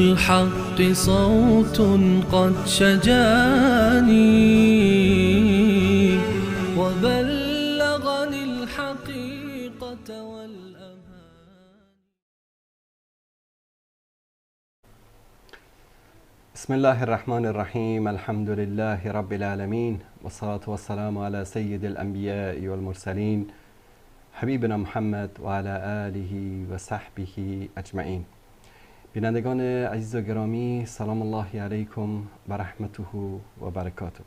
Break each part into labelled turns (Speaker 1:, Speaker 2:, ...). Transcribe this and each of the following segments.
Speaker 1: الحق صوت قد شجاني وبلغني الحقيقة والأمان.
Speaker 2: بسم الله الرحمن الرحیم. الحمد لله رب العالمین والصلاة والسلام على سید الانبیاء والمرسلین حبیبنا محمد و علی آله و صحبه اجمعین. بینندگان عزیز و گرامی، سلام الله علیکم و رحمته و برکاته.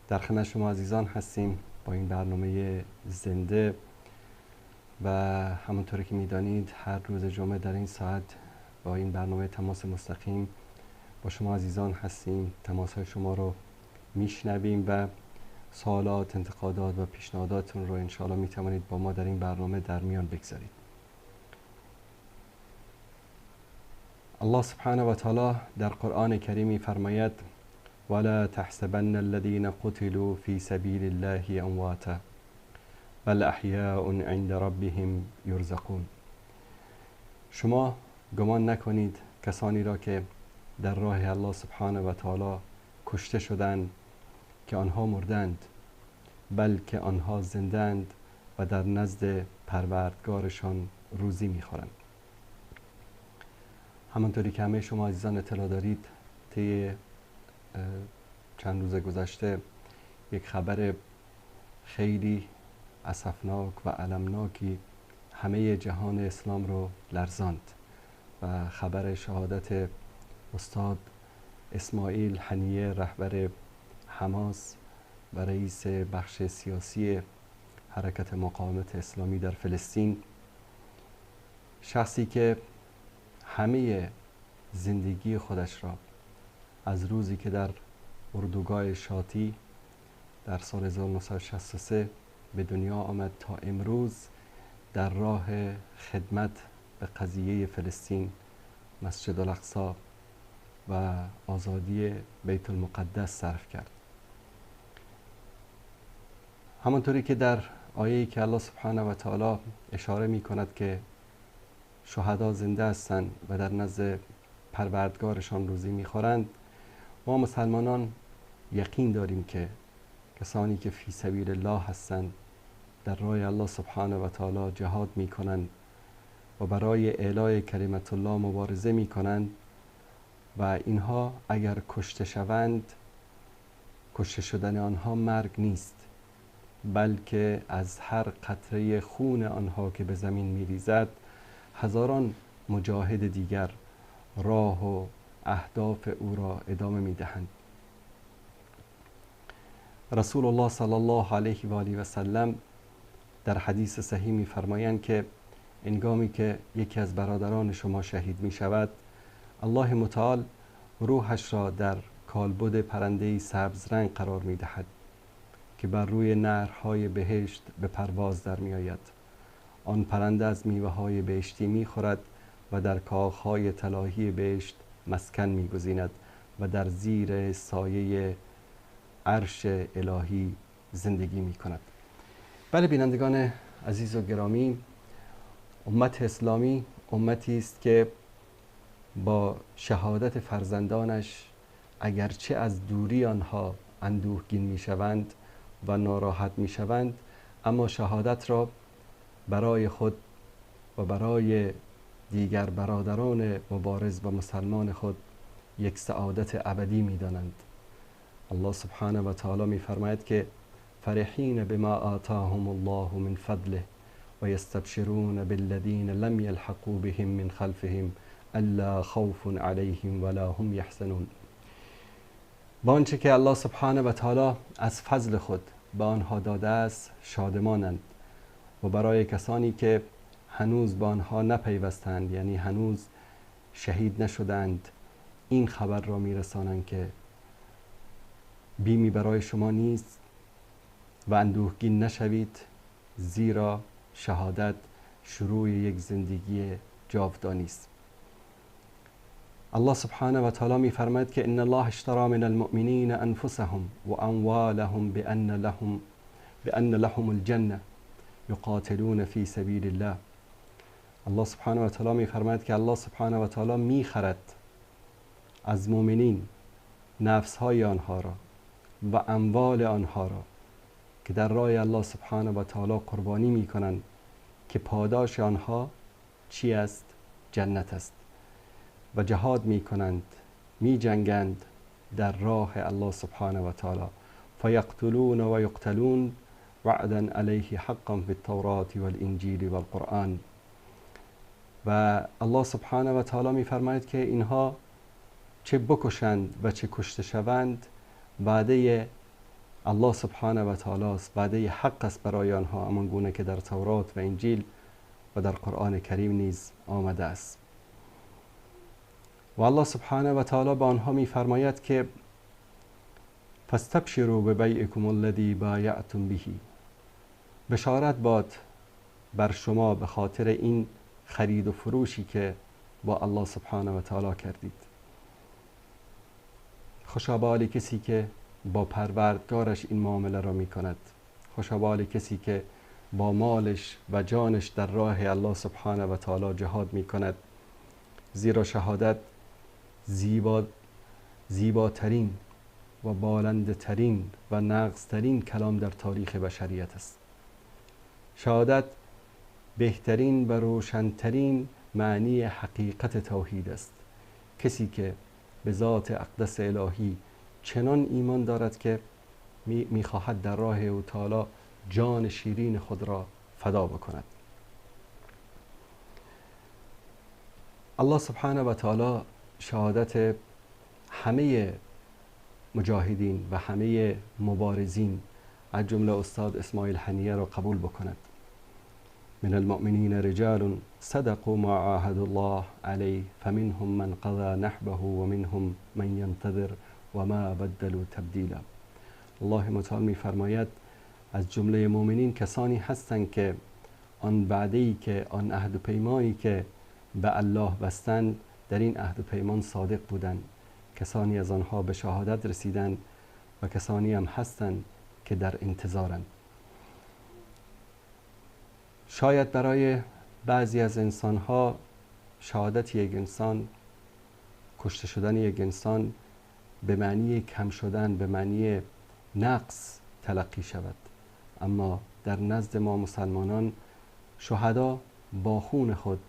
Speaker 2: در خدمت شما عزیزان هستیم با این برنامه زنده و همونطور که میدانید هر روز جمعه در این ساعت با این برنامه تماس مستقیم با شما عزیزان هستیم. تماس های شما رو میشنویم و سوالات، انتقادات و پیشنهاداتتون رو انشاءالله میتوانید با ما در این برنامه در میان بگذارید. الله سبحانه و تعالی در قرآن کریم می‌فرماید: ولا تحسبن الذين قتلوا في سبيل الله امواتا بل احیاء عند ربهم یرزقون. شما گمان نکنید کسانی را که در راه الله سبحانه و تعالی کشته شدند که آنها مردند، بلکه آنها زندند و در نزد پروردگارشان روزی میخورند. همانطوری که همه شما عزیزان اطلاع دارید، طی چند روز گذشته یک خبر خیلی اسفناک و المناکی همه جهان اسلام رو لرزاند و خبر شهادت استاد اسماعیل هنیه، رهبر حماس و رئیس بخش سیاسی حرکت مقاومت اسلامی در فلسطین، شخصی که همه زندگی خودش را از روزی که در اردوگاه شاتی در سال 1963 به دنیا آمد تا امروز در راه خدمت به قضیه فلسطین، مسجد الاقصی و آزادی بیت المقدس صرف کرد. همانطوری که در آیه‌ای که الله سبحانه و تعالی اشاره می کند که شهدا زنده هستند و در نزد پروردگارشان روزی میخورند، ما مسلمانان یقین داریم که کسانی که فی سبیل الله هستند، در راه الله سبحانه و تعالی جهاد میکنند و برای اعلای کلمت الله مبارزه میکنند و اینها اگر کشته شوند، کشته شدن آنها مرگ نیست، بلکه از هر قطره خون آنها که به زمین میریزد هزاران مجاهد دیگر راه و اهداف او را ادامه میدهند. رسول الله صلی الله علیه و آله و سلم در حدیث صحیح می‌فرمایند که هنگامی که یکی از برادران شما شهید می‌شود، الله متعال روحش را در کالبد پرنده‌ای سبز رنگ قرار می‌دهد که بر روی نهرهای بهشت به پرواز در می‌آید. آن پرنده از میوه‌های بهشتی می‌خورد و در کاخ‌های طلاهی بهشت مسکن می‌گزیند و در زیر سایه عرش الهی زندگی می‌کند. بله بینندگان عزیز و گرامی، امت اسلامی امتی است که با شهادت فرزندانش اگرچه از دوری آنها اندوهگین می‌شوند و ناراحت می‌شوند، اما شهادت را برای خود و برای دیگر برادران مبارز و مسلمان خود یک سعادت ابدی می‌دانند. الله سبحانه و تعالی می‌فرماید که فرحین بما آتاهم الله من فضله و یستبشرون بالذین لم یلحقوا بهم من خلفهم الا خوف علیهم ولا هم یحزنون. با آنچه که الله سبحانه و تعالی از فضل خود به آنها داده است شادمانند و برای کسانی که هنوز به آنها نپیوستند، یعنی هنوز شهید نشدند، این خبر را میرسانند که بیمی برای شما نیست و اندوهگین نشوید، زیرا شهادت شروع یک زندگی جاودانی است. الله سبحانه و تعالی می‌فرماید که ان الله اشترى من المؤمنین انفسهم و اموالهم بأن لهم الجنه یقاتلون فی سبیل الله. الله سبحانه و تعالی می‌فرماید که الله سبحانه و تعالی می‌خرد از مؤمنین نفس‌های آنها را و اموال آنها را که در راه الله سبحانه و تعالی قربانی می‌کنند که پاداش آنها چی است؟ جنت است. و جهاد می‌کنند، می‌جنگند در راه الله سبحانه و تعالی. فیقتلون و یقتلون وعدا علیه حقا فی التورات والانجیل والقرآن. و الله سبحانه و تعالی می‌فرماید که اینها چه بکشند و چه کشته شوند، وعده الله سبحانه و تعالی است، وعده حق است برای آنها، همان گونه که در تورات و انجیل و در قرآن کریم نیز آمده است. و الله سبحانه و تعالی به آنها می‌فرماید که فاستبشروا ببیعکم الذی بایعتم به، بشارت باد بر شما به خاطر این خرید و فروشی که با الله سبحانه و تعالی کردید. خوشا به حال کسی که با پروردگارش این معامله را می کند. خوشا به حال کسی که با مالش و جانش در راه الله سبحانه و تعالی جهاد می کند، زیرا شهادت زیباترین و بالندترین و نغزترین کلام در تاریخ بشریت است. شهادت بهترین و روشنترین معنی حقیقت توحید است. کسی که به ذات اقدس الهی چنان ایمان دارد که میخواهد در راه او تعالی جان شیرین خود را فدا بکند. الله سبحانه و تعالی شهادت همه مجاهدین و همه مبارزین از جمله استاد اسماعیل هنیه را قبول بکند. من المؤمنین رجال صدقوا ما عاهدوا الله علیه فمنهم من قضى نحبه ومنهم من ينتظر وما بدلوا تبدیلا. الله متعال می‌فرماید از جمله مؤمنین کسانی هستند که آن وعده‌ای که آن عهد و پیمانی که به الله بستند در این عهد و پیمان صادق بودند. کسانی از آنها به شهادت رسیدند و کسانی هم هستند که در انتظارند. شاید برای بعضی از انسانها شهادت یک انسان، کشته شدن یک انسان به معنی کم شدن، به معنی نقص تلقی شود، اما در نزد ما مسلمانان شهدا با خون خود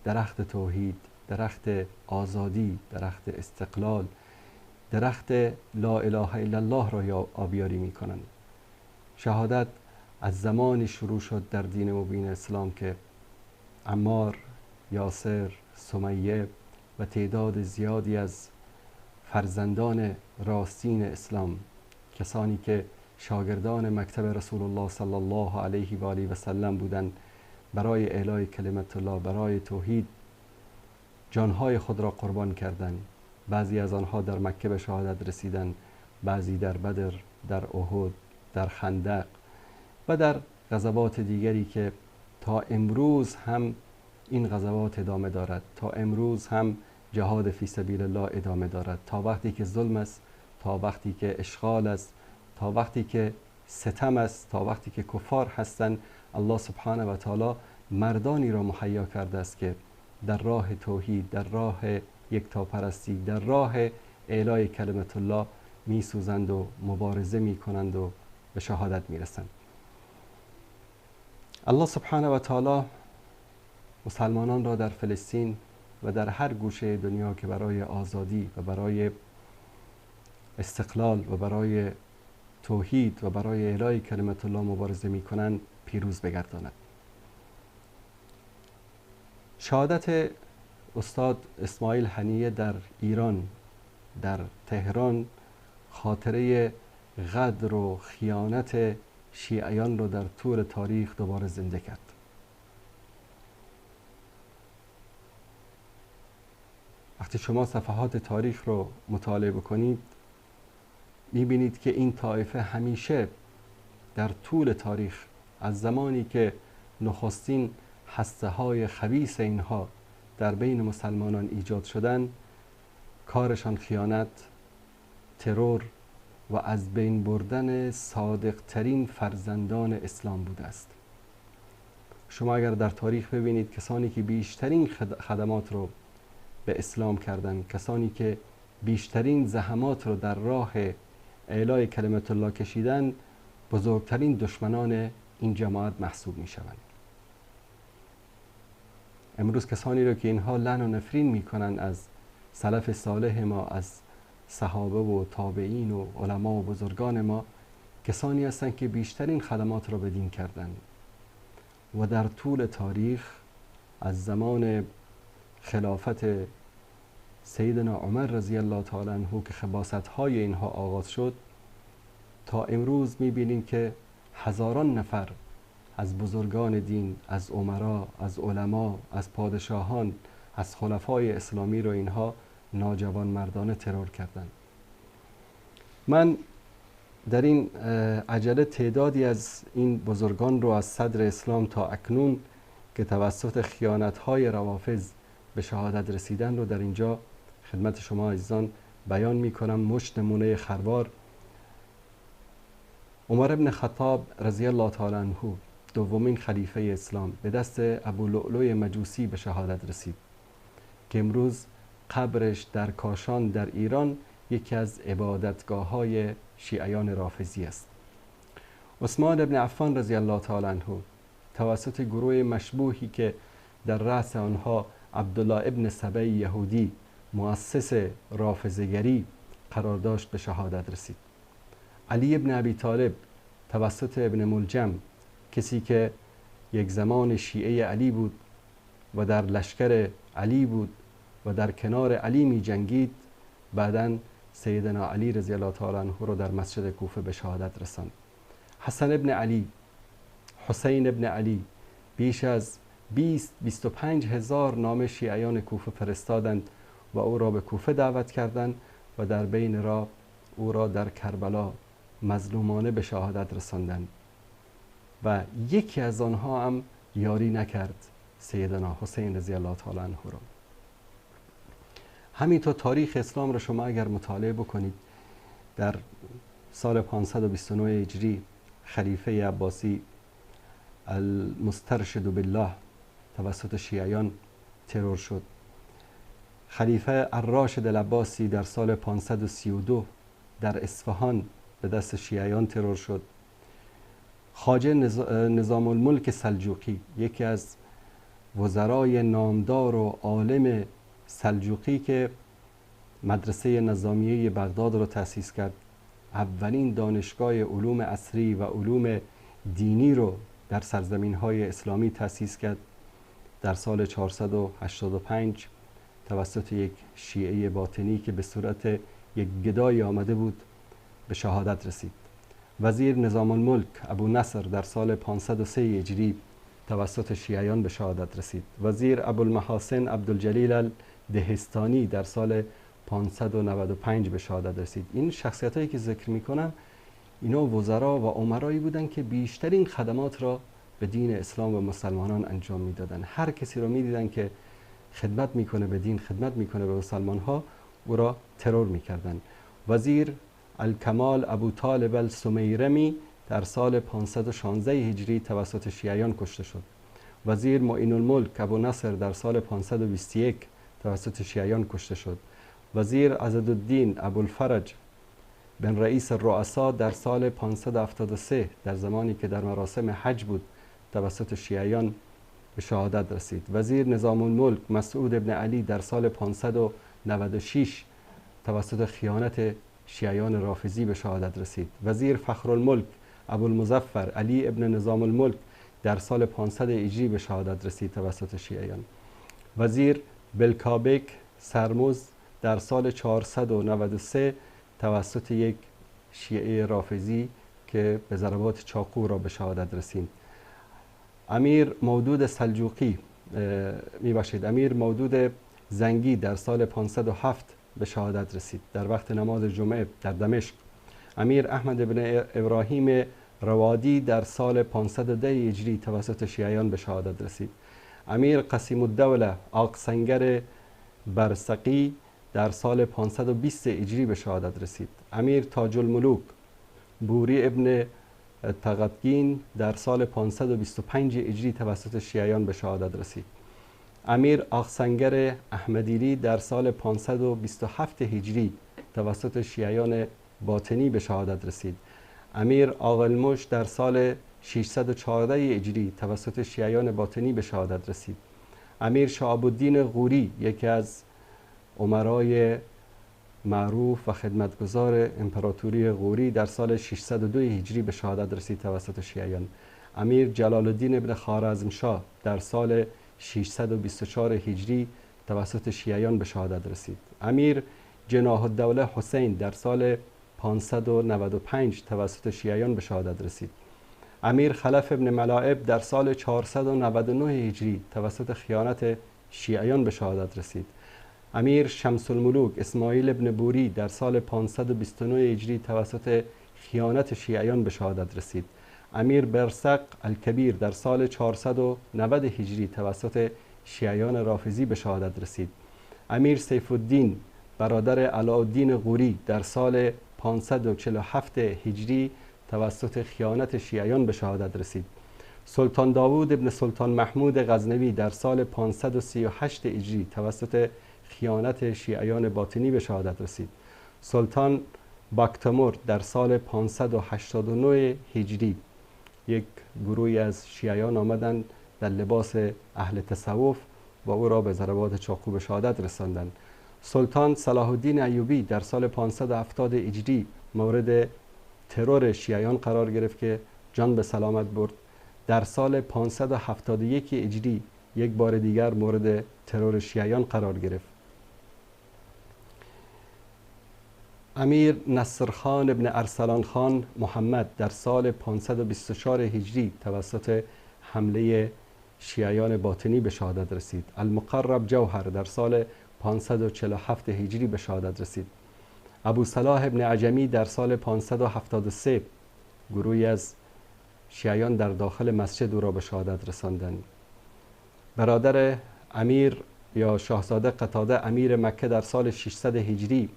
Speaker 2: درخت توحید، درخت آزادی، درخت استقلال، درخت لا اله الا الله را آبیاری می کنند. شهادت از زمانی شروع شد در دین مبین اسلام که عمار، یاسر، سمیه و تعداد زیادی از فرزندان راستین اسلام، کسانی که شاگردان مکتب رسول الله صلی الله علیه و آله و سلم بودند، برای اعلای کلمت الله، برای توحید جانهای خود را قربان کردند. بعضی از آنها در مکه به شهادت رسیدند، بعضی در بدر، در احد، در خندق و در غزوات دیگری که تا امروز هم این غزوات ادامه دارد، تا امروز هم جهاد فی سبیل الله ادامه دارد، تا وقتی که ظلم است، تا وقتی که اشغال است، تا وقتی که ستم است، تا وقتی که کفار هستند، الله سبحانه و تعالی مردانی را مهیا کرده است که در راه توحید، در راه یکتاپرستی، در راه اعلای کلمت الله می سوزند و مبارزه می کنند و به شهادت می رسند. الله سبحانه و تعالی مسلمانان را در فلسطین و در هر گوشه دنیا که برای آزادی و برای استقلال و برای توحید و برای اعلای کلمت الله مبارزه می کنند پیروز بگرداند. شهادت استاد اسماعیل هنیه در ایران، در تهران، خاطره غدر و خیانت شیعیان را در طول تاریخ دوباره زنده کرد. وقتی شما صفحات تاریخ رو مطالعه بکنید میبینید که این طایفه همیشه در طول تاریخ، از زمانی که نخستین هسته های خبیث اینها در بین مسلمانان ایجاد شدن، کارشان خیانت، ترور و از بین بردن صادقترین فرزندان اسلام بوده است. شما اگر در تاریخ ببینید کسانی که بیشترین خدمات رو به اسلام کردند، کسانی که بیشترین زحمات رو در راه اعلای کلمت الله کشیدن، بزرگترین دشمنان این جماعت محسوب می شوند. امروز کسانی رو که اینها لعن و نفرین می کنند از سلف صالح ما، از صحابه و تابعین و علما و بزرگان ما، کسانی هستند که بیشترین خدمات را به دین کردند و در طول تاریخ از زمان خلافت سیدنا عمر رضی الله تعالی عنه که خباثت‌های اینها آغاز شد تا امروز می‌بینیم که هزاران نفر از بزرگان دین، از امرا، از علما، از پادشاهان، از خلفای اسلامی رو اینها ناجوان مردانه ترور کردند. من در این عجله تعدادی از این بزرگان رو از صدر اسلام تا اکنون که توسط خیانت‌های روافض به شهادت رسیدن رو در اینجا خدمت شما عزیزان بیان می‌کنم. مشت نمونه خروار. عمر ابن خطاب رضی الله تعالی عنه، دومین خلیفه اسلام، به دست ابو لؤلؤ مجوسی به شهادت رسید که امروز قبرش در کاشان در ایران یکی از عبادتگاه‌های شیعیان رافضی است. عثمان ابن عفان رضی الله تعالی عنه توسط گروه مشبوهی که در رأس آنها عبدالله ابن سبع یهودی مؤسس رافضه‌گری قرار داشت به شهادت رسید. علی ابن ابی طالب توسط ابن ملجم، کسی که یک زمان شیعه علی بود و در لشکر علی بود و در کنار علی می جنگید، بعداً سیدنا علی رضی الله تعالی عنه رو در مسجد کوفه به شهادت رساند. حسن ابن علی، حسین ابن علی بیش از 20-25 هزار نامه شیعیان کوفه فرستادند و او را به کوفه دعوت کردند و در بین راه او را در کربلا مظلومانه به شهادت رساندند و یکی از آنها هم یاری نکرد سیدنا حسین رضی الله تعالی عنه را. همینطور تاریخ اسلام را شما اگر مطالعه بکنید، در سال 529 هجری خلیفه عباسی المسترشد بالله توسط شیعیان ترور شد. خلیفه الراشد العباسی در سال 532 در اصفهان به دست شیعیان ترور شد. خواجه نظام الملک سلجوقی، یکی از وزرای نامدار و عالم سلجوقی که مدرسه نظامیه بغداد را تأسیس کرد، اولین دانشگاه علوم عصری و علوم دینی رو در سرزمین‌های اسلامی تأسیس کرد، در سال 485 توسط یک شیعه باطنی که به صورت یک گدای آمده بود به شهادت رسید. وزیر نظام الملک ابو نصر در سال 503 هجری توسط شیعیان به شهادت رسید. وزیر ابوالمحاسن عبدالجلیل الدهستانی در سال 595 به شهادت رسید. این شخصیت هایی که ذکر میکنم اینا وزرا و امرایی بودند که بیشترین خدمات را به دین اسلام و مسلمانان انجام میدادند. هر کسی را میدیدن که خدمت میکنه به دین، خدمت میکنه به مسلمان ها، او را ترور میکردند. وزیر الکمال ابو طالب السمیرمی در سال 516 هجری توسط شیعیان کشته شد. وزیر معین الملک ابو نصر در سال 521 توسط شیعیان کشته شد. وزیر عضدالدین ابوالفرج بن رئیس الرؤسا در سال 573 در زمانی که در مراسم حج بود توسط شیعیان به شهادت رسید. وزیر نظام الملک مسعود ابن علی در سال 596 توسط خیانت شیعیان رافضی به شهادت رسید. وزیر فخرالملک ابوالمظفر علی ابن نظام الملک در سال 500 هجری به شهادت رسید توسط شیعیان. وزیر بلکابک سرمز در سال 493 توسط یک شیعه رافضی که به ضربات چاقو را به شهادت رسید. امیر مودود سلجوقی میباشید امیر مودود زنگی در سال 507 به شهادت رسید در وقت نماز جمعه در دمشق. امیر احمد بن ابراهیم روادی در سال 510 هجری توسط شیعیان به شهادت رسید. امیر قسیم الدوله آقسنگر برسقی در سال 520 هجری به شهادت رسید. امیر تاج الملوک بوری ابن تغتگین در سال 525 هجری توسط شیعیان به شهادت رسید. امیر آقسنگر احمدیری در سال 527 هجری توسط شیعیان باطنی به شهادت رسید. امیر آقلمش در سال 614 هجری توسط شیعیان باطنی به شهادت رسید. امیر شهاب الدین غوری، یکی از امرای معروف و خدمتگزار امپراتوری غوری، در سال 602 هجری به شهادت رسید توسط شیعیان. امیر جلال الدین ابن خوارزمشاه در سال 624 هجری توسط شیعیان به شهادت رسید. امیر جناح الدوله حسین در سال 595 توسط شیعیان به شهادت رسید. امیر خلف ابن ملاعب در سال 499 هجری توسط خیانت شیعیان به شهادت رسید. امیر شمس الملوک اسماعیل ابن بوری در سال 529 هجری توسط خیانت شیعیان به شهادت رسید. امیر برسق الکبیر در سال 490 هجری توسط شیعیان رافضی به شهادت رسید. امیر سیف الدین برادر علاءالدین غوری در سال 547 هجری توسط خیانت شیعیان به شهادت رسید. سلطان داوود ابن سلطان محمود غزنوی در سال 538 هجری توسط خیانت شیعیان باطنی به شهادت رسید. سلطان باکتمور در سال 589 هجری، یک گروهی از شیعیان آمدند در لباس اهل تصوف و او را به ضربات چاقو به شهادت رساندند. سلطان صلاح الدین ایوبی در سال 570 هجری مورد ترور شیعیان قرار گرفت که جان به سلامت برد. در سال 571 هجری یک بار دیگر مورد ترور شیعیان قرار گرفت. امیر نصرخان ابن ارسلان خان محمد در سال 524 هجری توسط حمله شیعیان باطنی به شهادت رسید. المقرب جوهر در سال 547 هجری به شهادت رسید. ابو صلاح ابن عجمی در سال 573 گروهی از شیعیان در داخل مسجد او را به شهادت رساندند. برادر امیر یا شاهزاده قتاده امیر مکه در سال 600 هجری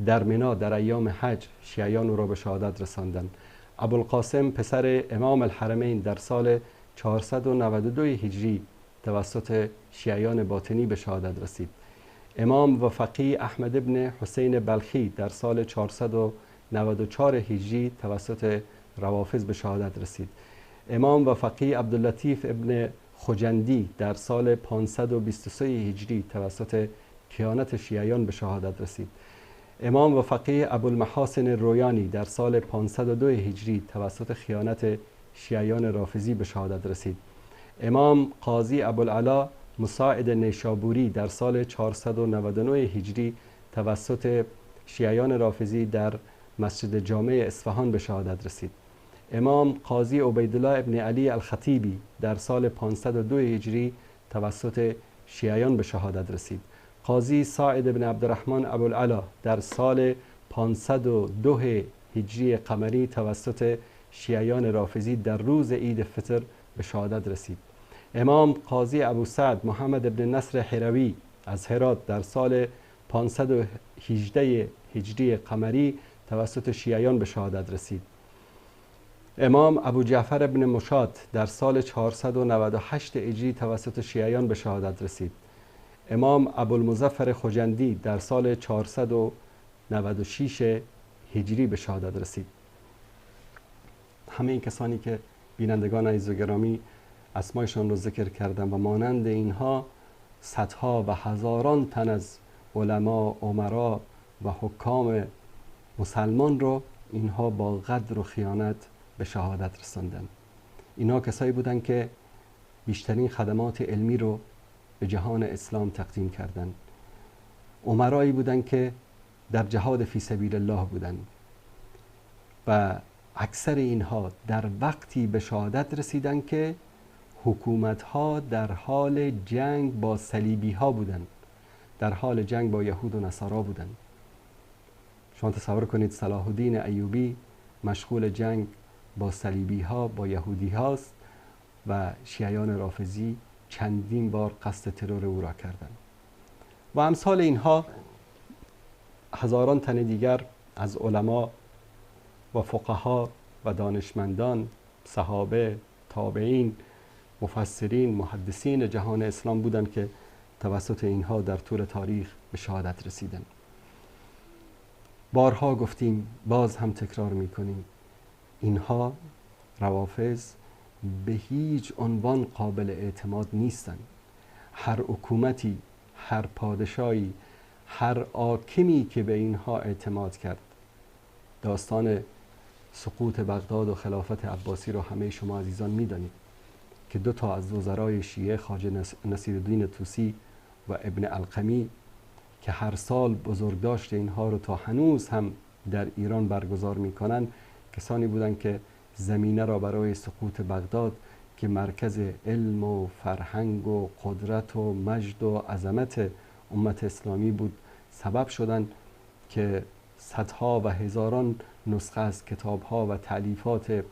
Speaker 2: در منا در ایام حج شیعیان او را به شهادت رساندند. ابوالقاسم پسر امام الحرمین در سال 492 هجری توسط شیعیان باطنی به شهادت رسید. امام و فقیه احمد ابن حسین بلخی در سال 494 هجری توسط روافض به شهادت رسید. امام و فقیه عبداللطیف ابن خجندی در سال 523 هجری توسط خیانت شیعیان به شهادت رسید. امام و فقیه ابوالمحاسن رویانی در سال 502 هجری توسط خیانت شیعیان رافضی به شهادت رسید. امام قاضی ابوالعلا مساعد نیشابوری در سال 499 هجری توسط شیعیان رافضی در مسجد جامع اصفهان به شهادت رسید. امام قاضی عبیدالله ابن علی الخطیبی در سال 502 هجری توسط شیعیان به شهادت رسید. قاضی ساعد ابن عبدالرحمن ابوالعلا در سال 502 هجری قمری توسط شیعیان رافضی در روز عید فطر به شهادت رسید. امام قاضی ابو سعد محمد ابن نصر حروی از هرات در سال 518 هجری قمری توسط شیعیان به شهادت رسید. امام ابو جعفر ابن مشاد در سال 498 هجری توسط شیعیان به شهادت رسید. امام ابوالمظفر خجندی در سال 496 هجری به شهادت رسید. همه این کسانی که بینندگان عزیز و گرامی اسمایشان رو ذکر کردم و مانند اینها صدها و هزاران تن از علما، امرا و حکام مسلمان رو اینها با غدر و خیانت به شهادت رساندن. اینها کسایی بودند که بیشترین خدمات علمی رو به جهان اسلام تقدیم کردند. امرایی بودند که در جهاد فی سبیل الله بودند و اکثر اینها در وقتی به شهادت رسیدند که حکومت‌ها در حال جنگ با صلیبی ها بودند، در حال جنگ با یهود و نصارا بودند. شما تصور کنید صلاح الدین ایوبی مشغول جنگ با صلیبی ها، با یهودی هاست و شیعیان رافضی چندین بار قصد ترور او را کردند و امثال اینها هزاران تن دیگر از علما و فقها و دانشمندان، صحابه، تابعین، مفسرین، محدثین جهان اسلام بودند که توسط اینها در طول تاریخ به شهادت رسیدند. بارها گفتیم، باز هم تکرار میکنیم، اینها روافض به هیچ عنوان قابل اعتماد نیستند. هر حکومتی، هر پادشاهی، هر حاکمی که به اینها اعتماد کرد، داستان سقوط بغداد و خلافت عباسی رو همه شما عزیزان میدانید که دو تا از وزرای شیعه، خواجه نصیرالدین طوسی و ابن علقمی، که هر سال بزرگداشت اینها رو تا هنوز هم در ایران برگزار میکنن، کسانی بودند که زمینه را برای سقوط بغداد که مرکز علم و فرهنگ و قدرت و مجد و عظمت امت اسلامی بود سبب شدند که صدها و هزاران نسخه از کتابها و تألیفات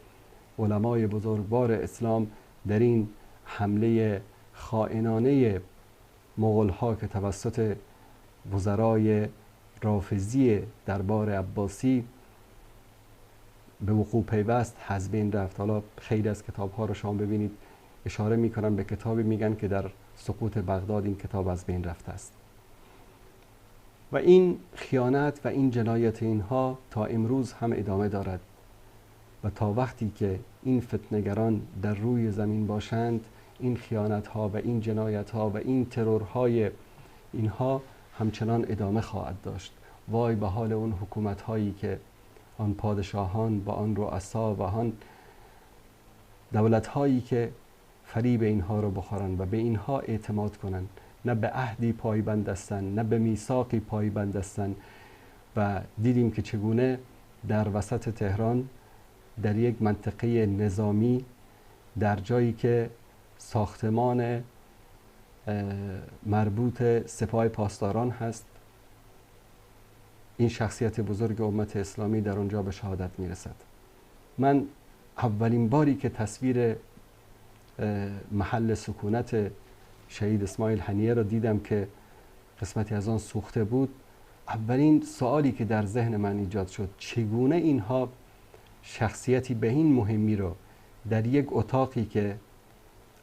Speaker 2: علمای بزرگوار اسلام در این حمله خائنانه مغولها که توسط وزرای رافضی دربار عباسی به وقوع پیوست از بین رفت. حالا خیلی از کتابها رو شما ببینید اشاره میکنن به کتابی، میگن که در سقوط بغداد این کتاب از بین رفته است. و این خیانت و این جنایت اینها تا امروز هم ادامه دارد و تا وقتی که این فتنه‌گران در روی زمین باشند، این خیانت ها و این جنایت ها و این ترورهای اینها همچنان ادامه خواهد داشت. وای به حال اون حکومت هایی که آن پادشاهان و آن رؤسا و آن دولت هایی که فریب اینها رو بخورن و به اینها اعتماد کنن، نه به عهدی پایبند هستن، نه به میثاقی پایبند هستن. و دیدیم که چگونه در وسط تهران، در یک منطقه نظامی، در جایی که ساختمان مربوط سپاه پاسداران هست، این شخصیت بزرگ امت اسلامی در اونجا به شهادت میرسد. من اولین باری که تصویر محل سکونت شهید اسماعیل هنیه را دیدم که قسمتی از آن سوخته بود، اولین سوالی که در ذهن من ایجاد شد، چگونه اینها شخصیتی به این مهمی رو در یک اتاقی که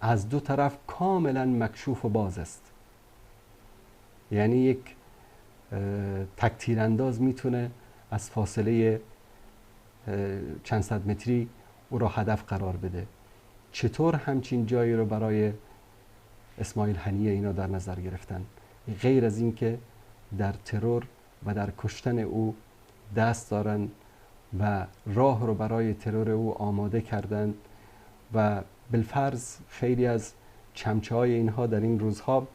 Speaker 2: از دو طرف کاملا مکشوف و باز است، یعنی یک تک تیرانداز میتونه از فاصله چند صد متری او را هدف قرار بده، چطور همچین جایی رو برای اسماعیل هنیه اینا در نظر گرفتن، غیر از این که در ترور و در کشتن او دست دارن و راه رو برای ترور او آماده کردن. و بالفرض خیلی از چمچه های اینها در این روزها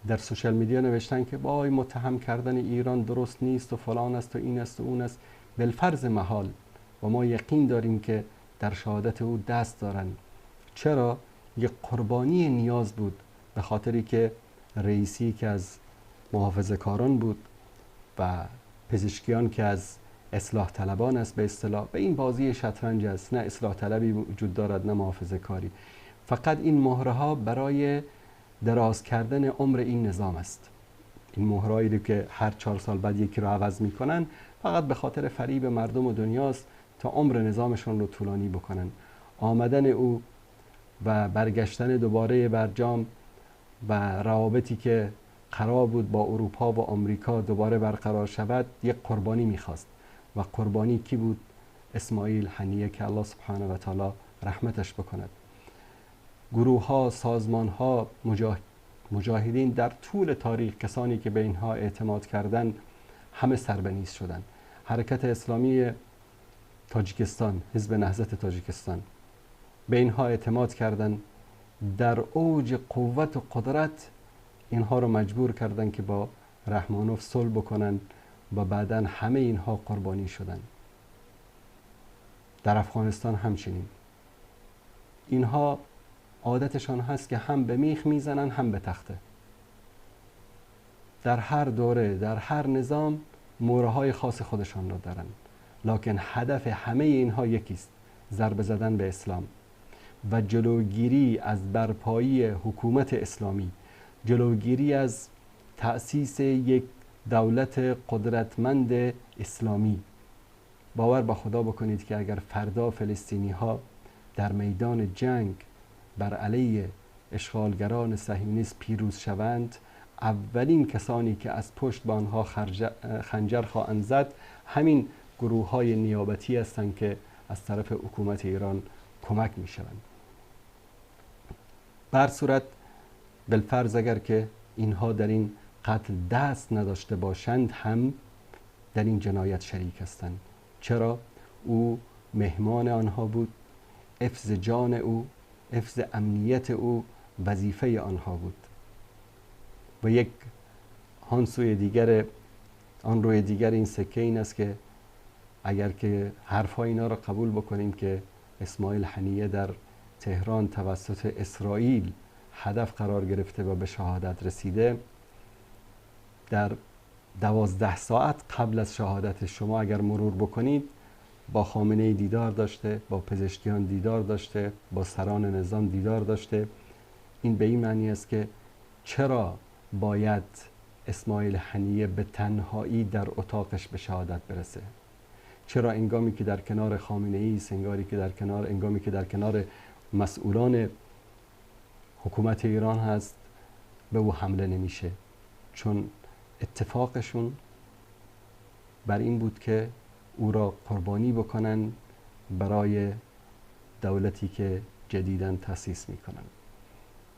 Speaker 2: در سوشال میدیا نوشتن که وای متهم کردن ایران درست نیست و فلان است و این است و اون است. بالفرض محال، و ما یقین داریم که در شهادت او دست دارن. چرا؟ یک قربانی نیاز بود، به خاطری که رئیسی که از محافظه‌کاران بود و پزشکیان که از اصلاح طلبان است به اصطلاح، به این بازی شطرنج است، نه اصلاح طلبی وجود دارد نه محافظه کاری، فقط این مهره ها برای دراز کردن عمر این نظام است. این مهرهایی که هر 4 سال بعد یکی رو عوض میکنن فقط به خاطر فریب مردم و دنیاست تا عمر نظامشون رو طولانی بکنن. آمدن او و برگشتن دوباره برجام و روابطی که قرار بود با اروپا و آمریکا دوباره برقرار شود، یک قربانی میخواست و قربانی کی بود؟ اسماعیل هنیه که الله سبحانه و تعالی رحمتش بکند. گروه ها، سازمان ها، مجاهدین در طول تاریخ، کسانی که به اینها اعتماد کردند، همه سربنیز شدند. حرکت اسلامی تاجیکستان، حزب نهضت تاجیکستان، به اینها اعتماد کردند، در اوج قوت و قدرت اینها رو مجبور کردند که با رحمانوف صلح بکنن و بعداً همه اینها قربانی شدند. در افغانستان همچنین اینها عادتشان هست که هم به میخ میزنن هم به تخته. در هر دوره، در هر نظام مورهای خاص خودشان را دارن، لکن هدف همه اینها یکیست: ضربه زدن به اسلام و جلوگیری از برپایی حکومت اسلامی، جلوگیری از تأسیس یک دولت قدرتمند اسلامی. باور با خدا بکنید که اگر فردا فلسطینی ها در میدان جنگ بر علیه اشغالگران صهیونیست پیروز شوند، اولین کسانی که از پشت به آنها خنجر خواهند زد همین گروه های نیابتی هستند که از طرف حکومت ایران کمک می شوند. بر صورت بالفرض اگر که اینها در این قتل دست نداشته باشند هم در این جنایت شریک هستند. چرا؟ او مهمان آنها بود، حفظ جان او، حفظ امنیت او وظیفه آنها بود. و یک آن سوی دیگر، آن روی دیگر این سکه این است که اگر که حرفهای اینا را قبول بکنیم که اسماعیل هنیه در تهران توسط اسرائیل هدف قرار گرفته و به شهادت رسیده، در 12 ساعت قبل از شهادت شما اگر مرور بکنید با خامنه ای دیدار داشته، با پزشکیان دیدار داشته، با سران نظام دیدار داشته. این به این معنی است که چرا باید اسماعیل هنیه به تنهایی در اتاقش به شهادت برسه؟ چرا انگامی که در کنار خامنه ای است، انگامی که در کنار مسئولان حکومت ایران هست به او حمله نمیشه؟ چون اتفاقشون بر این بود که او را قربانی بکنن برای دولتی که جدیداً تأسیس میکنن.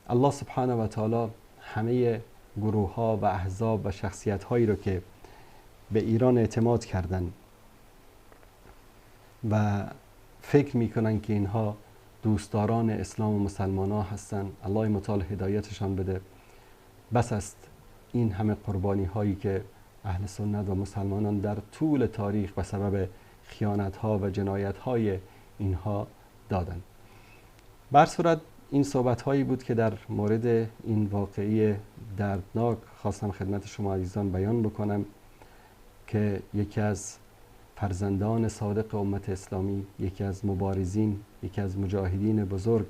Speaker 2: الله سبحانه و تعالی همه گروه ها و احزاب و شخصیت هایی رو که به ایران اعتماد کردن و فکر میکنن که اینها دوستداران اسلام و مسلمان ها هستن، الله متعال هدایتشان بده. بس است این همه قربانی هایی که اهل سنت و مسلمانان در طول تاریخ به سبب خیانت ها و جنایت های اینها دادن. بر صورت این صحبت هایی بود که در مورد این واقعی دردناک خواستم خدمت شما عزیزان بیان بکنم که یکی از فرزندان صادق امت اسلامی، یکی از مبارزین، یکی از مجاهدین بزرگ،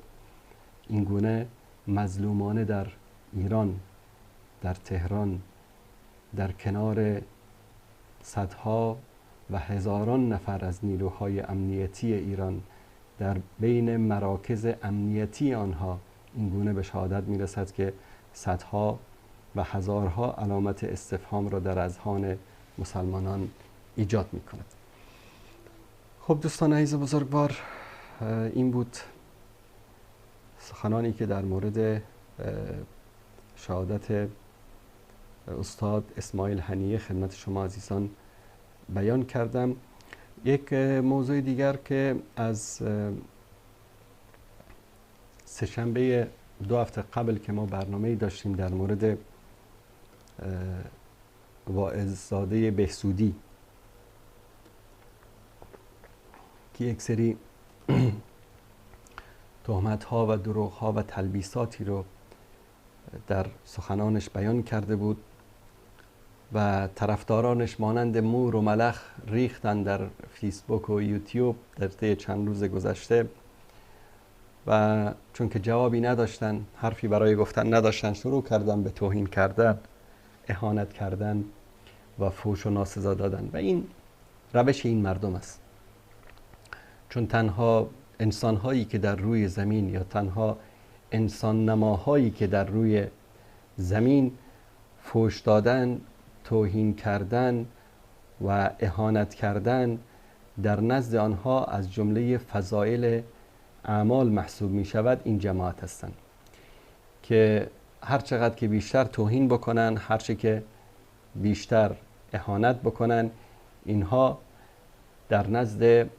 Speaker 2: این گونه مظلومانه در ایران، در تهران، در کنار صدها و هزاران نفر از نیروهای امنیتی ایران، در بین مراکز امنیتی آنها این گونه به شهادت میرسد که صدها و هزارها علامت استفهام را در اذهان مسلمانان ایجاد میکند. خب دوستان عزیز بزرگوار، این بود سخنانی که در مورد شهادت استاد اسماعیل هنیه خدمت شما عزیزان بیان کردم. یک موضوع دیگر که از سه‌شنبه 2 هفته قبل که ما برنامه‌ای داشتیم در مورد واعظزاده بهسودی که یک سری تهمت‌ها و دروغ‌ها و تلبیساتی رو در سخنانش بیان کرده بود و طرفدارانش مانند مور و ملخ ریختن در فیسبوک و یوتیوب در طی چند روز گذشته و چون که جوابی نداشتن، حرفی برای گفتن نداشتن، شروع کردن به توهین کردن، اهانت کردن و فحش و ناسزا دادن. و این روش این مردم است، چون تنها انسانهایی که در روی زمین یا تنها انسان نماهایی که در روی زمین فحش دادن، توهین کردن و اهانت کردن در نزد آنها از جمله فضایل اعمال محسوب می شود، این جماعت هستند که هر چقدر که بیشتر توهین بکنن، هر چه که بیشتر اهانت بکنن، اینها در نزد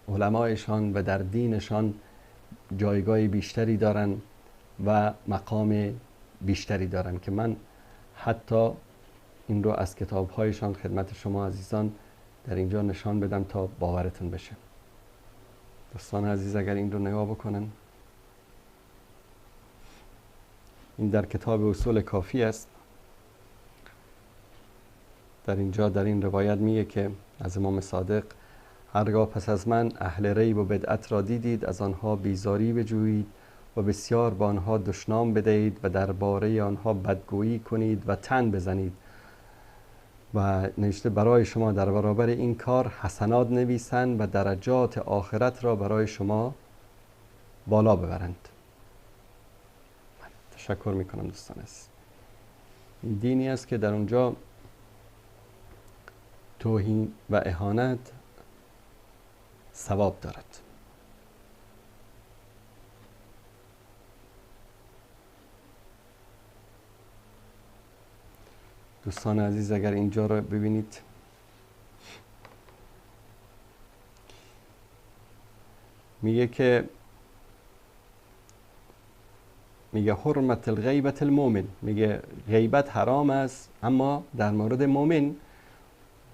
Speaker 2: علمایشان و در دینشان جایگاه بیشتری دارن و مقام بیشتری دارن که من حتی این رو از کتابهایشان خدمت شما عزیزان در اینجا نشان بدم تا باورتون بشه. دوستان عزیز اگر این رو نگاه بکنن، این در کتاب اصول کافی است. در اینجا در این روایت میگه که از امام صادق: هرگاه پس از من اهل ریب و بدعت را دیدید، از آنها بیزاری بجویید و بسیار به آنها دشنام بدهید و درباره آنها بدگویی کنید و تن بزنید. و نوشته برای شما در برابر این کار حسنات نویسند و درجات آخرت را برای شما بالا ببرند. تشکر میکنم دوستان عزیز. این دینی است که در اونجا توهین و اهانت ثواب دارد. دوستان عزیز اگر اینجا رو ببینید، میگه که میگه حرمت الغیبت المؤمن، میگه غیبت حرام است اما در مورد مؤمن.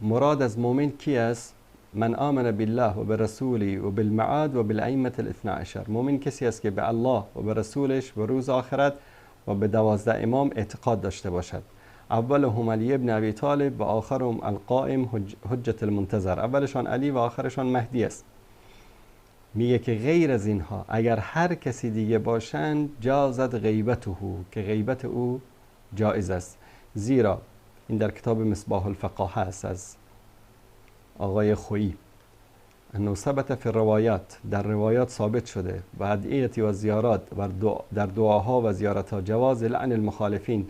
Speaker 2: مراد از مؤمن کی است؟ من آمن بالله و برسوله و بالمعاد و بالائمه الاثنی عشر. مؤمن کسی است که به الله و به رسولش و روز آخرت و به 12 امام اعتقاد داشته باشد. اولهم علی ابن ابی طالب و آخرهم القائم حجت المنتظر. اولشان علی و آخرشان مهدی است. میگه که غیر از اینها اگر هر کسی دیگه باشند جازت غیبته، که غیبت او جایز است. زیرا این در کتاب مصباح الفقاهه است از آقای خویی، انه ثبت فی الروایات، در روایات ثابت شده و ادعیتی و زیارات و در دعاها و زیارتها جواز لعن المخالفین،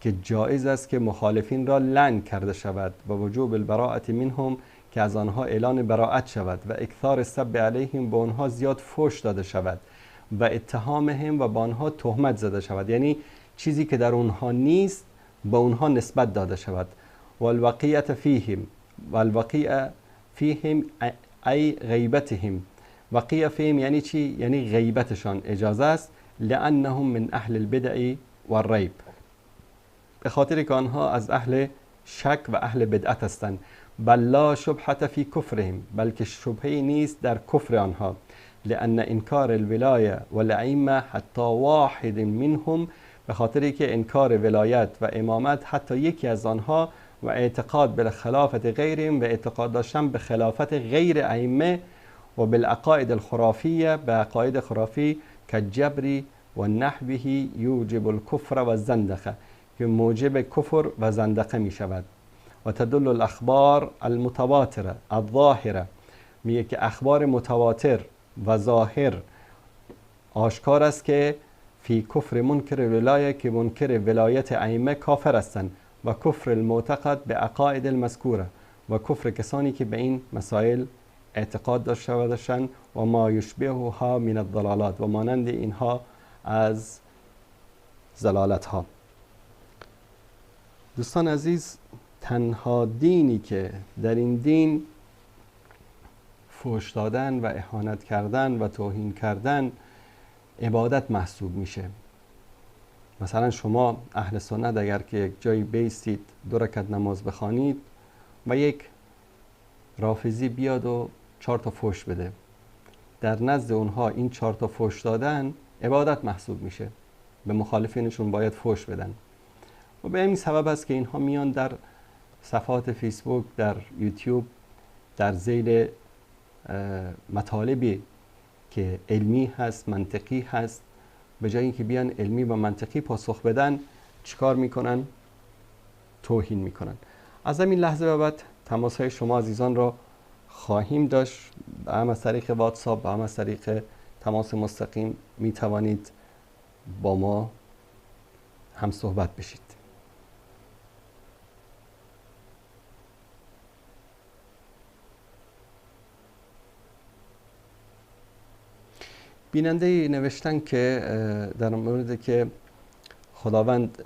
Speaker 2: که جایز است که مخالفین را لعن کرده شود و وجوب البراءة منهم، که از آنها اعلان براءت شود و اکثار سب علیهم، به آنها زیاد فحش داده شود و اتهامهم، و به آنها تهمت زده شود، یعنی چیزی که در آنها نیست به آنها نسبت داده شود. و الوقیعة فیهم، و الوقیعة فیهم ای غیبتهم. وقیع فیهم یعنی چی؟ یعنی غیبتشان اجازه است. لانهم من اهل البدع والریب، به خاطر که آنها از اهل شک و اهل بدعت هستند. بل لا شبهة فی کفرهم، بلکه شبهه نیست در کفر آنها. لأن انکار الولایه والائمه حتی واحد منهم، به خاطر که انکار ولایت و امامت حتی یکی از آنها و اعتقاد به خلافت غیرهم، و اعتقاد داشتن به خلافت غیر ائمه و بالعقاید الخرافیه، به عقاید خرافی کجبری و نحوه یوجب الکفر و الزندقه، که موجب کفر و زندقه می شود. و تدل الاخبار المتواتره الظاهره، میگه که اخبار متواتر و ظاهر آشکار است که فی کفر منکر ولایه، که منکر ولایت ائمه کافر هستند، و کفر المعتقد به عقاید المذکوره، و کفر کسانی که به این مسائل اعتقاد داشته باشند، و ما یشبهها من الضلالات، و مانند اینها از ضلالت ها. دوستان عزیز، تنها دینی که در این دین فحش دادن و اهانت کردن و توهین کردن عبادت محسوب میشه. مثلا شما اهل سنت اگر که یک جایی بیستید 2 رکعت نماز بخوانید و یک رافضی بیاد و 4 تا فحش بده، در نزد اونها این 4 تا فحش دادن عبادت محسوب میشه، به مخالفینشون باید فحش بدن. و به این سبب است که اینها میان در صفحات فیسبوک، در یوتیوب، در ذیل مطالبی که علمی هست، منطقی هست، به جای اینکه بیان علمی و منطقی پاسخ بدن، چیکار میکنن؟ توهین میکنن. از همین لحظه به بعد تماس های شما عزیزان را خواهیم داشت، هم از طریق واتساپ و هم از طریق تماس مستقیم میتوانید با ما هم صحبت بشید. بیننده نوشتن که در مورد که خداوند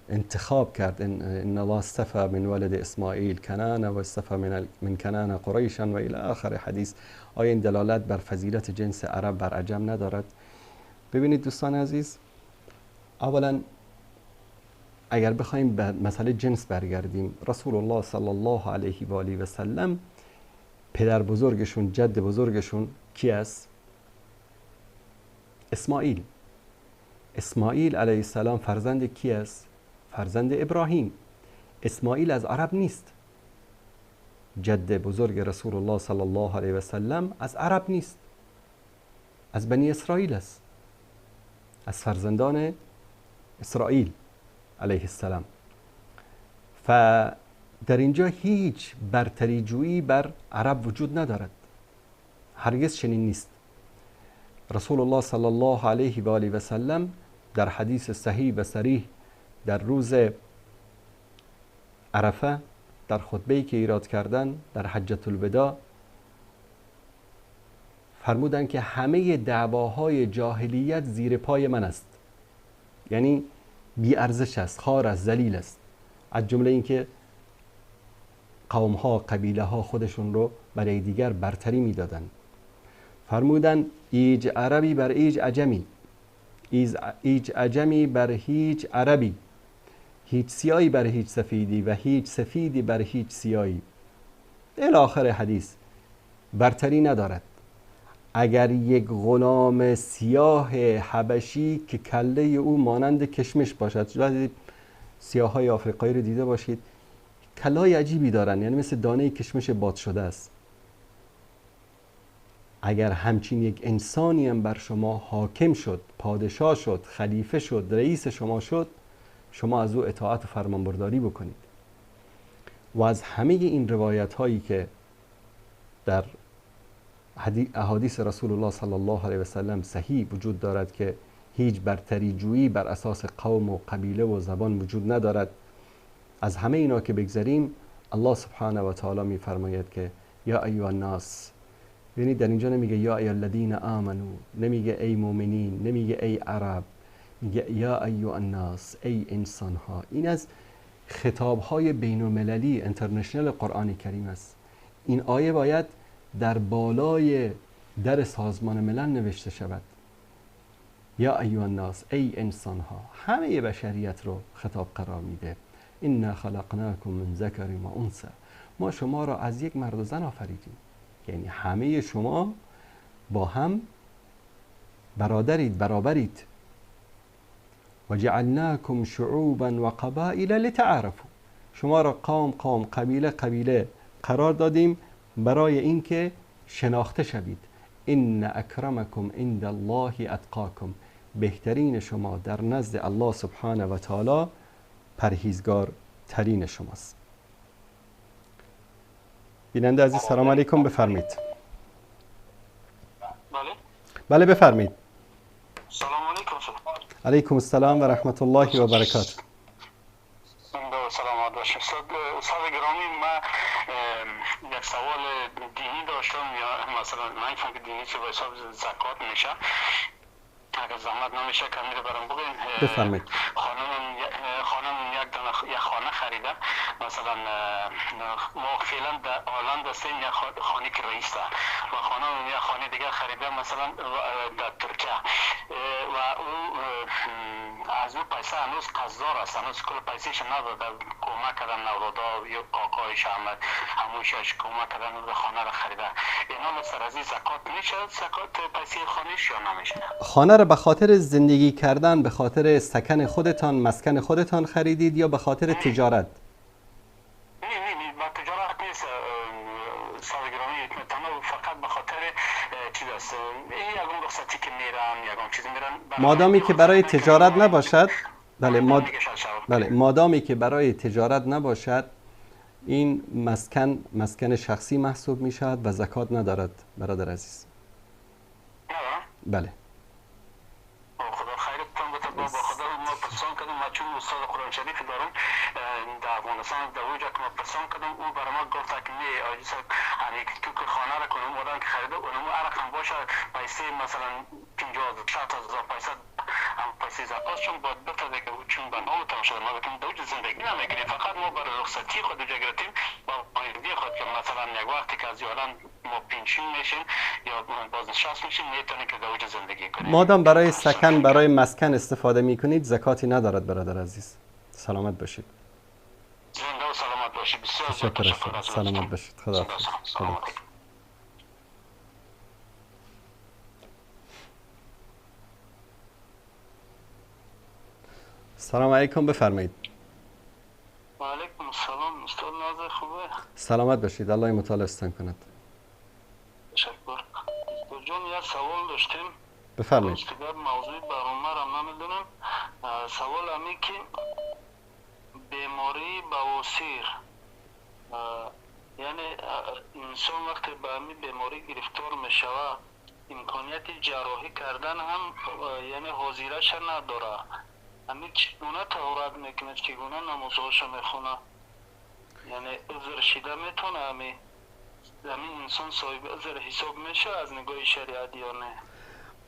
Speaker 2: انتخاب کرد، ان الله اصطفى من ولد اسماعیل کنعان و اصطفى من کنعان قریشا و الی آخر حدیث، آیا این دلالت بر فضیلت جنس عرب بر عجم ندارد؟ ببینید دوستان عزیز، اولا اگر بخوایم به مسئله جنس برگردیم، رسول الله صلی الله علیه و آله و سلم پدر بزرگشون، جد بزرگشون کی است؟ اسماعیل. اسماعیل علیه السلام فرزند کی است؟ فرزند ابراهیم. اسماعیل از عرب نیست. جد بزرگ رسول الله صلی الله علیه و سلم از عرب نیست، از بنی اسرائیل است، از فرزندان اسرائیل علیه السلام. در اینجا هیچ برتری جویی بر عرب وجود ندارد، هرگز چنین نیست. رسول الله صلی الله علیه و آله و سلم در حدیث صحیح و صریح در روز عرفه در خطبه‌ای که ایراد کردن در حجة الوداع فرمودند که همه دعواهای جاهلیت زیر پای من است، یعنی بی ارزش است، خوار است، ذلیل است. از جمله اینکه قوم ها، قبیله ها خودشون رو برای دیگر برتری میدادند. فرمودند ایج عربی بر ایج عجمی، ایج عجمی بر هیچ عربی، هیچ سیاهی بر هیچ سفیدی و هیچ سفیدی بر هیچ سیاهی، الی آخر حدیث. برتری ندارد. اگر یک غلام سیاه حبشی که کله او مانند کشمش باشد، سیاه های آفریقایی رو دیده باشید، کلای عجیبی دارن، یعنی مثل دانه کشمش باد شده است. اگر همچین یک انسانی هم بر شما حاکم شد، پادشاه شد، خلیفه شد، رئیس شما شد، شما از او اطاعت و فرمانبرداری بکنید. و از همه این روایت هایی که در احادیث رسول الله صلی الله علیه و سلم صحیح وجود دارد که هیچ برتری جویی بر اساس قوم و قبیله و زبان وجود ندارد، از همه اینا که بگذریم، الله سبحانه و تعالی میفرماید که یا ایها الناس، یعنی در اینجا نمیگه یا ایها الذین آمنو، نمیگه ای مؤمنین، نمیگه ای عرب، میگه یا ایها الناس، ای انسان ها. این از خطاب های بین المللی international قرآن کریم است. این آیه باید در بالای در سازمان ملل نوشته شود. یا ایها الناس، ای انسان ها، همه بشریت رو خطاب قرار میده. انا خلقناکم من ذکر و انثی، ما شما را از یک مرد و زن آفریدیم، یعنی همه شما با هم برادرید، برابرید. و جعلناکم شعوبا و قبائل لتعارفوا، شما را قوم قوم، قبیله قبیله قرار دادیم برای اینکه شناخته شوید. ان اکرمکم عند الله اتقاکم، بهترین شما در نزد الله سبحانه و تعالی پرهیزگار ترین شماست. بیننده عزیز سلام علیکم، بفرمایید.
Speaker 3: بله
Speaker 2: بله بفرمایید.
Speaker 3: سلام علیکم.
Speaker 2: علیکم السلام و رحمت الله و برکاته.
Speaker 3: سلامت باشید. استاد گرامی، من یک سوال دینی داشتم، یا مثلا من فهم که دینی چه به حساب زکات میشه، اگر زحمت نمیشه کمی رو برام بگین.
Speaker 2: بفرمایید.
Speaker 3: خانم یک خانه خریده، مثلا ما فعلا در هلند هستیم، یک خانه که رئیس و خانم یک خانه دیگه خریده مثلا در ترکیه، و او از او پیسه هنوز قرضدار است، هنوز کل پیسهش نداده، کمک کردن نورادا یا کاکایش هموشش کمک کردن و خانه را خریده. اینا سر از زکات میشه، زکات پیسه خانهش یا نمیشه؟
Speaker 2: خانه را به خاطر زندگی کردن، به خاطر سکن خودتان، مسکن خودتان خریدید یا به خاطر تجارت؟
Speaker 3: نه نه نه، با تجارت نیست سالگرامی، تنها فقط به خاطر چیز است، یگان رخصتی که میرن، یگان چیز میرن.
Speaker 2: مادامی که برای تجارت نباشد، بله، بله، مادامی که برای تجارت نباشد، این مسکن مسکن شخصی محسوب می شود و زکات ندارد برادر عزیز. بله.
Speaker 3: خدا خیرتان بده. با خدا ما پرسان کردم، ما چون استاد قرآن شریف دارم در افغانستان، در اونجا که ما پرسان کردم، او برای ما گفت که نه یعنی تو که خانه را کنم آدم که خریده اونمو عرق هم باشه پیسه مثلا 50 60 هزار پیسه هم پیسه زکات چون باید بده دیگه، چون بنا تمام شده. ما گفتیم در اونجا زندگی نمیکنیم، فقط ما برای رخصتی خود اونجا گرفتیم با آیندی خود که مثلا یک وقتی که از یالان ما پنشین میشیم یا بازنشست میشیم میتونیم که در اونجا زندگی کنیم.
Speaker 2: مادام برای سکن، برای مسکن استفاده میکنید زکاتی ندارد برادر عزیز. سلامت باشید.
Speaker 3: زنده و سلامت باشید. بسیار
Speaker 2: تشکر. سلامت باشید. خدا حافظ. سلام علیکم، بفرمایید.
Speaker 3: و علیکم السلام. استاد ناظر خوبه؟
Speaker 2: سلامت باشید. الله متعال استن کند.
Speaker 3: تشکر. استاد جان یک سوال داشتیم.
Speaker 2: بفرمایید.
Speaker 3: دیگر موضوع برنامه را نمیدونم. سوال همی که بیماری بواسیر یعنی انسان وقتی به همین بیماری گرفتار میشوه امکانیت جراحی کردن هم یعنی حاضرش نداره. همین چگونه طهارت میکنه، چگونه نمازهاشو میخونه، یعنی عذر شده میتونه؟ همین انسان صاحب عذر حساب میشه از نگاه شریعت یا نه؟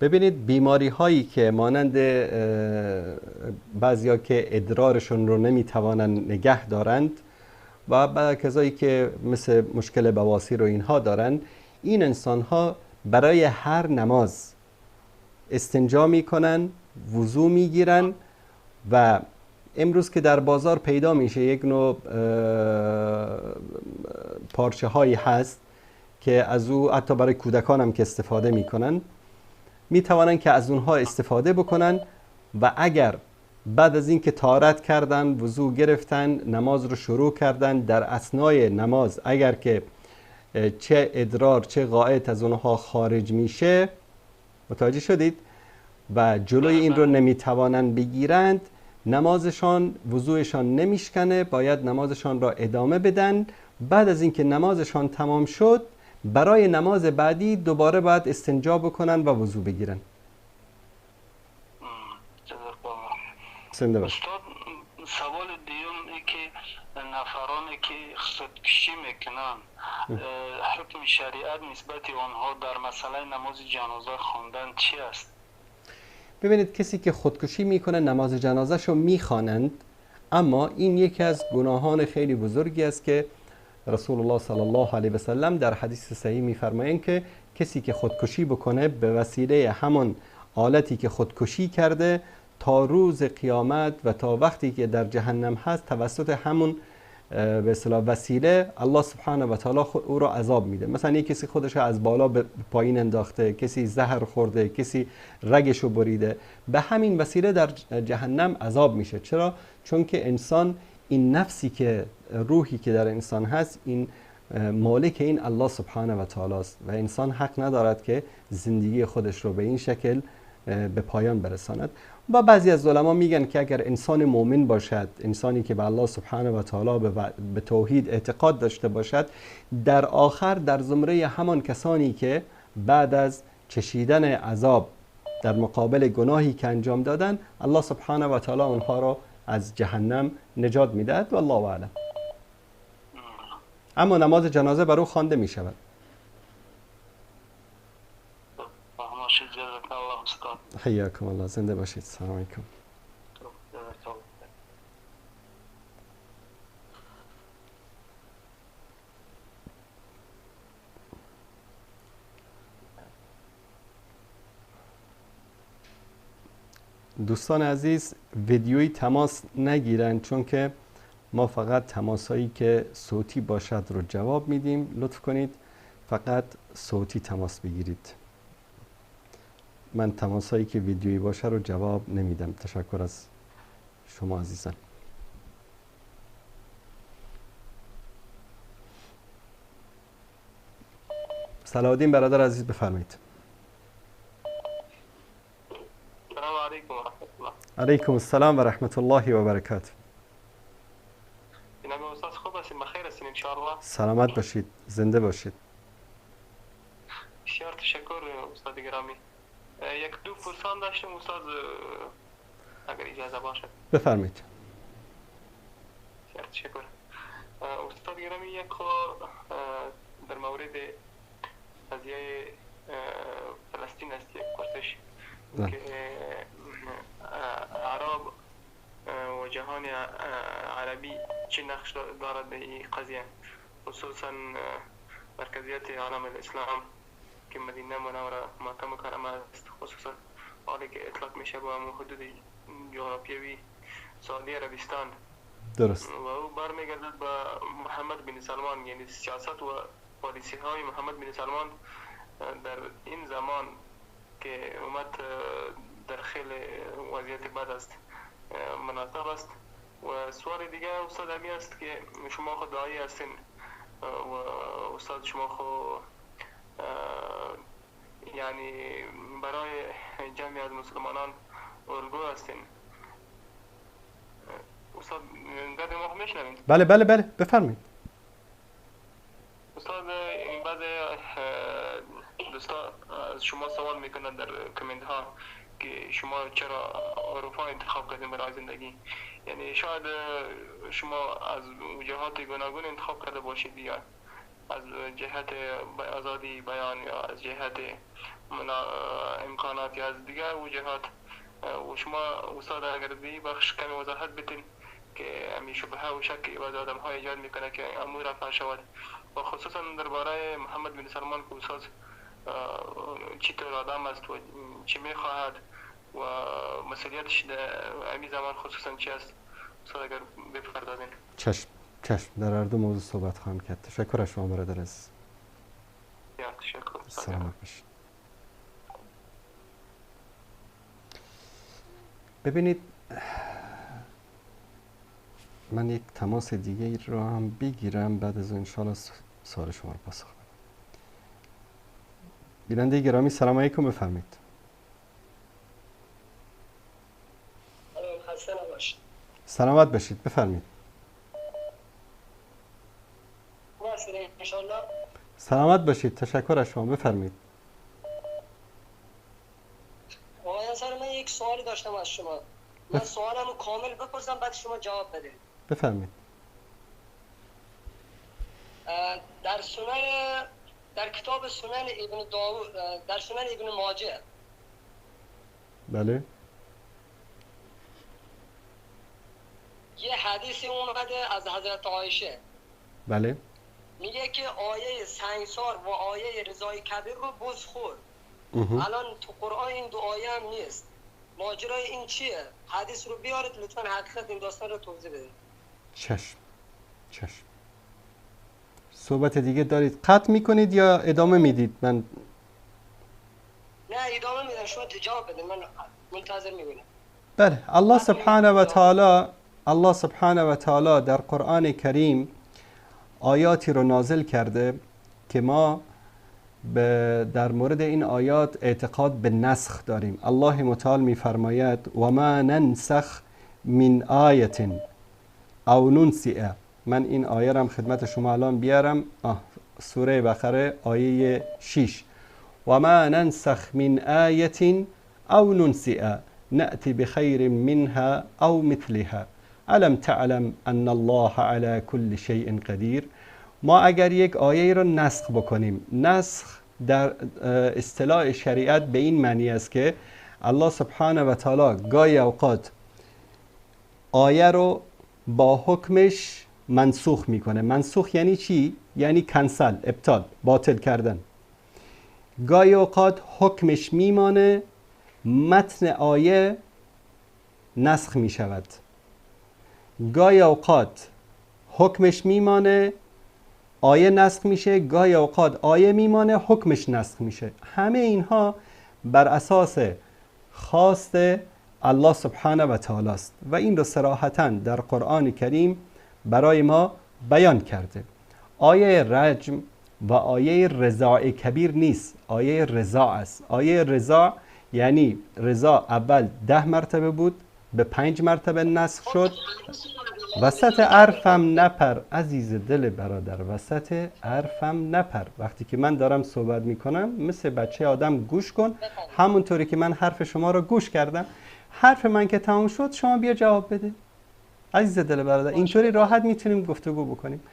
Speaker 2: ببینید، بیماری هایی که مانند بعضیا که ادرارشون رو نمیتوانند نگه دارند و بعضی کسایی که مثل مشکل بواسیر و اینها دارند، این انسان ها برای هر نماز استنجا میکنن، وضو میگیرن و امروز که در بازار پیدا میشه یک نوع پارچه هایی هست که از او حتی برای کودکان هم که استفاده میکنن، میتوانن که از اونها استفاده بکنن و اگر بعد از اینکه طهارت کردن، وضو گرفتن، نماز رو شروع کردن، در اثنای نماز اگر که چه ادرار چه غائط از اونها خارج میشه، متوجه شدید، و جلوی این رو نمیتوانن بگیرند، نمازشان، وضوعشان نمیشکنه، باید نمازشان را ادامه بدن. بعد از اینکه نمازشان تمام شد، برای نماز بعدی دوباره باید استنجا بکنن و وضو بگیرن. زنده باش.
Speaker 3: استاد، سوال دیوم ای که نفرانی که خودکشی میکنن، حکم شریعت نسبت آنها در مسئله نماز جنازه خواندن چی است؟
Speaker 2: ببینید، کسی که خودکشی میکنه نماز جنازه شو میخوانند، اما این یکی از گناهان خیلی بزرگی است که رسول الله صلی الله علیه و سلم در حدیث صحیح میفرمایند که کسی که خودکشی بکنه به وسیله همان آلتی که خودکشی کرده تا روز قیامت و تا وقتی که در جهنم هست توسط همون به اصطلاح وسیله الله سبحانه و تعالی او را عذاب میده. مثلا یک کسی خودش رو از بالا به پایین انداخته، کسی زهر خورده، کسی رگشو بریده، به همین وسیله در جهنم عذاب میشه. چرا؟ چون که انسان این نفسی که روحی که در انسان هست، این مالک این الله سبحانه و تعالی است و انسان حق ندارد که زندگی خودش رو به این شکل به پایان برساند. و بعضی از علما میگن که اگر انسان مؤمن باشد، انسانی که به الله سبحانه و تعالی به توحید اعتقاد داشته باشد، در آخر در زمره همان کسانی که بعد از چشیدن عذاب در مقابل گناهی که انجام دادن، الله سبحانه و تعالی آنها را از جهنم نجات میدهد. والله اعلم. اما نماز جنازه بر او خوانده می شود. حیاکم الله، زنده باشید. سلام علیکم. دوستان عزیز، ویدیویی تماس نگیرن، چون که ما فقط تماس هایی که صوتی باشد رو جواب میدیم. لطف کنید فقط صوتی تماس بگیرید. من تماس هایی که ویدیویی باشه رو جواب نمیدم. تشکر از شما عزیزان. صلاح الدین برادر عزیز بفرمایید.
Speaker 4: السلام علیکم و رحمت الله.
Speaker 2: علیکم السلام و رحمت الله و برکاته.
Speaker 4: جناب استاد خوب هستین؟ بخیر هستین ان شاء الله.
Speaker 2: سلامت باشید، زنده باشید.
Speaker 4: بسیار تشکر استاد گرامی. یک دو پرسان داشتم استاد، اگر اجازه باشد.
Speaker 2: بفرمایید.
Speaker 4: بسیار تشکر استاد گرامی. یک در مورد قضیه فلسطین است یک پرسش که عرب و جهان عربی چه نقش دارد در این قضیه، خصوصا مرکزیت عالم الاسلام که مدینه منوره مکه مکرمه است، خصوصا حالی که اطلاق میشه با حدود جغرافیوی سعودی عربستان.
Speaker 2: درست.
Speaker 4: و او برمیگردد به محمد بن سلمان، یعنی سیاست و پالیسی های محمد بن سلمان در این زمان که امت در خیلی وضعیت بد است مناسب است. و سوال دیگه استاد همی است که شما خود داعی هستین و استاد شما خود یعنی برای جمعی از مسلمانان الگو هستین. استاد گپ ما میشنوین؟
Speaker 2: بله بله بله، بفرمایید.
Speaker 4: میکنه در کامنت ها که شما چرا اروپا انتخاب کردین برای زندگی. یعنی شاید شما از جهات گوناگون انتخاب کرده باشید، یا از جهت آزادی بیان یا از جهت امکانات یا از دیگر وجهات. و شما استاد اگر دی بخش کمی وضاحت بدین که همی شبهه و شک بعض آدم ها ایجاد میکنه که امور رفع شود، و خصوصا درباره محمد بن سلمان که استاد چطور آدم است و چی میخواهد و مسئولیتش در امی زمان خصوصا چی است، استاد اگر بپردازین.
Speaker 2: چشم چشم، در هر دو موضوع صحبت خواهم کرد. تشکر از شما برادر عزیز.
Speaker 4: تشکر.
Speaker 2: سلامت باشید. ببینید من یک تماس دیگه رو هم بگیرم، بعد از انشالله سوال شما رو پاسخ بدم. بیننده گرامی سلام علیکم، بفرمایید.
Speaker 5: خسته نباشید.
Speaker 2: سلامت باشید، بفرمایید. سلامت باشید، تشکر از شما، بفرمایید.
Speaker 5: آقای انصاری من یک سوالی داشتم از شما. من سوالمو کامل بپرسم بعد شما جواب بدید.
Speaker 2: بفرمایید.
Speaker 5: در سنن، در کتاب سنن ابن داوود، در سنن ابن ماجه،
Speaker 2: بله،
Speaker 5: یه حدیثی اومده از حضرت عایشه،
Speaker 2: بله،
Speaker 5: میگه که آیه سنگسار و آیه رضای کبیر رو بز خورد. الان تو قرآن این دو آیه هم نیست. ماجرای این چیه؟ حدیث رو بیارید لطفا، حقیقت این داستان رو توضیح بدید.
Speaker 2: چشم چشم. صحبت دیگه دارید؟ قطع میکنید یا ادامه میدید؟ من
Speaker 5: نه ادامه میدم، شما جواب بدید، من منتظر میبینم.
Speaker 2: بله. الله سبحانه و تعالی، الله سبحانه و تعالی در قرآن کریم آیاتی رو نازل کرده که ما در مورد این آیات اعتقاد به نسخ داریم. الله متعال میفرماید و ما ننسخ من آیت او ننسئ. من این آیه را خدمت شما الان بیارم. سوره بقره آیه 6. و ما ننسخ من آیت او ننسئ نأتی بخیر منها او مثلها الم تعلم ان الله على كل شیء قدیر. ما اگر یک آیه رو نسخ بکنیم، نسخ در اصطلاح شریعت به این معنی است که الله سبحانه و تعالی گاهی اوقات آیه رو با حکمش منسوخ میکنه. منسوخ یعنی چی؟ یعنی کنسل، ابطال، باطل کردن. گاهی اوقات حکمش میمانه، متن آیه نسخ میشود. گاهی اوقات حکمش میمانه، آیه نسخ میشه. گاهی اوقات آیه میمانه، حکمش نسخ میشه. همه اینها بر اساس خواست الله سبحانه و تعالی است و این رو صراحتاً در قرآن کریم برای ما بیان کرده. آیه رجم و آیه رضاع کبیر نیست، آیه رضاع است. آیه رضاع یعنی رضاع اول 10 مرتبه بود، به 5 مرتبه نسخ شد. وسط عرفم نپر عزیز دل برادر، وسط عرفم نپر. وقتی که من دارم صحبت میکنم مثل بچه آدم گوش کن، همونطوری که من حرف شما رو گوش کردم. حرف من که تمام شد شما بیا جواب بده عزیز دل برادر. اینطوری راحت میتونیم گفتگو بکنیم.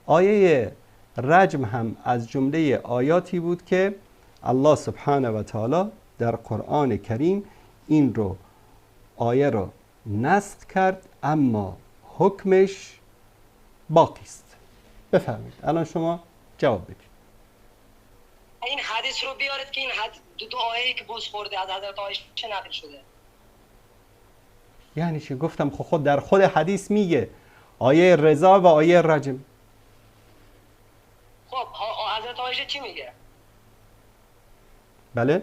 Speaker 2: آیه رجم هم از جمله آیاتی بود که الله سبحانه و تعالی در قرآن کریم این رو آیه رو نسخ کرد، اما حکمش باقی است. بفرمایید الان شما جواب بدید.
Speaker 5: این حدیث رو بیارید که این دو آیه که بز خورده از حضرت عایشه نقل شده.
Speaker 2: یعنی چی؟ گفتم خود در خود حدیث میگه آیه رضا و آیه رجم.
Speaker 5: خب حضرت عایشه چی میگه؟
Speaker 2: بله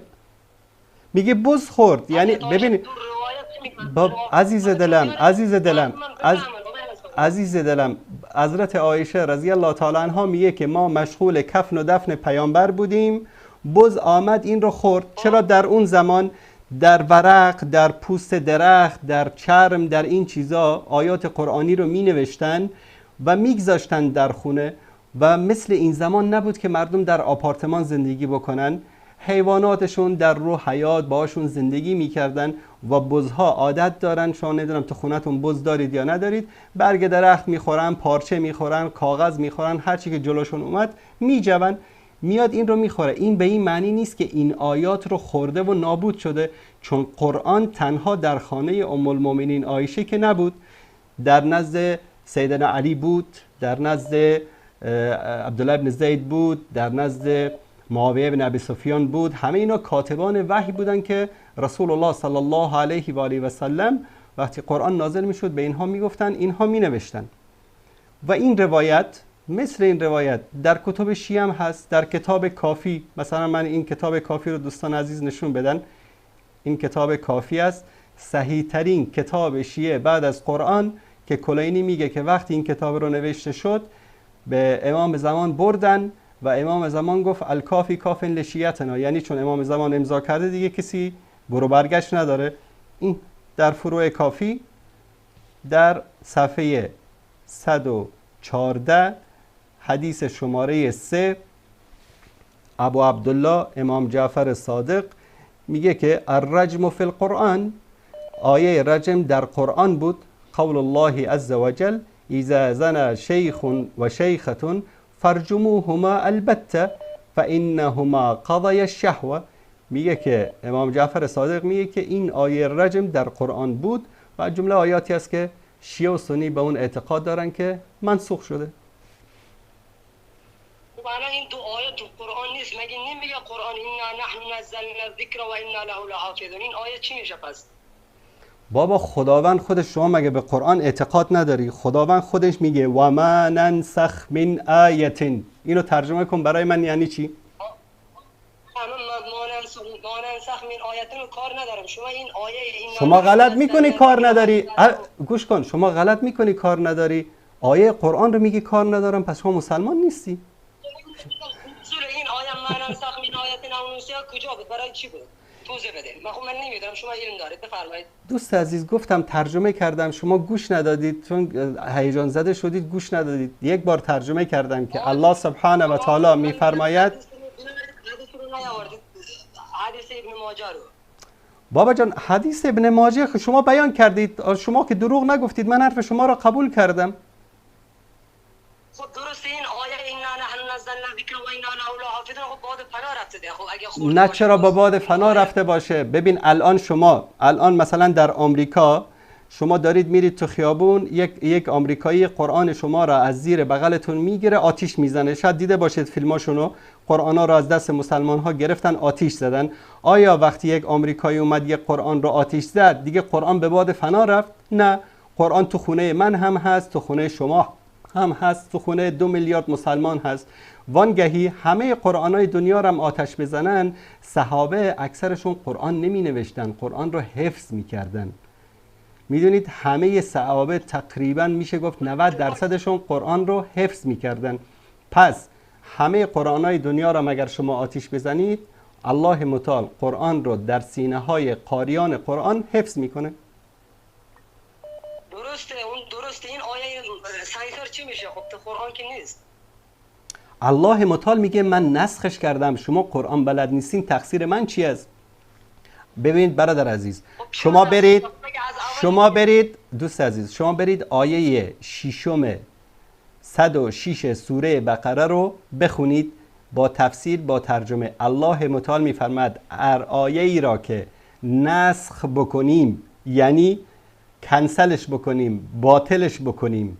Speaker 2: میگه بز خورد. یعنی ببینید عزیز دلم، عزیز دلم، عزیز دلم، حضرت عایشه رضی الله تعالی عنها میگه که ما مشغول کفن و دفن پیامبر بودیم، بز آمد این رو خورد. چرا در اون زمان در ورق، در پوست درخت، در چرم، در این چیزا آیات قرآنی رو می نوشتن و میگذاشتن در خونه و مثل این زمان نبود که مردم در آپارتمان زندگی بکنن. حیواناتشون در رو حیات باهاشون زندگی میکردن و بزها عادت دارن، شما نمیدونم تو خونتون بز دارید یا ندارید، برگ درخت میخورن، پارچه میخورن، کاغذ میخورن، هر چی که جلوشون اومد میجون، میاد این رو میخوره. این به این معنی نیست که این آیات رو خورده و نابود شده، چون قرآن تنها در خانه ام المؤمنین عایشه که نبود، در نزد سیدنا علی بود، در نزد عبدالله بن زید بود، در نزد معاویه بن ابی سفیان بود. همه اینا کاتبان وحی بودن که رسول الله صلی الله علیه و آله و سلم وقتی قرآن نازل میشد به اینها میگفتن، اینها مینوشتن. و این روایت مثل این روایت در کتب شیعه هم هست، در کتاب کافی. مثلا من این کتاب کافی رو دوستان عزیز نشون بدن، این کتاب کافی است، صحیح ترین کتاب شیعه بعد از قرآن، که کلینی میگه که وقتی این کتاب رو نوشته شد به امام زمان بردن و امام زمان گفت الکافی کافن لشیعتنا، یعنی چون امام زمان امضا کرده دیگه کسی برو برگشت نداره. این در فروع کافی در صفحه 114 حدیث شماره 3 ابو عبدالله امام جعفر صادق میگه که الرجم فی القرآن، آیه رجم در قرآن بود، قول الله عز وجل اذا زنى شیخ و شیخة فرجموهما البته فانهما قضی الشهوه. میگه که امام جعفر صادق میگه که این آیه رجم در قرآن بود و جمله آیاتی است که شیعه و سنی به اون اعتقاد دارن که منسوخ شده.
Speaker 5: خب الان این دو آیه تو قرآن نیست، مگه نمیگه قرآن انا نحن نزلنا الذکر و انا له لحافظون؟ این آیه چی میشه پس؟
Speaker 2: بابا خداوند خودش، شما مگه به قرآن اعتقاد نداری؟ خداوند خودش میگه و ما ننسخ من آیه. اینو ترجمه کن برای من یعنی چی؟
Speaker 5: ما ننسخ من آیه کار ندارم. شما این آیه این
Speaker 2: شما غلط میکنی کار نداری. گوش کن، شما غلط میکنی کار نداری. آیه قرآن رو میگی کار ندارم، پس شما مسلمان نیستی.
Speaker 5: این آیه ما ننسخ من آیه کجا بود؟ برای چی بود؟ توضیح بده. من نمیدونم، شما علم دارید، بفرمایید.
Speaker 2: دوست عزیز گفتم ترجمه کردم، شما گوش ندادید، چون هیجان زده شدید گوش ندادید. یک بار ترجمه کردم که الله سبحانه و تعالی میفرماید.
Speaker 5: حدیث ابن ماجه رو
Speaker 2: بابا جان، حدیث ابن ماجه شما بیان کردید، شما که دروغ نگفتید، من حرف شما را قبول کردم.
Speaker 5: خب درست، این آیه انا نحن نزلنا الذکر و انا له لحافظون خب باد فنا رفته ده. خب اگه
Speaker 2: نه چرا با باد فنا رفته باشه؟ ببین الان شما الان مثلا در آمریکا شما دارید میرید تو خیابون، یک آمریکایی قرآن شما را از زیر بغلتون میگیره آتیش میزنه. شاید دیده باشید فیلماشونو، قرآنا را از دست مسلمان ها گرفتن آتیش زدن. آیا وقتی یک آمریکایی اومد یک قرآن را آتیش زد دیگه قرآن به باد فنا رفت؟ نه، قرآن تو خونه من هم هست، تو خونه شما هم هست، تو خونه 2 میلیارد مسلمان هست. وانگهی همه قرآنای دنیا را هم آتش بزنن، صحابه اکثرشون قرآن نمی نوشتن، قرآن را حفظ می کردن. میدونید همه صحابه تقریبا میشه گفت 90% قرآن رو حفظ میکردن. پس همه قرآنای دنیا را مگر شما آتیش بزنید، الله متعال قرآن رو در سینه های قاریان قرآن حفظ میکنه.
Speaker 5: درسته، اون درسته. این آیه سنگسار چی میشه؟ خب تو قرآن که نیست.
Speaker 2: الله متعال میگه من نسخش کردم، شما قرآن بلد نیستین، تقصیر من چی است؟ ببینید برادر عزیز، شما برید، شما برید دوست عزیز، شما برید آیه ششم 106 سوره بقره رو بخونید با تفسیر با ترجمه. الله متعال میفرماد هر آیه ای را که نسخ بکنیم، یعنی کنسلش بکنیم، باطلش بکنیم،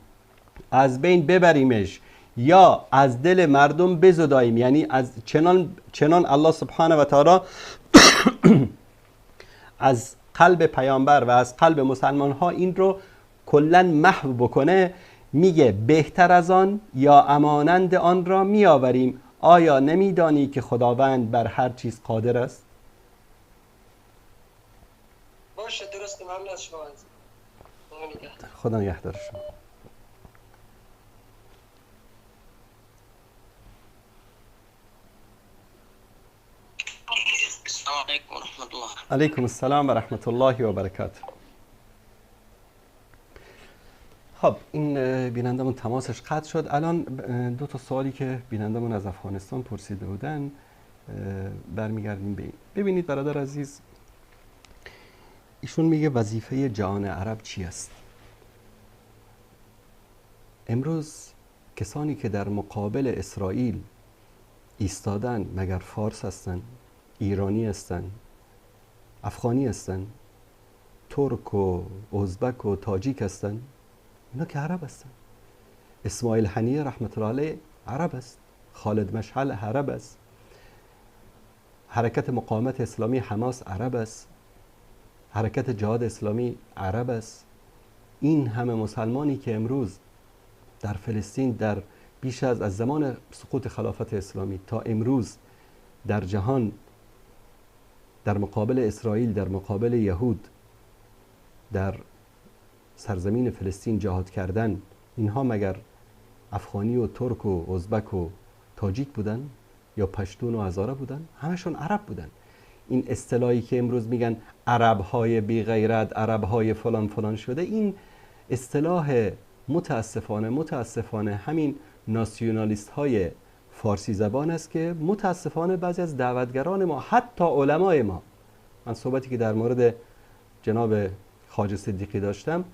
Speaker 2: از بین ببریمش یا از دل مردم بزداییم، یعنی از چنان الله سبحانه و تعالی از قلب پیامبر و از قلب مسلمان ها این رو کلا محو بکنه، میگه بهتر از آن یا امانند آن را میآوریم. آیا نمیدانی که خداوند بر هر چیز قادر است؟
Speaker 5: باشه، درست. ممنون از شما.
Speaker 2: خدا نگهدار شما.
Speaker 5: علیکم و رحمت الله.
Speaker 2: علیکم السلام و رحمت الله و برکاته. خب این بینندمون تماسش قطع شد. الان دو تا سوالی که بینندمون از افغانستان پرسیده بودن برمیگردیم به این. ببینید برادر عزیز، ایشون میگه وظیفه جهان عرب چی است؟ امروز کسانی که در مقابل اسرائیل ایستادن مگر فارس هستن، ایرانی هستن، افغانی هستن، ترک و ازبک و تاجیک هستن؟ اینا که عرب هستن. اسماعیل هنیه رحمت الله علیه عرب است، خالد مشعل عرب است، حرکت مقاومت اسلامی حماس عرب است، حرکت جهاد اسلامی عرب است. این همه مسلمانی که امروز در فلسطین در بیش از زمان سقوط خلافت اسلامی تا امروز در جهان در مقابل اسرائیل، در مقابل یهود، در سرزمین فلسطین جهاد کردن، اینها مگر افغانی و ترک و ازبک و تاجیک بودن یا پشتون و هزاره بودن؟ همشون عرب بودن. این اصطلاحی که امروز میگن عرب‌های بی غیرت، عرب‌های فلان فلان شده، این اصطلاح متاسفانه همین ناسیونالیست های فارسی زبان است که متاسفانه بعضی از دعوتگران ما، حتی علمای ما، من صحبتی که در مورد جناب خواجه صدیقی داشتم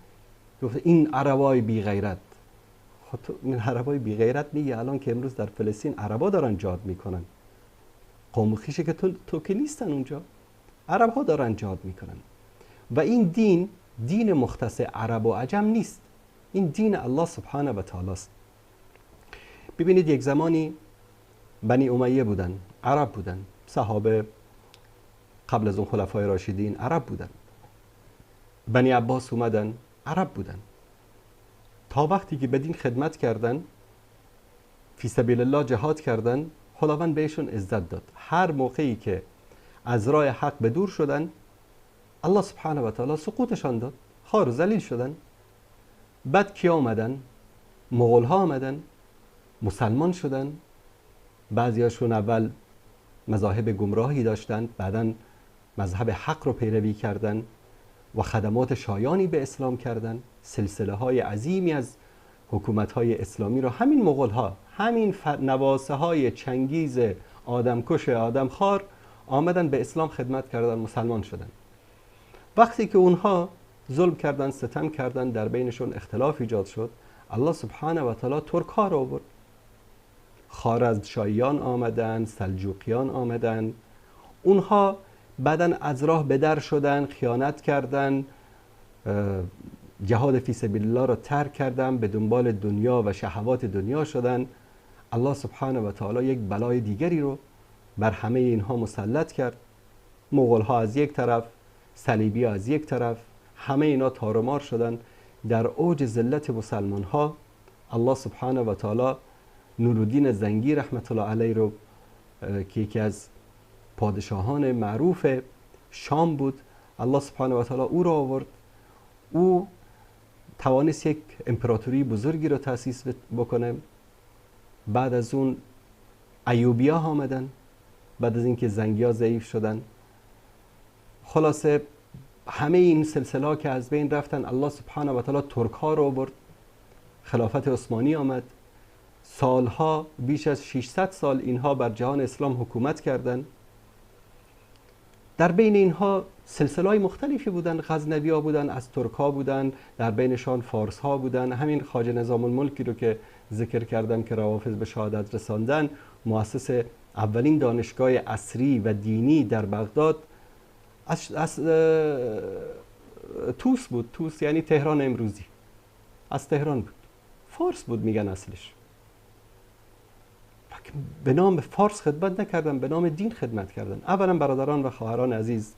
Speaker 2: گفت این عربای بی غیرت. خب این عربای بی غیرت میگه الان که امروز در فلسطین عربا دارن جهاد میکنن، قوم و خویشه که تو که نیستن اونجا، عرب ها دارن جهاد میکنن. و این دین دین مختص عرب و عجم نیست، این دین الله سبحانه و تعالی است. ببینید یک زمانی بنی امیه بودن، عرب بودن، صحابه قبل از اون خلفای راشدین عرب بودن، بنی عباس اومدن عرب بودن. تا وقتی که به دین خدمت کردن، فی سبیل الله جهاد کردن، خداوند بهشون عزت داد. هر موقعی که از راه حق به دور شدن، الله سبحانه و تعالی سقوطشان داد، خوار و ذلیل شدن. بعد کیا آمدن؟ مغول ها آمدن، مسلمان شدن. بعضیاشون اول مذاهب گمراهی داشتند، بعداً مذهب حق رو پیروی کردن و خدمات شایانی به اسلام کردن. سلسله های عظیمی از حکومت های اسلامی رو همین مغول ها، همین نواسه های چنگیز آدمکش آدمخوار آمدن به اسلام خدمت کردن، مسلمان شدن. وقتی که اونها ظلم کردن، ستم کردن، در بینشون اختلاف ایجاد شد، الله سبحانه و تعالی ترک ها رو آورد. خوارزمشاهیان آمدن، سلجوقیان آمدن. اونها بعداً از راه بدر شدن، خیانت کردن، جهاد فی سبیل الله را ترک کردن، به دنبال دنیا و شهوات دنیا شدن. الله سبحانه و تعالی یک بلای دیگری رو بر همه اینها مسلط کرد. مغول ها از یک طرف، صلیبی ها از یک طرف، همه اینا تارمار شدن. در اوج ذلت مسلمان ها الله سبحانه و تعالی نورالدین زنگی رحمت الله علیه رو که یکی از پادشاهان معروف شام بود، الله سبحانه و تعالی او را آورد. او توانست یک امپراتوری بزرگی را تأسیس بکنه. بعد از اون ایوبی ها آمدن، بعد از اینکه زنگی ها ضعیف شدن. خلاصه همه این سلسله ها که از بین رفتن، الله سبحانه و تعالی ترک ها رو آورد، خلافت عثمانی آمد. سالها، بیش از 600 سال اینها بر جهان اسلام حکومت کردند. در بین اینها سلسله های مختلفی بودن، غزنوی ها بودن، از ترک ها بودن، در بینشان فارس ها بودن. همین خواجه نظام الملکی رو که ذکر کردم که روافض به شهادت رساندن، مؤسس اولین دانشگاه عصری و دینی در بغداد از توس بود. توس یعنی تهران امروزی، از تهران بود، فارس بود میگن اصلش. به نام فارس خدمت نکردن، به نام دین خدمت کردن. اولا برادران و خواهران عزیز،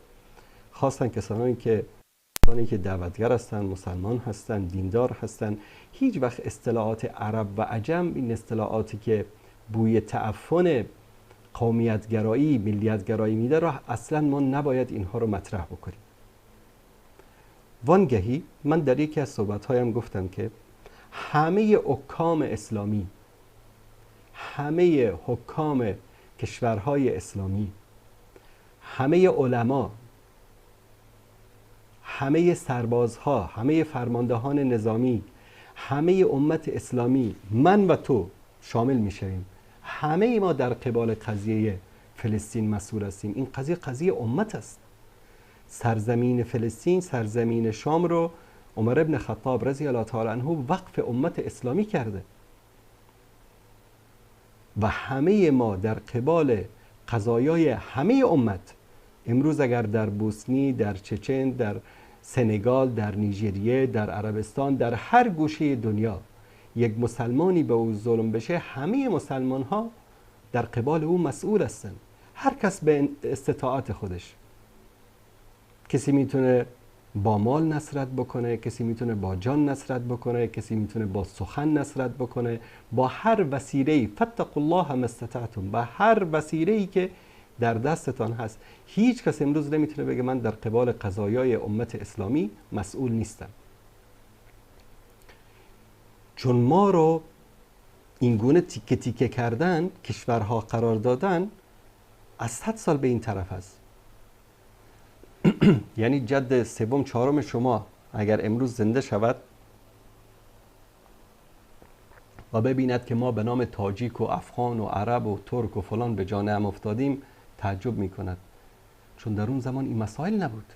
Speaker 2: خواستن کسانی که دعوتگر هستند، مسلمان هستند، دیندار هستند، هیچ وقت اصطلاحات عرب و عجم، این اصطلاحاتی که بوی تعفن قومیتگرایی، ملیتگرایی میده را اصلا ما نباید اینها رو مطرح بکنیم. وانگهی من در یکی از صحبت‌هایم گفتم که همه حکام اسلامی، همه حکام کشورهای اسلامی، همه علما، همه سربازها، همه فرماندهان نظامی، همه امت اسلامی، من و تو شامل میشویم، همه ما در قبال قضیه فلسطین مسئول هستیم. این قضیه قضیه امت است. سرزمین فلسطین، سرزمین شام رو عمر ابن خطاب رضی الله تعالی عنه وقف امت اسلامی کرده و همه ما در قبال قضایای همه امت، امروز اگر در بوسنی، در چچن، در سنگال، در نیجریه، در عربستان، در هر گوشه دنیا یک مسلمانی به او ظلم بشه، همه مسلمان ها در قبال او مسئول هستند. هر کس به استطاعت خودش. کسی میتونه با مال نصرت بکنه، کسی میتونه با جان نصرت بکنه، کسی میتونه با سخن نصرت بکنه، با هر وسیله‌ای. فاتقوا الله ما استطعتم، با هر وسیله‌ای که در دستتان هست. هیچ کس امروز نمیتونه بگه من در قبال قضایای امت اسلامی مسئول نیستم، چون ما رو این گونه تیکه تیکه کردن، کشورها قرار دادن، از 100 سال به این طرف است. یعنی جد سوم چهارم شما اگر امروز زنده شود و ببیند که ما به نام تاجیک و افغان و عرب و ترک و فلان به جان هم افتادیم، تعجب میکند، چون در اون زمان این مسائل نبود.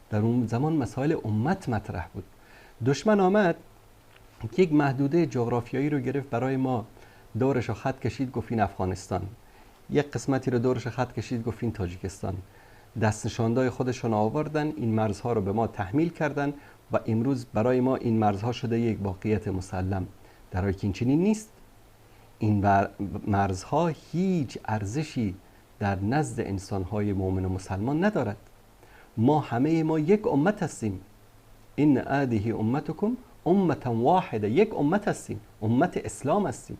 Speaker 2: در اون زمان مسائل امت مطرح بود. دشمن آمد یک محدوده جغرافیایی رو گرفت برای ما، دورش رو خط کشید، گفت این افغانستان. یک قسمتی رو دورش خط کشید، گفت این تاجیکستان. دست نشاندهای خودشون آوردن، این مرزها رو به ما تحمیل کردن و امروز برای ما این مرزها شده یک واقعیت مسلم، در حالی که این چنین نیست. این مرزها هیچ ارزشی در نزد انسانهای مؤمن و مسلمان ندارد. ما همه ما یک امت هستیم. این هذه امتکم امتا واحده، یک امت هستیم، امت اسلام هستیم.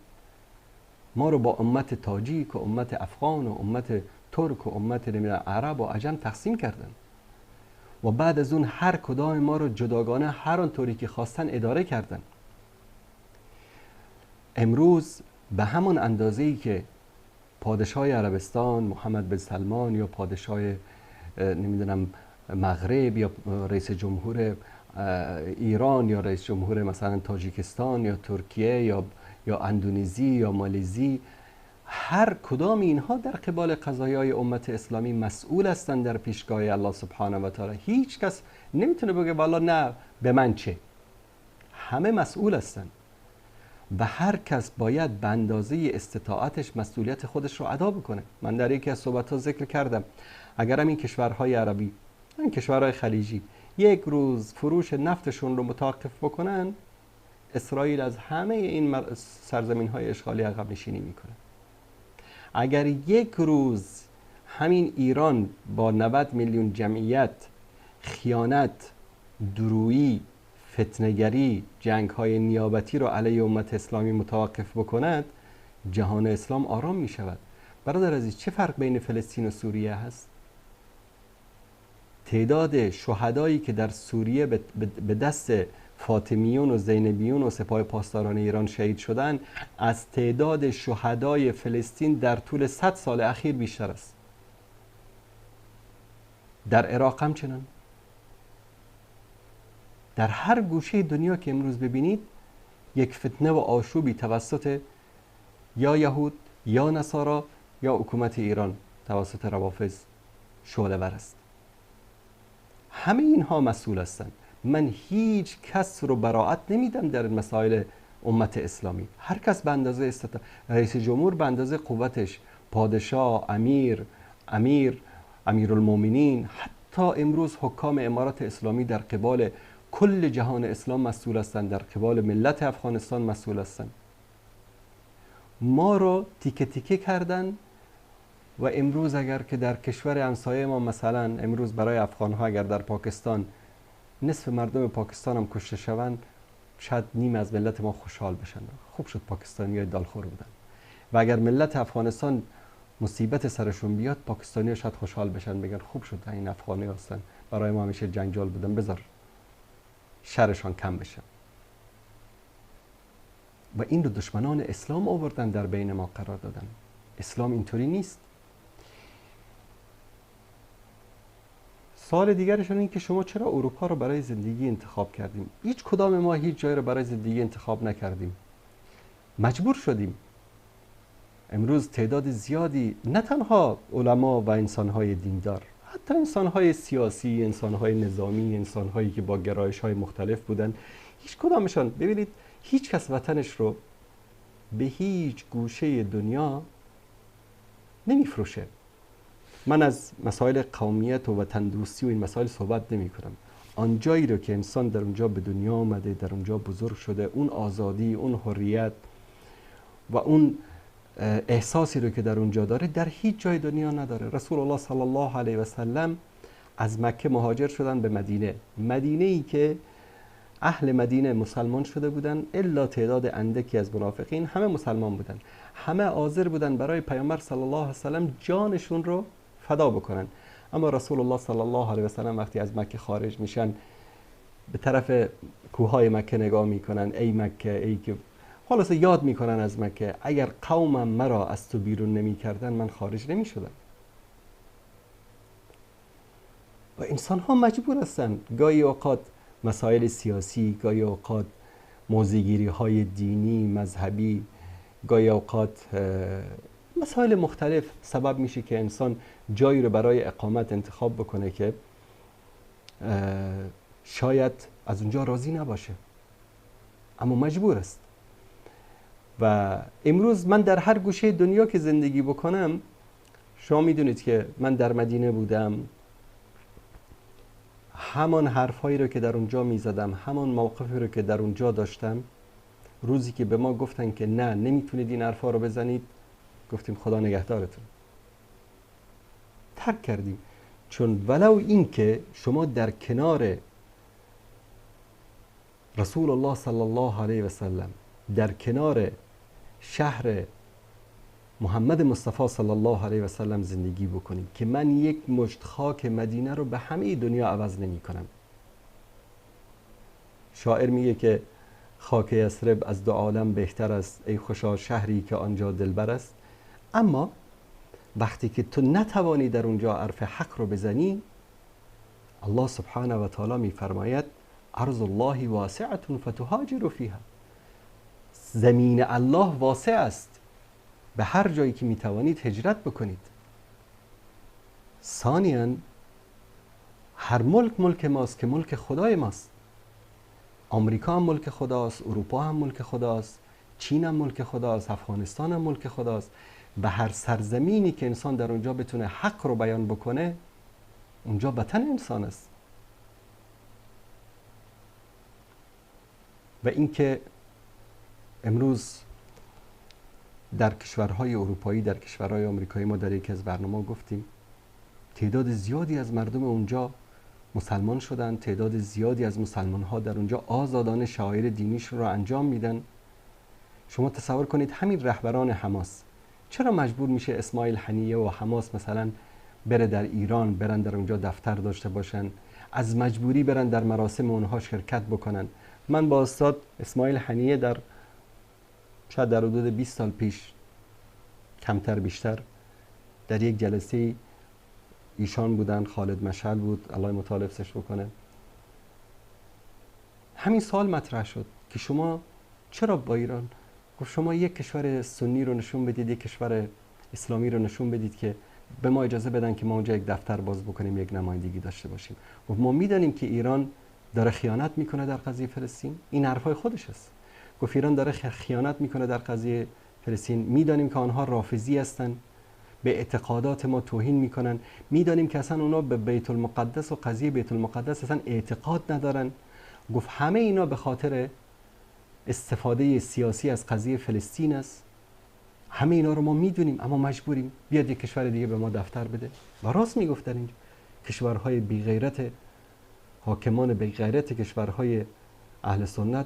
Speaker 2: ما رو با امت تاجیک و امت افغان و امت ترک و امت عرب و عجم تقسیم کردن و بعد از اون هر کدام ما رو جداگانه هر آنطوری که خواستن اداره کردن. امروز به همان اندازه‌ای که پادشاه عربستان محمد بن سلمان یا پادشاه نمیدونم مغرب یا رئیس جمهور ایران یا رئیس جمهور مثلا تاجیکستان یا ترکیه یا اندونزی یا مالزی، هر کدام اینها در قبال قضایای امت اسلامی مسئول هستند در پیشگاه الله سبحانه و تعالی. هیچ کس نمیتونه بگه والا نه به من چه. همه مسئول هستند و هر کس باید به اندازه استطاعتش مسئولیت خودش رو ادا بکنه. من در یکی از صحبت‌ها ذکر کردم اگر این کشورهای عربی، این کشورهای خلیجی یک روز فروش نفتشون رو متوقف بکنن، اسرائیل از همه این سرزمین‌های اشغالی عقب نشینی میکنه. اگر یک روز همین ایران با 90 میلیون جمعیت خیانت، درویی، فتنه‌گری، جنگ‌های نیابتی رو علیه امت اسلامی متوقف بکند، جهان اسلام آرام می شود. برادر عزیز، چه فرق بین فلسطین و سوریه هست؟ تعداد شهدایی که در سوریه به دست فاطمیون و زینبیون و سپاه پاسداران ایران شهید شدن از تعداد شهدای فلسطین در طول 100 سال اخیر بیشتر است. در عراق همچنان. در هر گوشه دنیا که امروز ببینید یک فتنه و آشوبی توسط یا یهود یا نصارا یا حکومت ایران توسط روافض شعله ور است. همه اینها مسئول هستند. من هیچ کس رو براعت نمیدم در مسائل امت اسلامی. هر کس به اندازه رئیس جمهور به اندازه قوتش، پادشاه، امیر، امیرالمومنین، حتی امروز حکام امارات اسلامی در قبال کل جهان اسلام مسئول هستند، در قبال ملت افغانستان مسئول هستند. ما رو تیکه تیکه کردن و امروز اگر که در کشور همسایه ما، مثلا امروز برای افغان ها اگر در پاکستان نصف مردم پاکستان هم کشته شوند، شاید نیم از ملت ما خوشحال بشن، خوب شد پاکستانی های دالخور بودن. و اگر ملت افغانستان مصیبت سرشون بیاد، پاکستانی ها شاید خوشحال بشن، بگن خوب شد این افغانی هستن، برای ما همیشه جنجال بودن، بذار شرشان کم بشه. و این رو دشمنان اسلام آوردن در بین ما قرار دادن. اسلام اینطوری نیست. سوال دیگرشون این که شما چرا اروپا رو برای زندگی انتخاب کردیم؟ هیچ کدام ما هیچ جایی رو برای زندگی انتخاب نکردیم، مجبور شدیم. امروز تعداد زیادی نه تنها علما و انسانهای دیندار، حتی انسانهای سیاسی، انسانهای نظامی، انسانهایی که با گرایش‌های مختلف بودن، هیچ کدامشان، ببینید هیچ کس وطنش رو به هیچ گوشه دنیا نمیفروشه. من از مسائل قومیت و وطن دوستی و این مسائل صحبت نمی کنم. آنجایی رو که انسان در اونجا به دنیا آمده، در اونجا بزرگ شده، اون آزادی، اون حریت و اون احساسی رو که در اونجا داره در هیچ جای دنیا نداره. رسول الله صلی الله علیه و سلم از مکه مهاجر شدن به مدینه، مدینه ای که اهل مدینه مسلمان شده بودن الا تعداد اندکی از منافقین، همه مسلمان بودن، همه حاضر بودن برای پیامبر صلی الله علیه و سلم جانشون رو فدا بکنن. اما رسول الله صلی الله علیه و سلم وقتی از مکه خارج میشن به طرف کوههای مکه نگاه میکنن، ای مکه، ای که خلاصه یاد میکنن از مکه، اگر قومم مرا از تو بیرون نمیکردن من خارج نمیشدم. و انسان ها مجبور هستن گاهی اوقات مسائل سیاسی، گاهی اوقات موضع‌گیری های دینی مذهبی، گاهی اوقات مسائل مختلف سبب میشه که انسان جایی رو برای اقامت انتخاب بکنه که شاید از اونجا راضی نباشه، اما مجبور است. و امروز من در هر گوشه دنیا که زندگی بکنم، شما میدونید که من در مدینه بودم، همان حرفهایی رو که در اونجا میزدم، همان موقفی رو که در اونجا داشتم، روزی که به ما گفتن که نه نمیتونید این حرفا رو بزنید، گفتیم خدا نگهدارتون، ترک کردیم. چون ولو این که شما در کنار رسول الله صلی الله علیه و سلم، در کنار شهر محمد مصطفی صلی الله علیه و سلم زندگی بکنید که من یک مشت خاک مدینه رو به همه دنیا عوض نمی کنم. شاعر میگه که خاک یثرب از دو عالم بهتر است، ای خوشا شهری که آنجا دلبر است. اما وقتی که تو نتوانی در اونجا حرف حق رو بزنی، الله سبحانه و تعالی میفرماید ارض الله واسعه فتهاجر فیها، زمین الله واسع است، به هر جایی که میتوانید هجرت بکنید. ثانیاً هر ملک ملک ماست که ملک خدای ماست. آمریکا هم ملک خداست، اروپا هم ملک خداست، چین هم ملک خداست، افغانستان هم ملک خداست. به هر سرزمینی که انسان در اونجا بتونه حق رو بیان بکنه، اونجا وطن انسان است. و اینکه امروز در کشورهای اروپایی، در کشورهای آمریکایی، ما در یکی از برنامه‌ها گفتیم تعداد زیادی از مردم اونجا مسلمان شدن، تعداد زیادی از مسلمان‌ها در اونجا آزادانه شعائر دینیشون رو انجام میدن. شما تصور کنید همین رهبران حماس چرا مجبور میشه اسماعیل هنیه و حماس مثلا بره در ایران، برن در اونجا دفتر داشته باشن، از مجبوری برن در مراسم اونها شرکت بکنن. من با استاد اسماعیل هنیه در شاید در حدود 20 سال پیش، کمتر بیشتر، در یک جلسه ایشان بودن، خالد مشعل بود، الله متعال حفظش بکنه، همین سوال مطرح شد که شما چرا با ایران؟ گفت شما یک کشور سنی رو نشون بدید، یک کشور اسلامی رو نشون بدید که به ما اجازه بدن که ما اونجا یک دفتر باز بکنیم، یک نمایندگی داشته باشیم. گفت ما میدانیم که ایران داره خیانت میکنه در قضیه فلسطین، این حرفای خودش است. گفت ایران داره خیانت میکنه در قضیه فلسطین، میدانیم که آنها رافضی هستند، به اعتقادات ما توهین میکنن، میدانیم که اصلا اونا به بیت المقدس و قضیه بیت المقدس اصلا اعتقاد ندارن. گفت همه اینا به خاطر استفاده سیاسی از قضیه فلسطین است، همه اینا رو ما میدونیم، اما مجبوریم بیاد یک کشور دیگه به ما دفتر بده. و راست میگفت در اینجا کشورهای بی غیرت، حاکمان بی غیرت کشورهای اهل سنت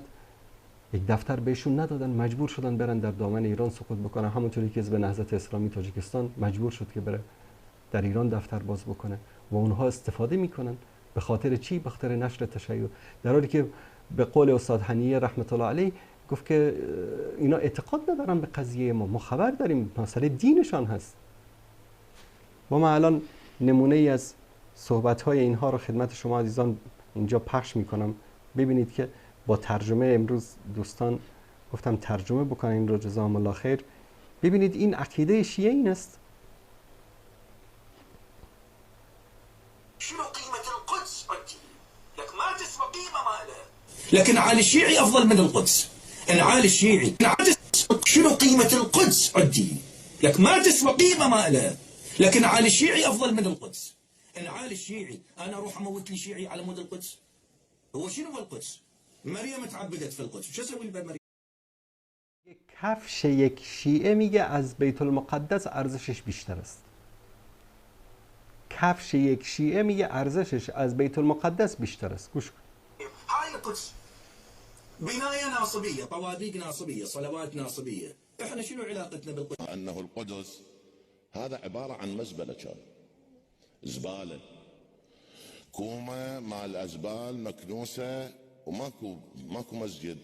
Speaker 2: یک دفتر بهشون ندادن، مجبور شدن برن در دامن ایران سقوط بکنن. همونطوری که حزب نهضت اسلامی تاجیکستان مجبور شد که بره در ایران دفتر باز بکنه و اونها استفاده میکنن. به خاطر چی؟ به خاطر نشر تشیع. در حالی که به قول استاد هنیه رحمت الله علیه گفت که اینا اعتقاد ندارن به قضیه ما، ما خبر داریم، مسئله دینشان هست. با ما الان نمونه ای از صحبت های اینها رو خدمت شما عزیزان اینجا پخش میکنم، ببینید که با ترجمه امروز دوستان گفتم ترجمه بکنن این رو، جزاهم الله خیر. ببینید این عقیده شیعه این است.
Speaker 6: شنو قيمة القدس عندي؟ لك ما تسوى قيمة ماله. لكن عالي الشيعي أفضل من القدس. نعال الشيعي شنو قيمة القدس عندي؟ لك ما تسوى قيمة ماله. لكن عالي الشيعي أفضل من القدس. نعال الشيعي، أنا أروح أموت لي شيعي على مود القدس؟ هو شنو هو القدس؟ مريم تعبدت في القدس، شو أسوي بمريم؟
Speaker 2: کفش یک شیعه میگه از بیت المقدس ارزشش بیشتر است. کفش یک شیعه میگه ارزشش از بیت المقدس بیشتر است. گوش کن.
Speaker 6: هاي القدس بناية ناصبية، طوابيق ناصبية، صلوات ناصبية. احنا شنو علاقتنا بالقدس؟
Speaker 7: انه القدس هذا عبارة عن مزبلة، كان زبالة، كومة مع الأزبال مكنوسة، وماكو ماكو مسجد،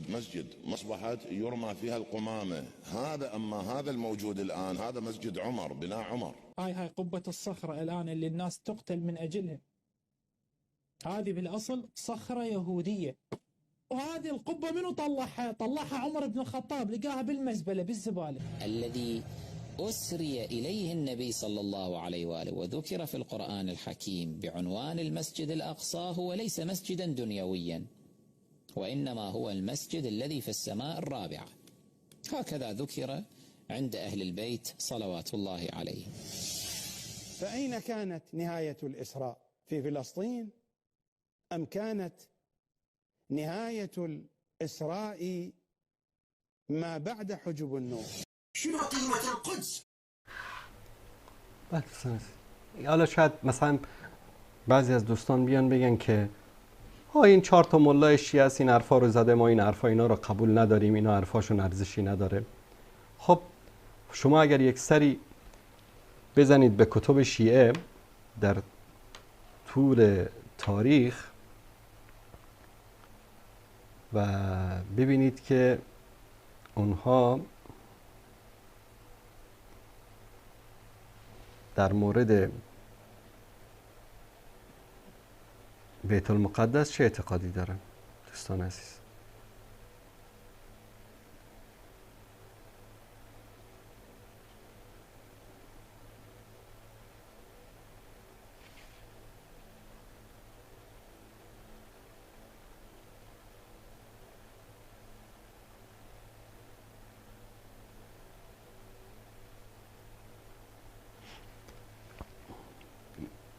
Speaker 7: مسجد مصبحت يرمى فيها القمامة. هذا أما هذا الموجود الآن هذا مسجد عمر، بناء عمر.
Speaker 8: هاي قبة الصخرة الآن اللي الناس تقتل من أجلها، هذه بالأصل صخرة يهودية، وهذه القبة منو طلعها؟ طلعها عمر بن الخطاب، لقاها بالمزبلة بالزبالة.
Speaker 9: الذي أسري إليه النبي صلى الله عليه وآله وذكر في القرآن الحكيم بعنوان المسجد الأقصى هو ليس مسجدا دنيويا، وإنما هو المسجد الذي في السماء الرابعة، هكذا ذكر عند أهل البيت صلوات الله عليهم.
Speaker 10: فأين كانت نهاية الإسراء؟ في فلسطين أم كانت نهاية الإسراء ما بعد حجب النور؟
Speaker 6: شنو قيمة القدس؟
Speaker 2: حالا شاید مثلا بعضی از دوستان بیان بگن که ها این 4 تا ملای شیعه است، این حرفا رو زده، ما این حرفا اینا رو قبول نداریم، اینا حرفاشون ارزشی نداره. خب شما اگر یک سری بزنید به کتب شیعه در طول تاریخ و ببینید که اونها در مورد بیت المقدس چه اعتقادی دارن. دوستان عزیز،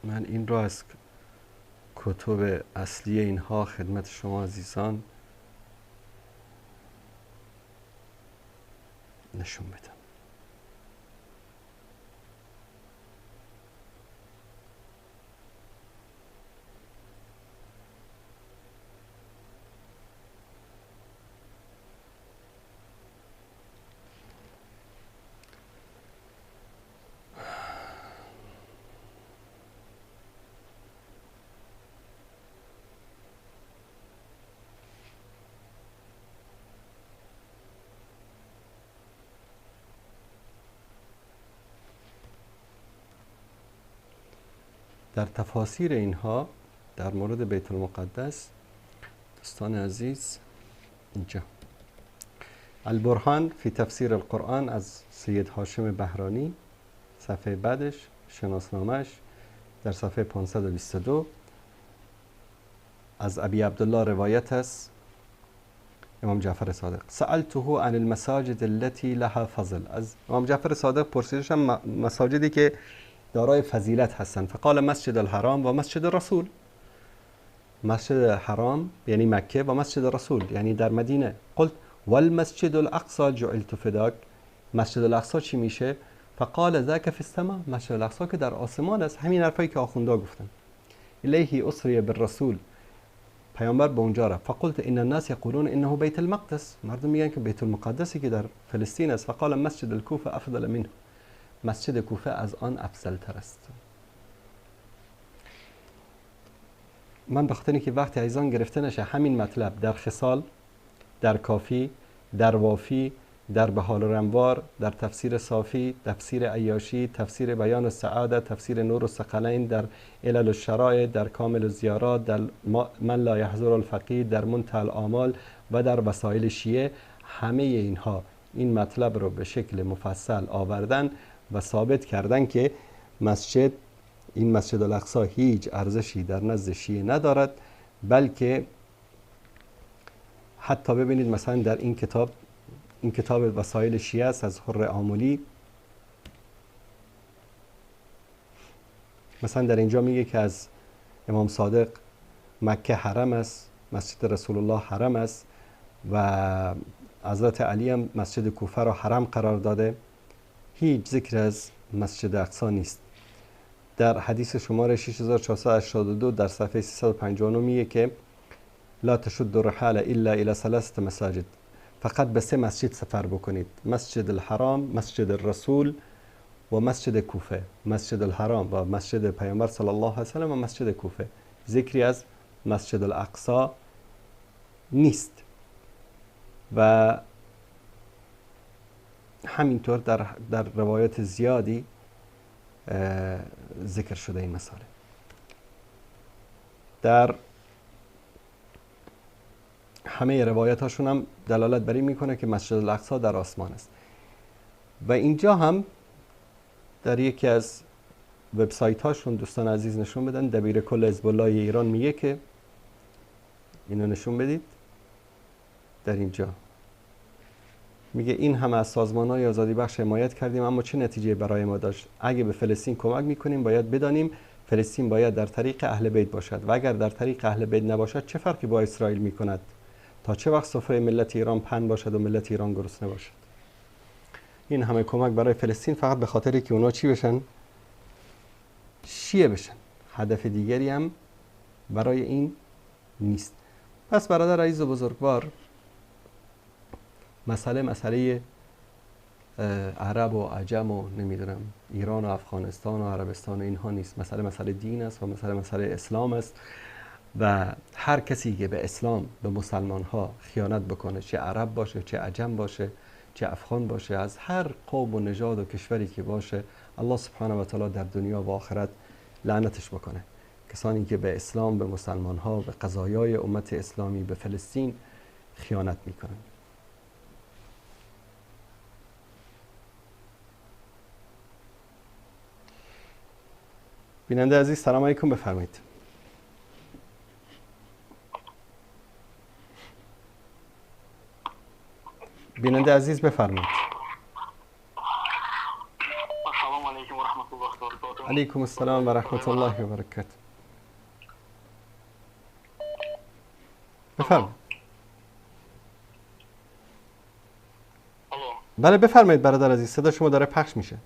Speaker 2: من این را از کتب اصلی اینها خدمت شما عزیزان نشون بدم. در تفاسیر اینها در مورد بیت المقدس دوستان عزیز، اینجا البرهان فی تفسیر القرآن از سید هاشم بهرانی، صفحه بعدش شناسنامش در صفحه 522 از ابی عبدالله روایت است، امام جعفر صادق سألته عن المساجد التي لها فضل. از امام جعفر صادق پرسیدشم مساجدی که دارای فضیلت هستند. فقال مسجد الحرام و مسجد الرسول. مسجد الحرام یعنی مکه و مسجد الرسول یعنی در مدینه. قلت والمسجد الاقصى جعلت فداک. مسجد الاقصی چی میشه؟ فقال ذاک فی السماء. مسجد الاقصی که در آسمان است، همین حرفایی که آخوندا گفتن. الیه اسری بالرسول، پیامبر به اونجا رفت. فقلت ان الناس یقولون انه بیت المقدس، مردم میگن که بیت المقدسی که در فلسطین است. فقال مسجد الکوفه افضل منه، مسجد کوفه از آن افضل تر است. من به خاطر اینکه وقتی عزیزان گرفته نشه، همین مطلب در خصال، در کافی، در وافی، در بحال رنوار، در تفسیر صافی، تفسیر عیاشی، تفسیر بیان السعاده، تفسیر نور الثقلین، در علل الشرائع، در کامل الزیارات، در من لا یحضر الفقید، در منتهی الآمال و در وسایل شیعه، همه اینها این مطلب رو به شکل مفصل آوردن و ثابت کردن که مسجد، این مسجد الاقصی هیچ ارزشی در نزد شیعه ندارد، بلکه حتی ببینید مثلا در این کتاب، این کتاب وسایل شیعه است از حر آملی، مثلا در اینجا میگه که از امام صادق مکه حرم است، مسجد رسول الله حرم است و حضرت علی هم مسجد کوفه را حرم قرار داده. هیچ ذکر از مسجد اقصی نیست. در حدیث شماره 6482 در صفحه 359 میگه که لا تشد الرحال الا الى ثلاثه مساجد، فقط به سه مسجد سفر بکنید، مسجد الحرام، مسجد الرسول و مسجد کوفه. مسجد الحرام و مسجد پیامبر صلی الله علیه و سلم و مسجد کوفه. ذکری از مسجد الاقصی نیست. و همینطور در روایات زیادی ذکر شده این مسئله. در همه روایت هاشون هم دلالت بر این میکنه که مسجد الاقصی در آسمان است. و اینجا هم در یکی از وبسایت هاشون دوستان عزیز نشون بدن، دبیر کل حزب الله ایران میگه که اینو نشون بدید، در اینجا میگه این همه از سازمان‌های آزادی بخش حمایت کردیم، اما چه نتیجه برای ما داشت؟ اگه به فلسطین کمک میکنیم باید بدانیم فلسطین باید در طریق اهل بیت باشد و اگر در طریق اهل بیت نباشد چه فرقی با اسرائیل میکند؟ تا چه وقت سفره ملت ایران پهن باشد و ملت ایران گرسنه باشد؟ این همه کمک برای فلسطین فقط به خاطر که اونا چی بشن؟ شیعه بشن. هدف دیگری هم برای این نیست. پس برادر عزیز و بزرگوار، مسئله عرب و عجم و نمیدونم ایران و افغانستان و عربستان و اینها نیست. مسئله دین است و مسئله اسلام است و هر کسی که به اسلام، به مسلمان ها خیانت بکنه، چه عرب باشه، چه عجم باشه، چه افغان باشه، از هر قوم و نژاد و کشوری که باشه، الله سبحانه و تعالی در دنیا و آخرت لعنتش بکنه. کسانی که به اسلام، به مسلمان ها، به قضایای امت اسلامی، به فلسطین خیانت میکنن. بیننده عزیز سلام علیکم، بفرمایید. بیننده عزیز بفرمایید.
Speaker 3: السلام علیکم و رحمت الله و برکاته.
Speaker 2: علیکم السلام و رحمت الله و برکاته. بفرمایید. بله بفرمایید برادر عزیز، صدا شما داره پخش میشه.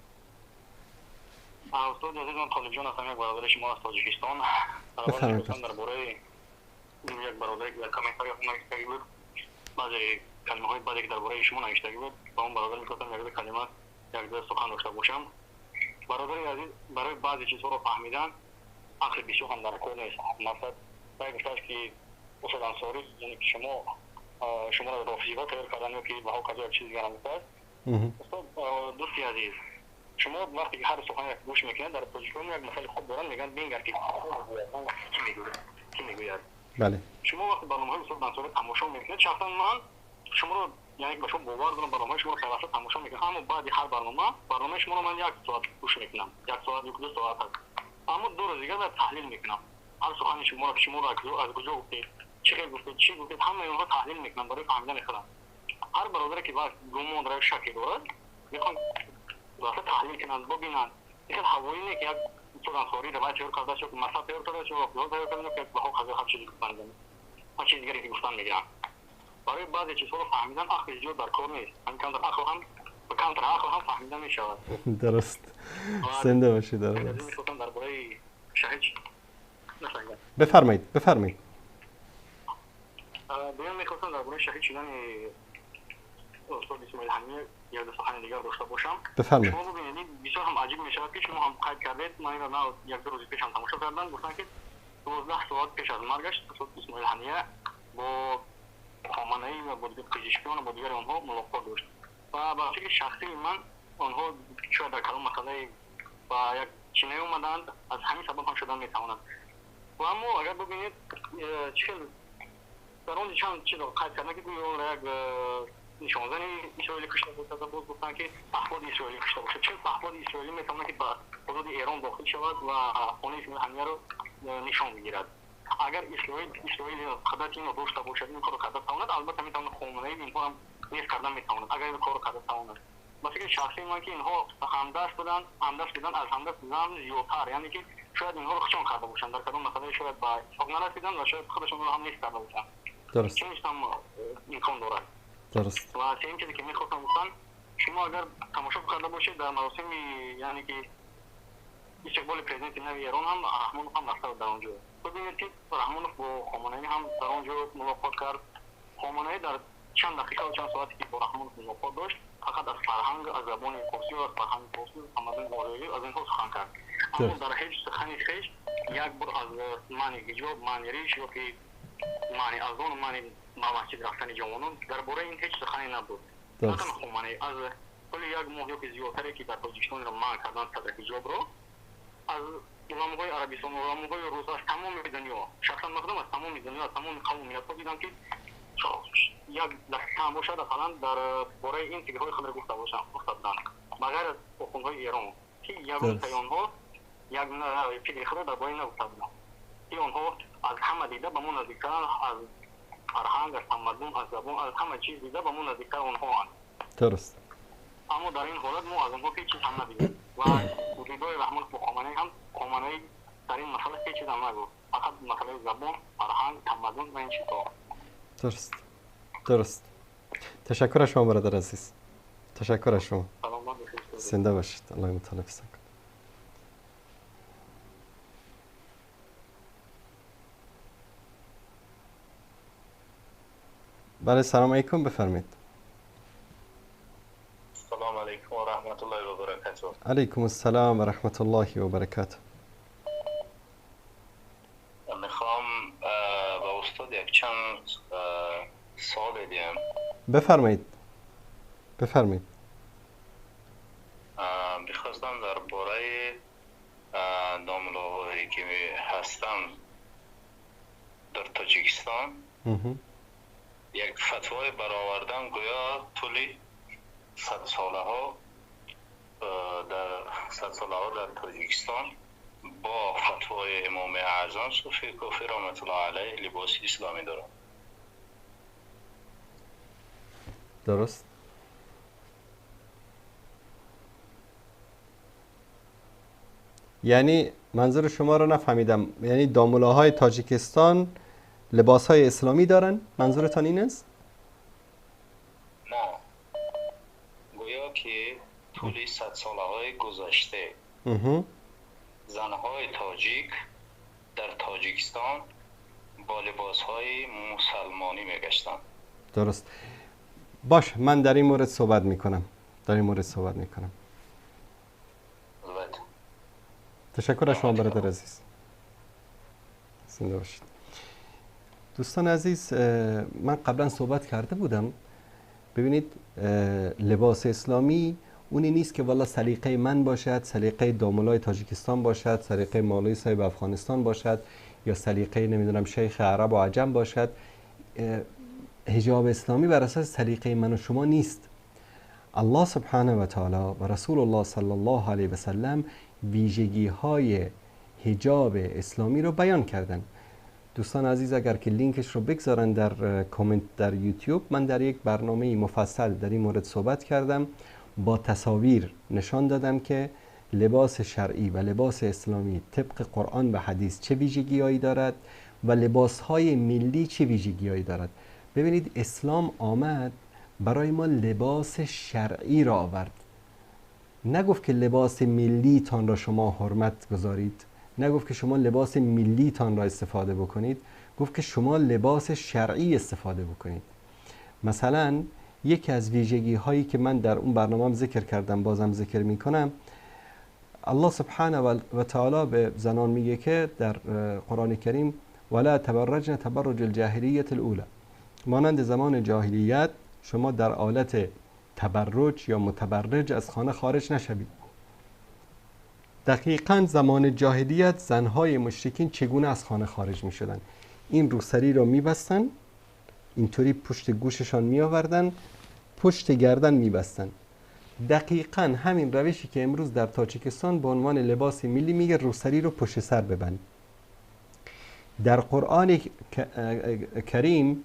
Speaker 3: استاد عزیز، من طالب جان هستم، یک برادر شما از تاجیکستان.
Speaker 2: بفرمایید.
Speaker 3: درباره یک برادر که در کامنت های نوشته بود، بعضی کلمه های بدی که درباره شما نوشته بود، با اون برادر می‌خواستم یک دو کلمه، یک دو سخن داشته باشم. برادر عزیز، برای بعضی چیزها رو فهمیدن عقل بسیار هم در کار نیست. مثلا باید گفتش که استاد انصاری، یعنی که شما را رافضی‌ها تیار کردن یا که به ها کذا یک چیز دیگر هم است. استاد دوستی عزیز، شما وقتی که هر سخن یک گوش میکنید، در تاجیکان یک مثال خوب دارن، میگن بینگر که کی میگوید.
Speaker 2: بله.
Speaker 3: شما وقتی برنامه‌های استاد انصاری تماشا میکنید، شخصا من شما رو، یعنی به شما باور دارم، برنامه شما رو پیوسته تماشا میکنم، اما بعد هر برنامه شما رو من یک ساعت گوش میکنم، یک ساعت، یک دو ساعت هست، اما دو روز دیگه بعد تحلیل میکنم هر سخن شما رو که شما رو از کجا گفتید، چه گفتید، چی گفتید، همه اونها تحلیل میکنم برای فهمیدن خودم. هر برادری که وقت گمان داره، شکی دارد، میخوان واسه تحلیل کنند، ببینند. این هوایی نه که یک استاد انصاری روایت تیار کرده شد، مثلا تیار کرده شد، و تیار کرده که به خود هر چیزی گفتن، هر چیز دیگری که گفتن میگیرن. برای بعضی چیزها رو فهمیدن عقل زیاد در کار نیست. هم کمتر عقل هم به کمتر عقل هم فهمیدن میشود.
Speaker 2: درست. زنده باشید. درست.
Speaker 3: درباره شهید نفهمیدم.
Speaker 2: بفرمایید، بفرمایید.
Speaker 3: دویم میخواستم درباره شهید شدن استاد اسماعیل هنیه یک دو سخن دیگر داشته باشم.
Speaker 2: بفرمایید.
Speaker 3: شما ببینید بسیار هم عجیب میشود که شما هم قید کردید، من این را یک دو روز پیش هم تماشا کردم، گفتن که 12 ساعت پیش از مرگش استاد اسماعیل هنیه با خامنه‌ای و با پزشکیان و با دیگر آنها ملاقات داشت و به فکر شخصی من آنها شاید در کلام مسئله با یک چینه اومدند، از همین سبب هم شدن میتوانند. و اما اگر ببینید چه در اون چند چیز رو قید کردن که گویا اون را یک نشانزن اسرائیلی کشته باشد و باز گفتن که پهپاد اسرائیلی کشته باشد. چه پهپاد اسرائیلی میتونه که به حدود ایران داخل شود و خانه اسماعیل هنیه رو نشان بگیرد؟ اگر اسرائیل قدرت اینو داشته باشد، این کارو کرده تواند، البته میتونه خامنه‌ای اینها هم نیز کردن میتواند اگر این کارو کرده تواند. مثلا شخصی من که اینها همدست بودن از همدست بودن زیادتر، یعنی که شاید اینها رو خشون کرده باشند در کدام مسئله، شاید به اتفاق نرسیدن و شاید خودشون رو هم نیز کرده باشند.
Speaker 2: درست.
Speaker 3: چون هم امکان دارد.
Speaker 2: درست.
Speaker 3: و سه چیزی که میخواستم گفتن، شما اگر تماشا کرده باشید در مراسم یعنی که استقبال پرزیدنت نو ایران هم رحمانوف هم رفته بود در آنجا. ببینید که رحمانوف با خامنه‌ای هم در آنجا ملاقات کرد. خامنه‌ای در چند دقیقه و چند ساعتی که با رحمانوف ملاقات داشت فقط از فرهنگ، از زبان فارسی و از فرهنگ فارسی و تمدن آریایی از اینها سخن کرد. اما در هیچ سخنی خویش یک بار از معنی حجاب، معنی ریش یا که معنی اذان و معنی مسجد رفتن جوانان درباره این هیچ سخنی نبود.
Speaker 2: درست.
Speaker 3: خامنه‌ای از طول یک ماه یا که زیادتری که در تاجیکستان را منع کردن صدر حجاب رو، از علمای عربستان و علمای روس از تمام دنیا، شخصا من خودم از تمام دنیا، از تمام قومیت‌ها دیدم که یک دقیقه هم باشد اقلا در باره این فکرهای خود را گفته باشند، گفته بودند، بغیر از آخوندهای ایران که یک تای آنها یک فکر خود را در باره نگفته بودند که آنها از همه دیده به ما نزدیکتر، از فرهنگ، از تمدن، از زبان، از همه چیز دیده به ما نزدیکتر آنها هستند.
Speaker 2: درست.
Speaker 3: اما در این حالت ما از آنها هیچ چیز هم ندیدیم و دیدار رحمان با خامنه‌ای هم، خامنه‌ای در این مسئله هیچ چیز هم نگفت، فقط مسئله زبان، فرهنگ، تمدن و این چیزها.
Speaker 2: درست. درست. تشکر از شما برادر عزیز. تشکر از شما. زنده باشید. الله متعال حفظ کنه. بله، سلام علیکم، بفرمایید.
Speaker 11: السلام علیکم و رحمت الله و برکاته.
Speaker 2: علیکم السلام و رحمت الله و برکاته.
Speaker 11: میخوام به استاد یک چند سوال بدیم.
Speaker 2: بفرمایید. بفرمایید.
Speaker 11: میخواستم درباره داملاهایی که هستن در تاجیکستان یک فتوای برآوردن، گویا طول 100 ساله ها در 100 ساله ها در تاجیکستان با فتوای امام اعظم صوفی کافی رحمت الله علیه لباس اسلامی دارن.
Speaker 2: درست. یعنی منظور شما رو نفهمیدم. یعنی داملاهای تاجیکستان لباس های اسلامی دارن؟ منظورتان این است؟
Speaker 11: نه، گویا که طول 100 ساله های گذشته زنهای تاجیک در تاجیکستان با لباس های مسلمانی میگشتن.
Speaker 2: درست. باش، من در این مورد صحبت میکنم. در این مورد صحبت میکنم. تشکر از شما برادر عزیز. زنده باشید. دوستان عزیز، من قبلا صحبت کرده بودم. ببینید، لباس اسلامی اونی نیست که والا سلیقه من باشد، سلیقه داملای تاجیکستان باشد، سلیقه مولوی صاحب افغانستان باشد، یا سلیقه نمیدونم شیخ عرب و عجم باشد. حجاب اسلامی بر اساس سلیقه من و شما نیست. الله سبحانه و تعالی و رسول الله صلی الله علیه و سلم ویژگی های حجاب اسلامی رو بیان کردن. دوستان عزیز، اگر که لینکش رو بگذارن در کامنت در یوتیوب، من در یک برنامه مفصل در این مورد صحبت کردم، با تصاویر نشان دادم که لباس شرعی و لباس اسلامی طبق قرآن و حدیث چه ویژگی‌هایی دارد و لباس‌های ملی چه ویژگی‌هایی دارد. ببینید، اسلام آمد برای ما لباس شرعی را آورد. نگفت که لباس ملی تان را شما حرمت گذارید، نگفت که شما لباس ملی تان را استفاده بکنید، گفت که شما لباس شرعی استفاده بکنید. مثلا یکی از ویژگی هایی که من در اون برنامه ذکر کردم، بازم ذکر میکنم، الله سبحانه و تعالی به زنان میگه که در قرآن کریم ولا تبرجن تبرج الجاهلیت الاولى، مانند زمان جاهلیت شما در حالت تبرج یا متبرج از خانه خارج نشوید. دقیقاً زمان جاهلیت زنهای مشرکین چگونه از خانه خارج می شدن؟ این روسری را می بستن، اینطوری پشت گوششان می آوردن، پشت گردن میبستن. دقیقا همین روشی که امروز در تاجیکستان به عنوان لباس ملی میگه روسری رو پشت سر ببند. در قرآن کریم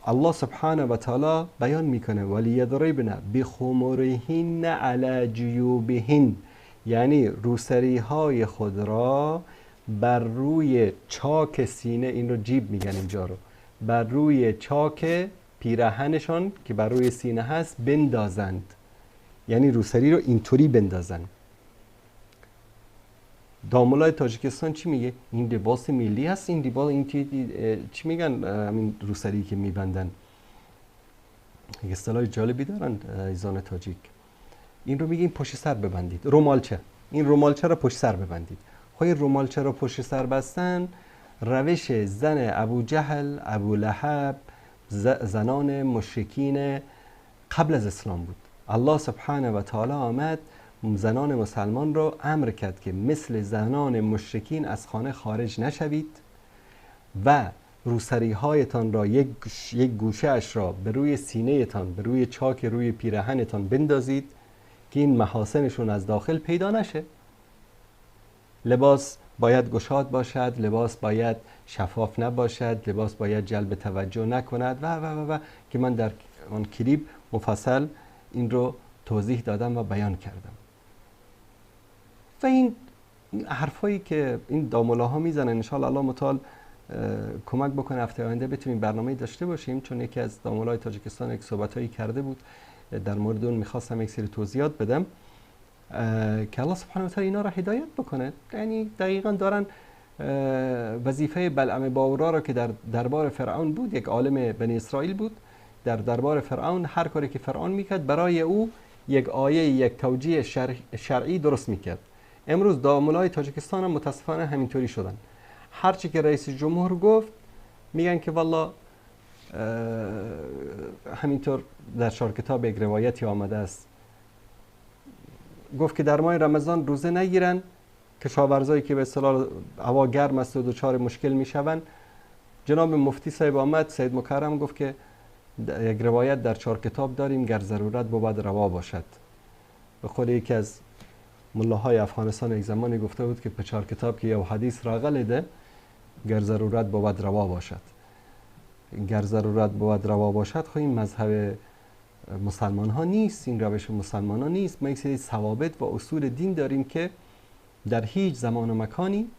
Speaker 2: الله سبحانه و تعالی بیان میکنه ولیضربن بخمرهن علی جیوبهن، یعنی روسری های خود را بر روی چاک سینه، این رو جیب میگن اینجا رو، بر روی چاک پیراهنشان که بر روی سینه هست بندازند، یعنی روسری رو اینطوری بندازن. دامولای تاجیکستان چی میگه؟ این لباس ملی هست، این لباس، این چی میگن همین روسری که میبندن، یک اصطلاح جالبی دارن ایزان تاجیک، این رو میگه این پشت سر ببندید، رومالچه، این رومالچه رو پشت سر ببندید. خب این رومالچه رو پشت سر بستن روش زن ابو جهل، ابو لهب، زنان مشرکین قبل از اسلام بود. الله سبحانه و تعالی آمد زنان مسلمان رو امر کرد که مثل زنان مشرکین از خانه خارج نشوید و روسری هایتان را یک گوشه اش را به روی سینه تان، به روی چاک روی پیرهنتان بندازید که این محاسنشون از داخل پیدا نشه. لباس باید گشاد باشد، لباس باید شفاف نباشد، لباس باید جلب توجه نکند و و و و که من در آن کلیپ مفصل این رو توضیح دادم و بیان کردم. و این حرفایی که این دامولاها میزنن انشاءالله الله متعال کمک بکنه هفته آینده بتونیم برنامه داشته باشیم، چون یکی از دامولای تاجیکستان یک صحبتایی کرده بود در مورد اون، میخواستم یک سری توضیحات بدم که الله سبحانه و تعالی اینا را هدایت بکنه. یعنی دقیقا دارن وظیفه بلعم باورا را که در دربار فرعون بود، یک عالم بنی اسرائیل بود، در دربار فرعون هر کاری که فرعون میکرد برای او یک آیه، یک توجیه شرعی درست میکرد. امروز دامولای تاجیکستان هم متاسفانه همینطوری شدن، هرچی که رئیس جمهور گفت میگن که والله همینطور در چهار کتاب یک روایتی آمده است، گفت که در ماه رمضان روزه نگیرن کشاورزایی که به اصطلاح هوا گرم است و دچار مشکل میشوند. جناب مفتی صاحب آمد، سید مکرم گفت که یک روایت در چهار کتاب داریم، گر ضرورت بود روا باشد. به قول یکی از ملاهای افغانستان یک زمانی گفته بود که په چهار کتاب که یو حدیث راغلی ده، گر ضرورت بود روا باشد. گر ضرورت بود روا باشد، خب این مذهب مسلمان ها نیست، این روش مسلمان ها نیست. ما یک سری ثوابت و اصول دین داریم که در هیچ زمان و مکانی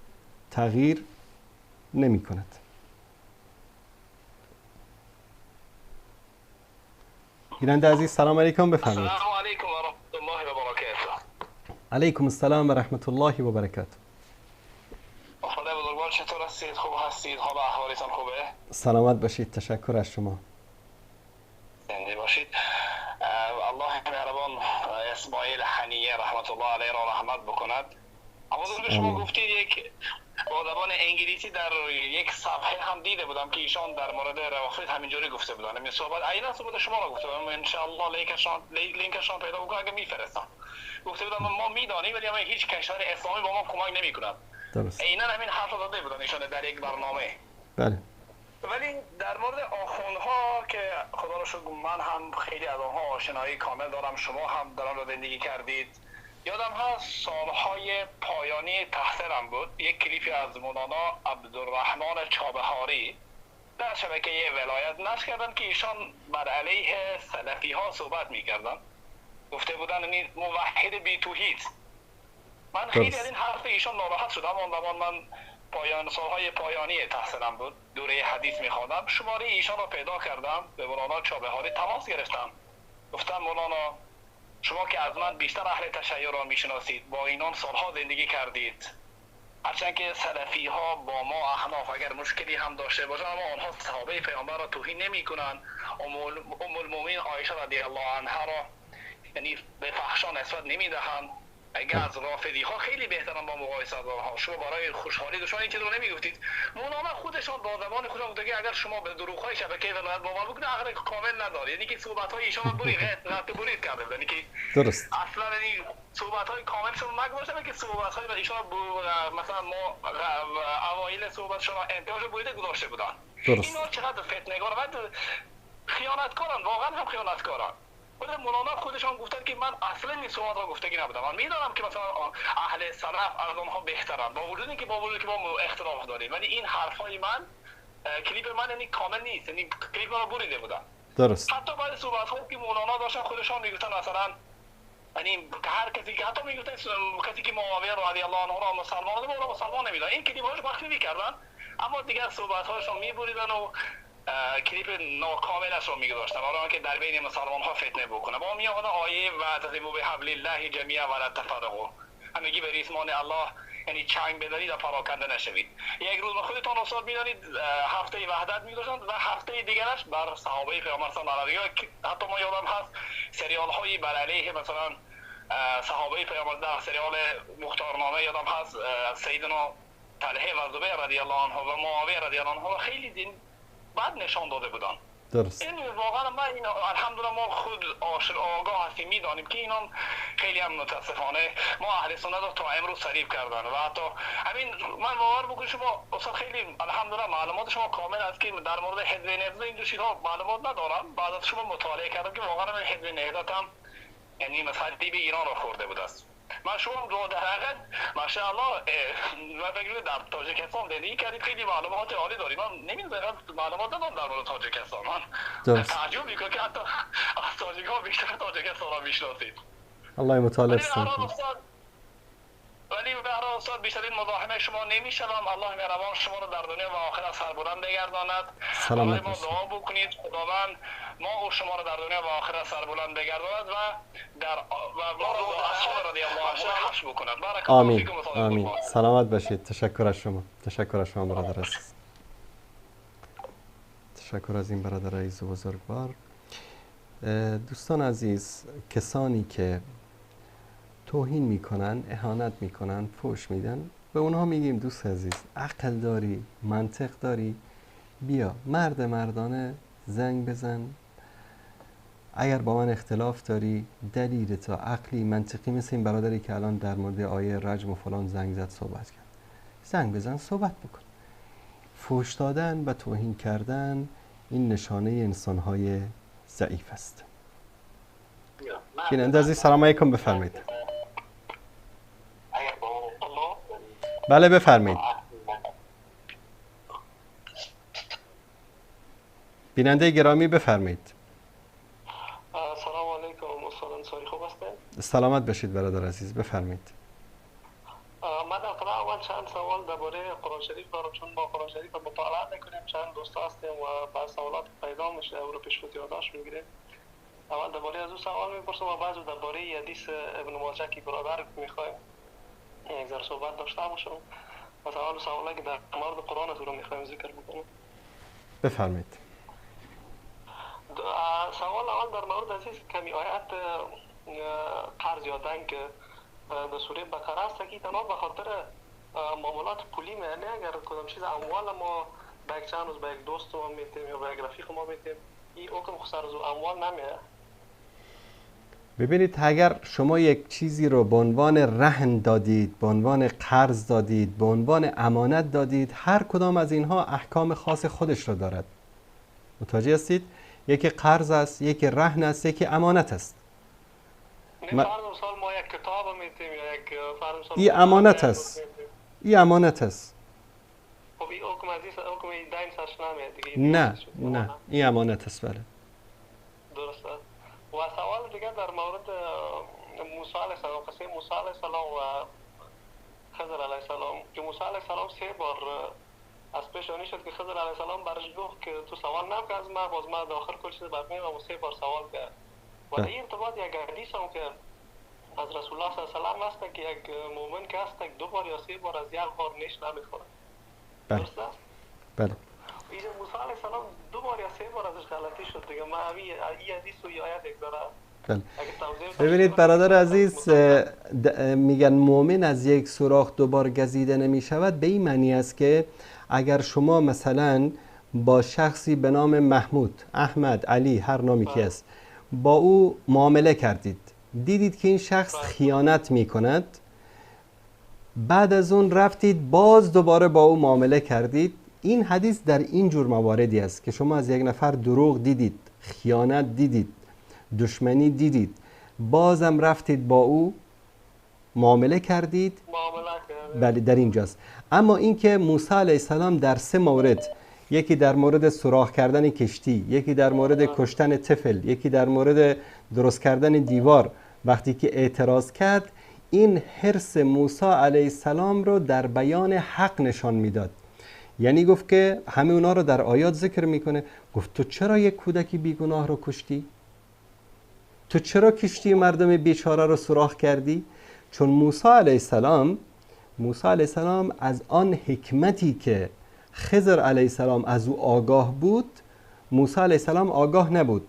Speaker 2: تغییر نمی کند. بیننده عزیز سلام علیکم، بفرمایید.
Speaker 12: السلام علیکم و رحمت الله و برکاته.
Speaker 2: علیکم السلام و رحمت الله و برکاته.
Speaker 12: خدای بزرگوار چطور هستید؟ خوب هستید؟ حال احوالتان خوبه؟
Speaker 2: سلامت باشید، تشکر از شما.
Speaker 12: زنده باشید. الله مهربان اسماعیل حنیه رحمت الله علیه را رحمت بکند. اما شما گفتید یک با زبان انگلیسی در یک صفحه هم دیده بودم که ایشان در مورد روافض همینجوری گفته بودن. این صحبت عینا صحبت شما را گفته بودم، ان شاء الله لینکشان پیدا بکنم اگه میفرستم. گفته بودم ما میدانیم ولی اما هیچ کشور اسلامی با ما کمک نمیکند.
Speaker 2: درست.
Speaker 12: عینا همین حرف را داده بودن ایشان در یک برنامه.
Speaker 2: بله.
Speaker 12: ولی در مورد آخوندها که خدا را شکر من هم خیلی از آنها آشنایی کامل دارم، شما هم در آن زندگی کردید. یادم هست سالهای پایانی تحصیلم بود، یک کلیپی از مولانا عبدالرحمن چابهاری در شبکه ولایت نشر کردن که ایشان بر علیه سلفی ها صحبت میکردن. گفته بودن موحد بی توحید. من خیلی از این حرف ایشان ناراحت شدم. آن زمان من سالهای پایانی تحصیلم بود، دوره حدیث میخواندم. شماره ایشان را پیدا کردم، به مولانا چابهاری تماس گرفتم. گفتم مولانا شما که از من بیشتر اهل تشیع را میشناسید، با اینان سالها زندگی کردید، هرچند که سلفی ها با ما احناف اگر مشکلی هم داشته باشند اما آنها صحابه پیامبر را توهین نمی کنند، ام المؤمنین عایشه رضی الله عنها را یعنی به فحشا نسبت نمی دهند. اگر از رافضی ها خیلی بهترن با مقایسه از آنها. شما برای خوشحالی دشمن این چیز رو نمیگفتید. مولانا خودشان با زبان خودشان گفته که اگر شما به دروغ های شبکه ولایت باور بکنید عقل کامل نداره. یعنی که صحبت های ایشان برید قطع برید کرده بودن. یعنی که
Speaker 2: درست
Speaker 12: اصلا یعنی صحبت های کاملشون نگذاشتن که صحبت های ایشان مثلا ما اوایل صحبتشون انتهاش بریده گذاشته بودن.
Speaker 2: درست.
Speaker 12: اینا چقدر فتنه‌گار. بعد خیانتکارن، واقعا هم خیانتکارن. خود مولانا خودشان گفتن که من اصلا این صحبت را گفتگی نبودم، من میدانم که مثلا اهل سلف از آنها بهترن، با وجود اینکه ما اختلاف داریم، ولی این حرفای من، کلیپ من یعنی کامل نیست، یعنی کلیپ من رو بریده بودن.
Speaker 2: درست.
Speaker 12: حتی بعد صحبت هایی که مولانا داشتن خودشان میگفتن مثلا، یعنی هر کسی که حتی میگفتن کسی که معاویه رضی الله عنه را مسلمان بود، را مسلمان نمیدن، این کلیپ هاش پخش میکردن، اما دیگر صحبت هاشون میبریدن و کلیپ ناکاملش رو میگذاشتن برای که در بین مسلمان ها فتنه بکنه. با میاد آیه و تذیبوا بحبل الله جمیعا ولا تفرقوا، همگی به ریسمان الله یعنی چنگ بدارید و پراکنده نشوید. یک روز خودتان استاد میدانید هفته وحدت میگذاشتند و هفته دیگرش بر صحابه پیامبر صلی الله علیه و آله. حتی ما یادم هست سریال هایی بر علیه مثلا صحابه پیامبر در سریال مختارنامه یادم هست سیدنا طلحه و زبیر رضی الله عنه و معاویه رضی الله عنه خیلی دین بعد نشان داده بودن.
Speaker 2: درست.
Speaker 12: این واقعا ما این الحمدلله ما خود آگاه هستیم، میدانیم که اینا خیلی هم متاسفانه ما اهل سنت رو تا امروز فریب کردن و حتی همین من باور بکنید شما اصلا خیلی الحمدلله معلومات شما کامل است که در مورد حزب نهضت این دو چیزها معلومات ندارم، بعد از شما مطالعه کردم که واقعا من حزب نهضت هم یعنی مثلا دیب ایران رو خورده بود است. من شما رو در حقیقت ماشاءالله من فکر می‌کنم در تاجیکستان زندگی کردید، خیلی معلومات عالی دارید. من نمی‌دونم معلومات ندارم در مورد تاجیکستان، من تعجب می‌کنم که حتی از تاجیک‌ها بیشتر تاجیکستان را می‌شناسید.
Speaker 2: الله متعال.
Speaker 12: ولی به هر حال استاد بیشترین مزاحم شما نمی‌شوم. الله مهربان شما رو در دنیا و آخرت سربلند بگرداند.
Speaker 2: سلامت
Speaker 12: ما دعا بکنید خداوند ما و شما رو در دنیا و آخرت سربلند بگرداند و در و ما رو با اصحاب رضی الله عنهم حشر بکند. بارک الله فیکم.
Speaker 2: آمین. سلامت باشید. تشکر از شما. تشکر از شما برادر عزیز. تشکر از این برادر عزیز و بزرگوار. دوستان عزیز، کسانی که توهین میکنن، اهانت میکنن، فحش میدن، به اونها میگیم دوست عزیز عقل داری، منطق داری، بیا مرد مردانه زنگ بزن. اگر با من اختلاف داری دلیل تا عقلی منطقی، مثل این برادری که الان در مورد آیه رجم و فلان زنگ زد صحبت کرد، زنگ بزن صحبت بکن. فحش دادن و توهین کردن این نشانه انسانهای ضعیف است. بیننده عزیز سلام علیکم، بفرمایید. بله بفرمایید. بیننده گرامی بفرمایید.
Speaker 4: سلام علیکم استاد انصاری، خوب هستین؟
Speaker 2: سلامت باشید برادر عزیز، بفرمایید.
Speaker 4: من در اول چند سوال درباره قرآن شریف دارم، چون با قرآن شریف مطالعه میکنیم، چند دوست هستیم و بعض سوالات پیدا میشه او رو پیش خود یادداشت میگیریم. اول درباره از او سوال میپرسم و بعض درباره حدیث ابن ماجه که برادر میخوایم یک ذره صحبت داشته باشم و سوال که در مورد قرآن از او رو میخوایم ذکر بکنیم.
Speaker 2: بفرمایید.
Speaker 4: سوال اول در مورد عزیز کمی آیت قرض یا دین که در سوره بقره است که تنها به خاطر معاملات پولی میانه، اگر کدام چیز اموال ما به یک چند روز به یک دوست ما میتیم یا به یک رفیق ما میتیم، این حکم خسر از اموال نمیه.
Speaker 2: ببینید اگر شما یک چیزی رو به عنوان رهن دادید، به عنوان قرض دادید، به عنوان امانت دادید، هر کدام از اینها احکام خاص خودش رو دارد. متوجه هستید؟ یکی قرض است، یکی رهن است، یکی امانت است.
Speaker 4: فرض مثال ما یک کتاب میتیم یا یک فرض مثال
Speaker 2: این امانت است. این امانت است.
Speaker 4: خب این حکم از این حکم دین سرش نمیاد دیگه.
Speaker 2: نه نه، این امانت است. بله
Speaker 4: درست است. و سوال دیگه در مورد موسی علیه السلام، قصه موسی علیه السلام و خضر علیه السلام، که موسی علیه السلام 3 بار از پیشانی شد که خضر علیه السلام برش گفت که تو سوال نکن از من، باز من آخر کل چیز برات میگم، و 3 بار سوال کرد. و در این ارتباط یک حدیث هم که از رسول الله صلی الله علیه و سلم است که یک مؤمن که است 2 بار یا 3 بار از یک بار نیش نمیخوره. درست است؟
Speaker 2: بله.
Speaker 4: اینجا موسی علیه السلام 2 بار یا 3 بار ازش غلطی شد دیگه. من همین این حدیث و آیت یک داره.
Speaker 2: بله. ببینید برادر عزیز، میگن مؤمن از یک سوراخ 2 بار گزیده نمی شود، به این معنی است که اگر شما مثلا با شخصی به نام محمود، احمد، علی، هر نامی که است، با او معامله کردید، دیدید که این شخص خیانت می کند، بعد از اون رفتید باز دوباره با او معامله کردید، این حدیث در این جور مواردی است که شما از یک نفر دروغ دیدید، خیانت دیدید، دشمنی دیدید، بازم رفتید با او معامله کردید. بله در اینجاست. اما اینکه موسی علیه السلام در 3 مورد، یکی در مورد سوراخ کردن کشتی، یکی در مورد کشتن طفل، یکی در مورد درست کردن دیوار، وقتی که اعتراض کرد، این حرص موسی علیه السلام رو در بیان حق نشان میداد. یعنی گفت که همه اونا رو در آیات ذکر میکنه، گفت تو چرا یک کودکی بیگناه رو کشتی؟ تو چرا کشتی مردم بیچاره رو سوراخ کردی؟ چون موسی علیه السلام از آن حکمتی که خضر علیه السلام از او آگاه بود، موسی علیه السلام آگاه نبود.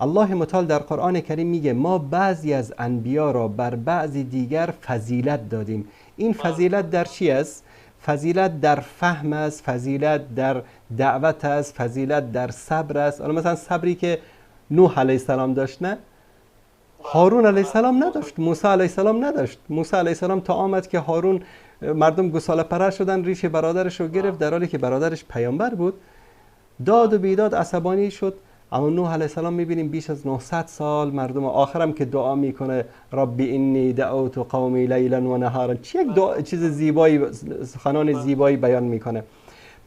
Speaker 2: الله متعال در قرآن کریم میگه ما بعضی از انبیا را بر بعضی دیگر فضیلت دادیم. این فضیلت در چی است؟ فضیلت در فهم است، فضیلت در دعوت است، فضیلت در صبر است. مثلا صبری که نوح علیه السلام داشت، نه هارون علیه السلام نداشت، موسی علیه السلام نداشت. موسی علیه السلام تا آمد که هارون، مردم گساله پرست شدن، ریش برادرش رو گرفت، در حالی که برادرش پیامبر بود، داد و بیداد عصبانی شد. اما نوح علیه السلام میبینیم بیش از 900 سال مردم، آخرم که دعا میکنه ربی انی دعوت قومی لیلا و نهارا، چه یک چیز زیبایی، سخنان زیبایی بیان میکنه.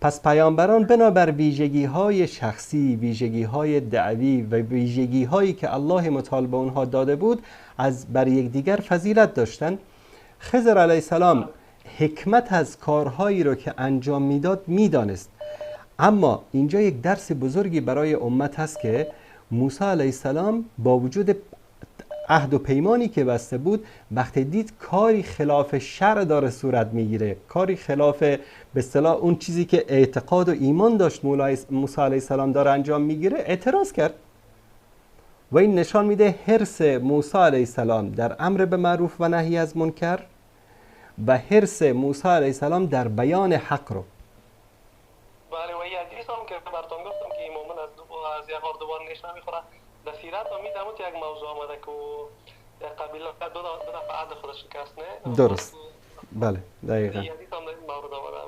Speaker 2: پس پیامبران بنابر ویژگی های شخصی، ویژگی های دعوی و ویژگی هایی که الله متعال به اونها داده بود، از بر یکدیگر فضیلت داشتن. خضر علیه السلام حکمت از کارهایی رو که انجام میداد میدانست. اما اینجا یک درس بزرگی برای امت هست که موسی علیه السلام با وجود عهد و پیمانی که بسته بود، وقتی دید کاری خلاف شرع داره صورت میگیره، کاری خلاف به اصطلاح اون چیزی که اعتقاد و ایمان داشت موسی علیه السلام داره انجام میگیره، اعتراض کرد. و این نشان میده حرص موسی علیه السلام در امر به معروف و نهی از منکر و حرص موسی علیه السلام در بیان حق رو.
Speaker 4: بله، و یه حدیث هم که براتون گفتم که مومن از یک غار دوبار نیش نمیخوره، در سیرت هم میدمود یک موضوع آمده که یک قبیله دو دفعه عهد خود شکست، نه؟
Speaker 2: درست، بله دقیقاً.
Speaker 4: یه حدیث هم در این مورد آمده.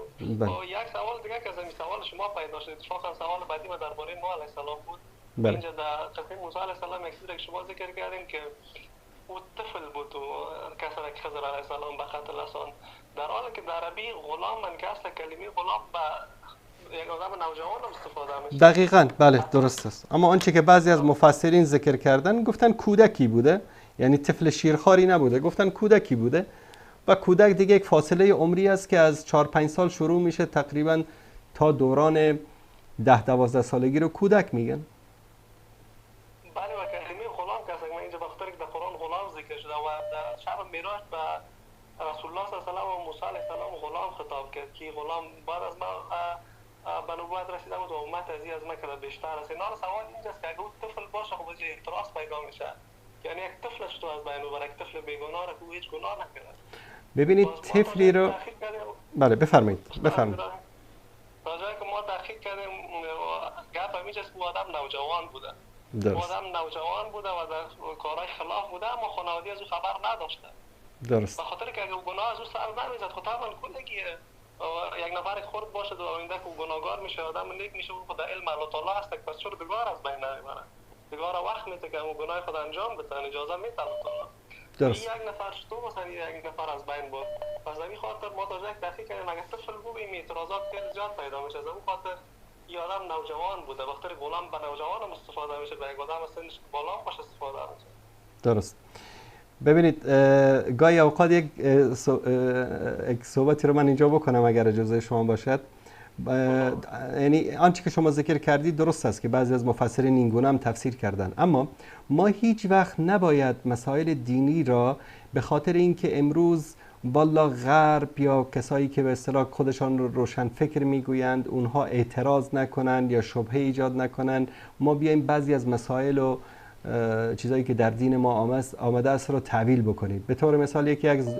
Speaker 4: بله. و یک سوال دیگه که از این سوال شما پیدا شد، اتفاقا سوال بعدی ما درباره نوح علیه السلام بود. بله. اینجا در قصه موسی علیه السلام یک چیزی که شما ذکر کردین که او طفل بود و کسی که خضر علیه السلام به قتل رساند، در حالی که در عربی غلام من که اصل کلمه غلام به یک آدم نوجوان هم استفاده میشه.
Speaker 2: دقیقاً بله درست است. اما آنچه که بعضی از مفسرین ذکر کردن، گفتن کودکی بوده، یعنی طفل شیرخواری نبوده، گفتن کودکی بوده. و کودک دیگه یک فاصله عمری است که از 4-5 سال شروع میشه تقریباً تا دوران 10-12 سالگی رو کودک میگن.
Speaker 4: بله، و کلمه غلام که من اینجا بخاطر که در قرآن غلام ذکر شده و در شب معراج به رسول الله صلی الله علیه و موسی علیه السلام غلام خطاب کرد که غلام بعد از ما به نبوت رسیده بود و امت از ما که بیشتر است. اینا سوال اینجاست که اگه او طفل باشه خب اعتراض پیدا میشه، یعنی یک طفل تو از بین ببره، یک طفل بیگناه را که او هیچ گناه نکرده.
Speaker 2: ببینید طفلی رو، بله بفرمایید بفرمایید.
Speaker 4: تا جایی که ما تحقیق کردیم گپ همینجاست که آدم نوجوان بوده. درست. آدم نوجوان بوده و در کارهای خلاف بوده، اما خانواده از او خبر نداشته.
Speaker 2: درست.
Speaker 4: به خاطر که اگه گناه از او سر نمیزد، خب طبعا کلگی یک نفر خرد باشه و آینده که گناهگار میشه، آدم نیک میشه، او خود علم الله تعالی هست، پس چرا دیگار از بین نمیبره؟ دیگار وقت میده که اون گناه خود انجام بده، اجازه میده الله تعالی.
Speaker 2: درست.
Speaker 4: یک نفر شتو مثلا یک نفر از بین بود. پس از این خاطر ما تا جایی تحقیق کردیم اگه طفل بود این اعتراضات خیلی زیاد پیدا میشه. از اون خاطر یه آدم نوجوان بوده، وقتی غلام به نوجوان هم استفاده میشه، به یک آدم سنش بالا خوش استفاده میشه.
Speaker 2: درست. ببینید گاهی اوقات یک صحبتی رو من اینجا بکنم اگر اجازه شما باشد. یعنی آنچه که شما ذکر کردید درست است که بعضی از مفسرین این گونه هم تفسیر کردن، اما ما هیچ وقت نباید مسائل دینی را به خاطر اینکه امروز والا غرب یا کسایی که به اصطلاح خودشان رو روشن فکر میگویند اونها اعتراض نکنند یا شبهه ایجاد نکنند، ما بیایم بعضی از مسائل و چیزایی که در دین ما آمده است رو تعویل بکنیم. به طور مثال یکی از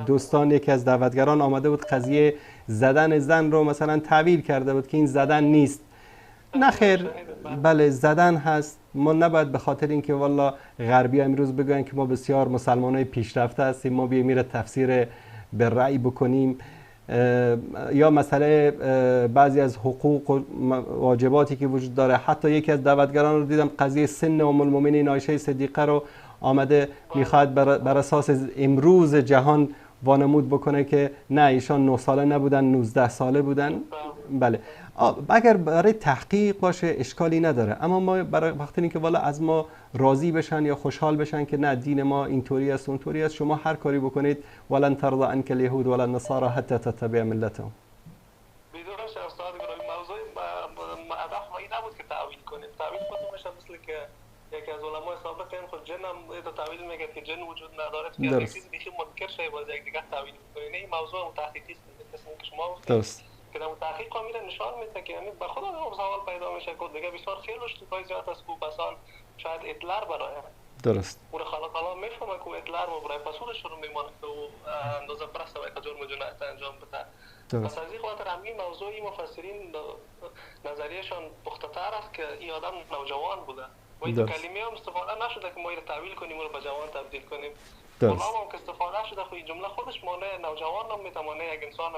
Speaker 2: دوستان، یکی از دعوتگران آمده بود قضیه زدن زن رو مثلا تعویل کرده بود که این زدن نیست. نه خیر، بله زدن هست. ما نباید به خاطر اینکه والا غربی امروز بگن که ما بسیار مسلمانای پیشرفته هستیم ما بیایم میره تفسیر به رأی بکنیم. یا مسئله بعضی از حقوق و واجباتی که وجود داره. حتی یکی از دعوتگران رو دیدم قضیه سن ام المؤمنین عایشه صدیقه رو آمده میخواد بر اساس امروز جهان وانمود بکنه که نه ایشان 9 ساله نبودن، 19 ساله بودن. بله، اگر برای تحقیق باشه اشکالی نداره، اما ما برای وقتی اینکه والا از ما راضی بشن یا خوشحال بشن که نه دین ما اینطوری است اونطوری است، شما هر کاری بکنید ولن ترضى عنك اليهود ولا النصارى حتى تتبع ملتهم.
Speaker 4: بدون استاد گرامی، موضوع هدف ما این نبود که تعویل کنیم. تعویل خودمون میشه مثل که یکی از علمای سابق این خود جن هم تعویل میگه که جن وجود نداره، که یک چیز بیخی منکر شه باز یک دیگه تعویل میکنه. این موضوع تحقیقی است مثل که شما گفتید.
Speaker 2: درست.
Speaker 4: که در تحقیق میره نشان میده که یعنی به خدا سوال پیدا میشه که دیگه بسیار خیلی اشتباهی زیاد است که مثلا شاید هیتلر برای
Speaker 2: درست
Speaker 4: او خلا میفهمه که هیتلر برای پسورش رو میمانه که او اندازه برسه و جرم جنایت انجام بده. پس از این خاطر همین موضوعی مفسرین نظریهشان پخته‌تر است که این آدم نوجوان بوده و این کلمه هم استفاده نشده که ما این تعویل کنیم و به جوان تبدیل کنیم.
Speaker 2: درست.
Speaker 4: هم که استفاده شده خو این جمله خودش معنی نوجوان هم میتونه یک انسان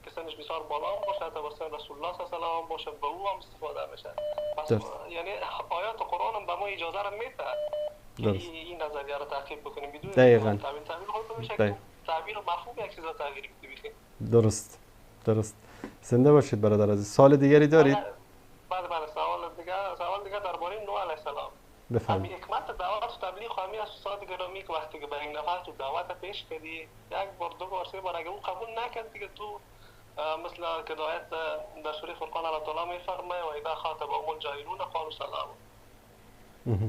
Speaker 4: که سنش بسیار بالا هم باشه، حتی با سن رسول الله صلی الله علیه و باشه، به او هم استفاده میشه. پس یعنی آیات قرآن هم به ما اجازه را میده که این نظریه را تعقیب بکنیم بدون
Speaker 2: دقیقاً
Speaker 4: تعبیر خود میشه که تعبیر و مفهوم یک چیز را تغییر بده.
Speaker 2: درست درست. زنده باشید برادر عزیز. سوال دیگری دارید؟
Speaker 4: بله بله، سوال دیگه درباره نوح علیه السلام.
Speaker 2: بفرمایید.
Speaker 4: حکمت دعوت و تبلیغ همی از استاد گرامی که وقتی که به یک نفر تو دعوت پیش کردی یک بار دو بار سه بار اگه او قبول نکرد دیگه تو مثل که آیت در سوره فرقان الله تعالی میفرمایه و اذا خاطبهم الجاهلون قالوا سلام.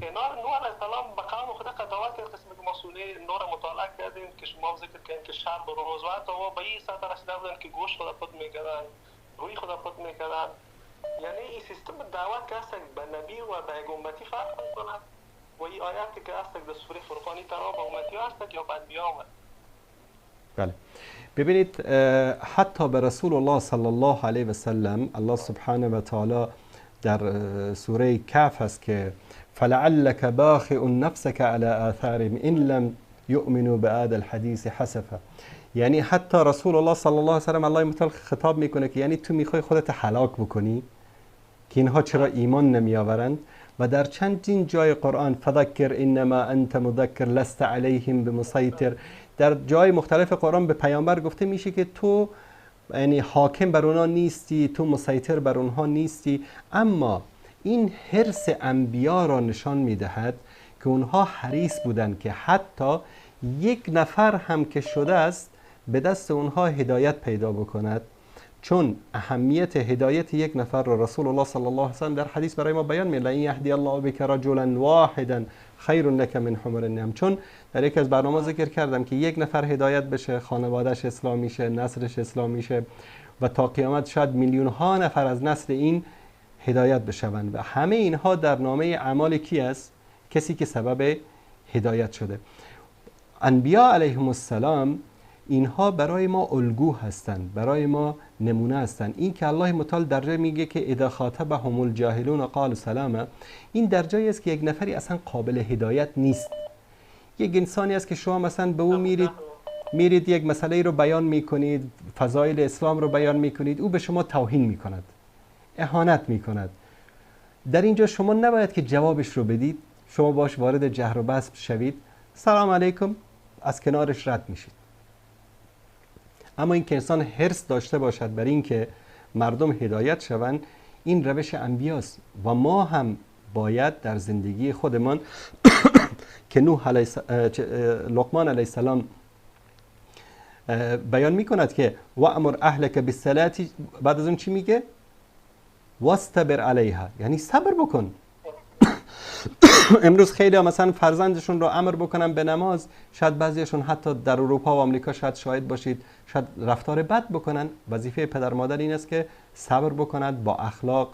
Speaker 4: کنار نوح علیه السلام به قوم خود دعوت کرد، قسم که ما سوره نور مطالعه کردیم که شما ذکر کردین که شب و روز و حتی به این سطح رسیده بودن که گوشت خود پت میکردن، روی خود پت میکردن. یعنی این سیستم دعوت که هست به نبی و به یک امتی فرق میکنه و این آیاتی که هست در سوره فرقانی تنها به امتی هست یا به انبیا آمد.
Speaker 2: بله، ببینید حتی به رسول الله صلی الله علیه و سلم الله سبحانه و تعالی در سوره کهف هست که فلعلک باخع نفسک علی آثارهم ان لم یؤمنوا بهذا الحدیث حسفا. یعنی حتی رسول الله صلی الله علیه و سلم الله متعال خطاب میکنه که یعنی تو میخوای خودت هلاک بکنی که اینها چرا ایمان نمیآورند. و در چندین جای قرآن فذکر انما انت مذکر لست علیهم بمسیطر، در جای مختلف قرآن به پیامبر گفته میشه که تو یعنی حاکم بر اونها نیستی، تو مسیطر بر اونها نیستی. اما این حرص انبیا را نشان میدهد که اونها حریص بودند که حتی یک نفر هم که شده است به دست اونها هدایت پیدا بکند، چون اهمیت هدایت یک نفر را رسول الله صلی الله علیه و سلم در حدیث برای ما بیان می‌کند: لئن یهدی الله بک رجلا واحدا خیر لک من حمر النعم. چون در یکی از برنامه ذکر کردم که یک نفر هدایت بشه، خانوادهش اسلام میشه، نسلش اسلام میشه و تا قیامت شاید میلیون ها نفر از نسل این هدایت بشوند و همه اینها در نامه اعمال کی است؟ کسی که سبب هدایت شده. انبیا علیهم السلام اینها برای ما الگو هستند، برای ما نمونه هستند. این که الله متعال در جای میگه که اذا خاطبهم الجاهلون قالوا سلاما، این در جایی است که یک نفری اصلا قابل هدایت نیست. یک انسانی است که شما مثلا به او میرید یک مسئله رو بیان میکنید، فضایل اسلام رو بیان میکنید، او به شما توهین میکند، اهانت میکند. در اینجا شما نباید که جوابش رو بدید، شما باش وارد جهر و بحث شوید، سلام علیکم، از کنارش رد میشید. اما این که انسان حرص داشته باشد بر اینکه مردم هدایت شوند، این روش انبیاست و ما هم باید در زندگی خودمان که لقمان علیه السلام بیان میکند که وامر اهلک بالصلاه، بعد از اون چی میگه؟ واصطبر علیها، یعنی صبر بکن. امروز خیلی ها مثلا فرزندشون رو امر بکنن به نماز، شاید بعضیشون حتی در اروپا و آمریکا شاید شاهد باشید، شاید رفتار بد بکنن. وظیفه پدر مادر این است که صبر بکند، با اخلاق،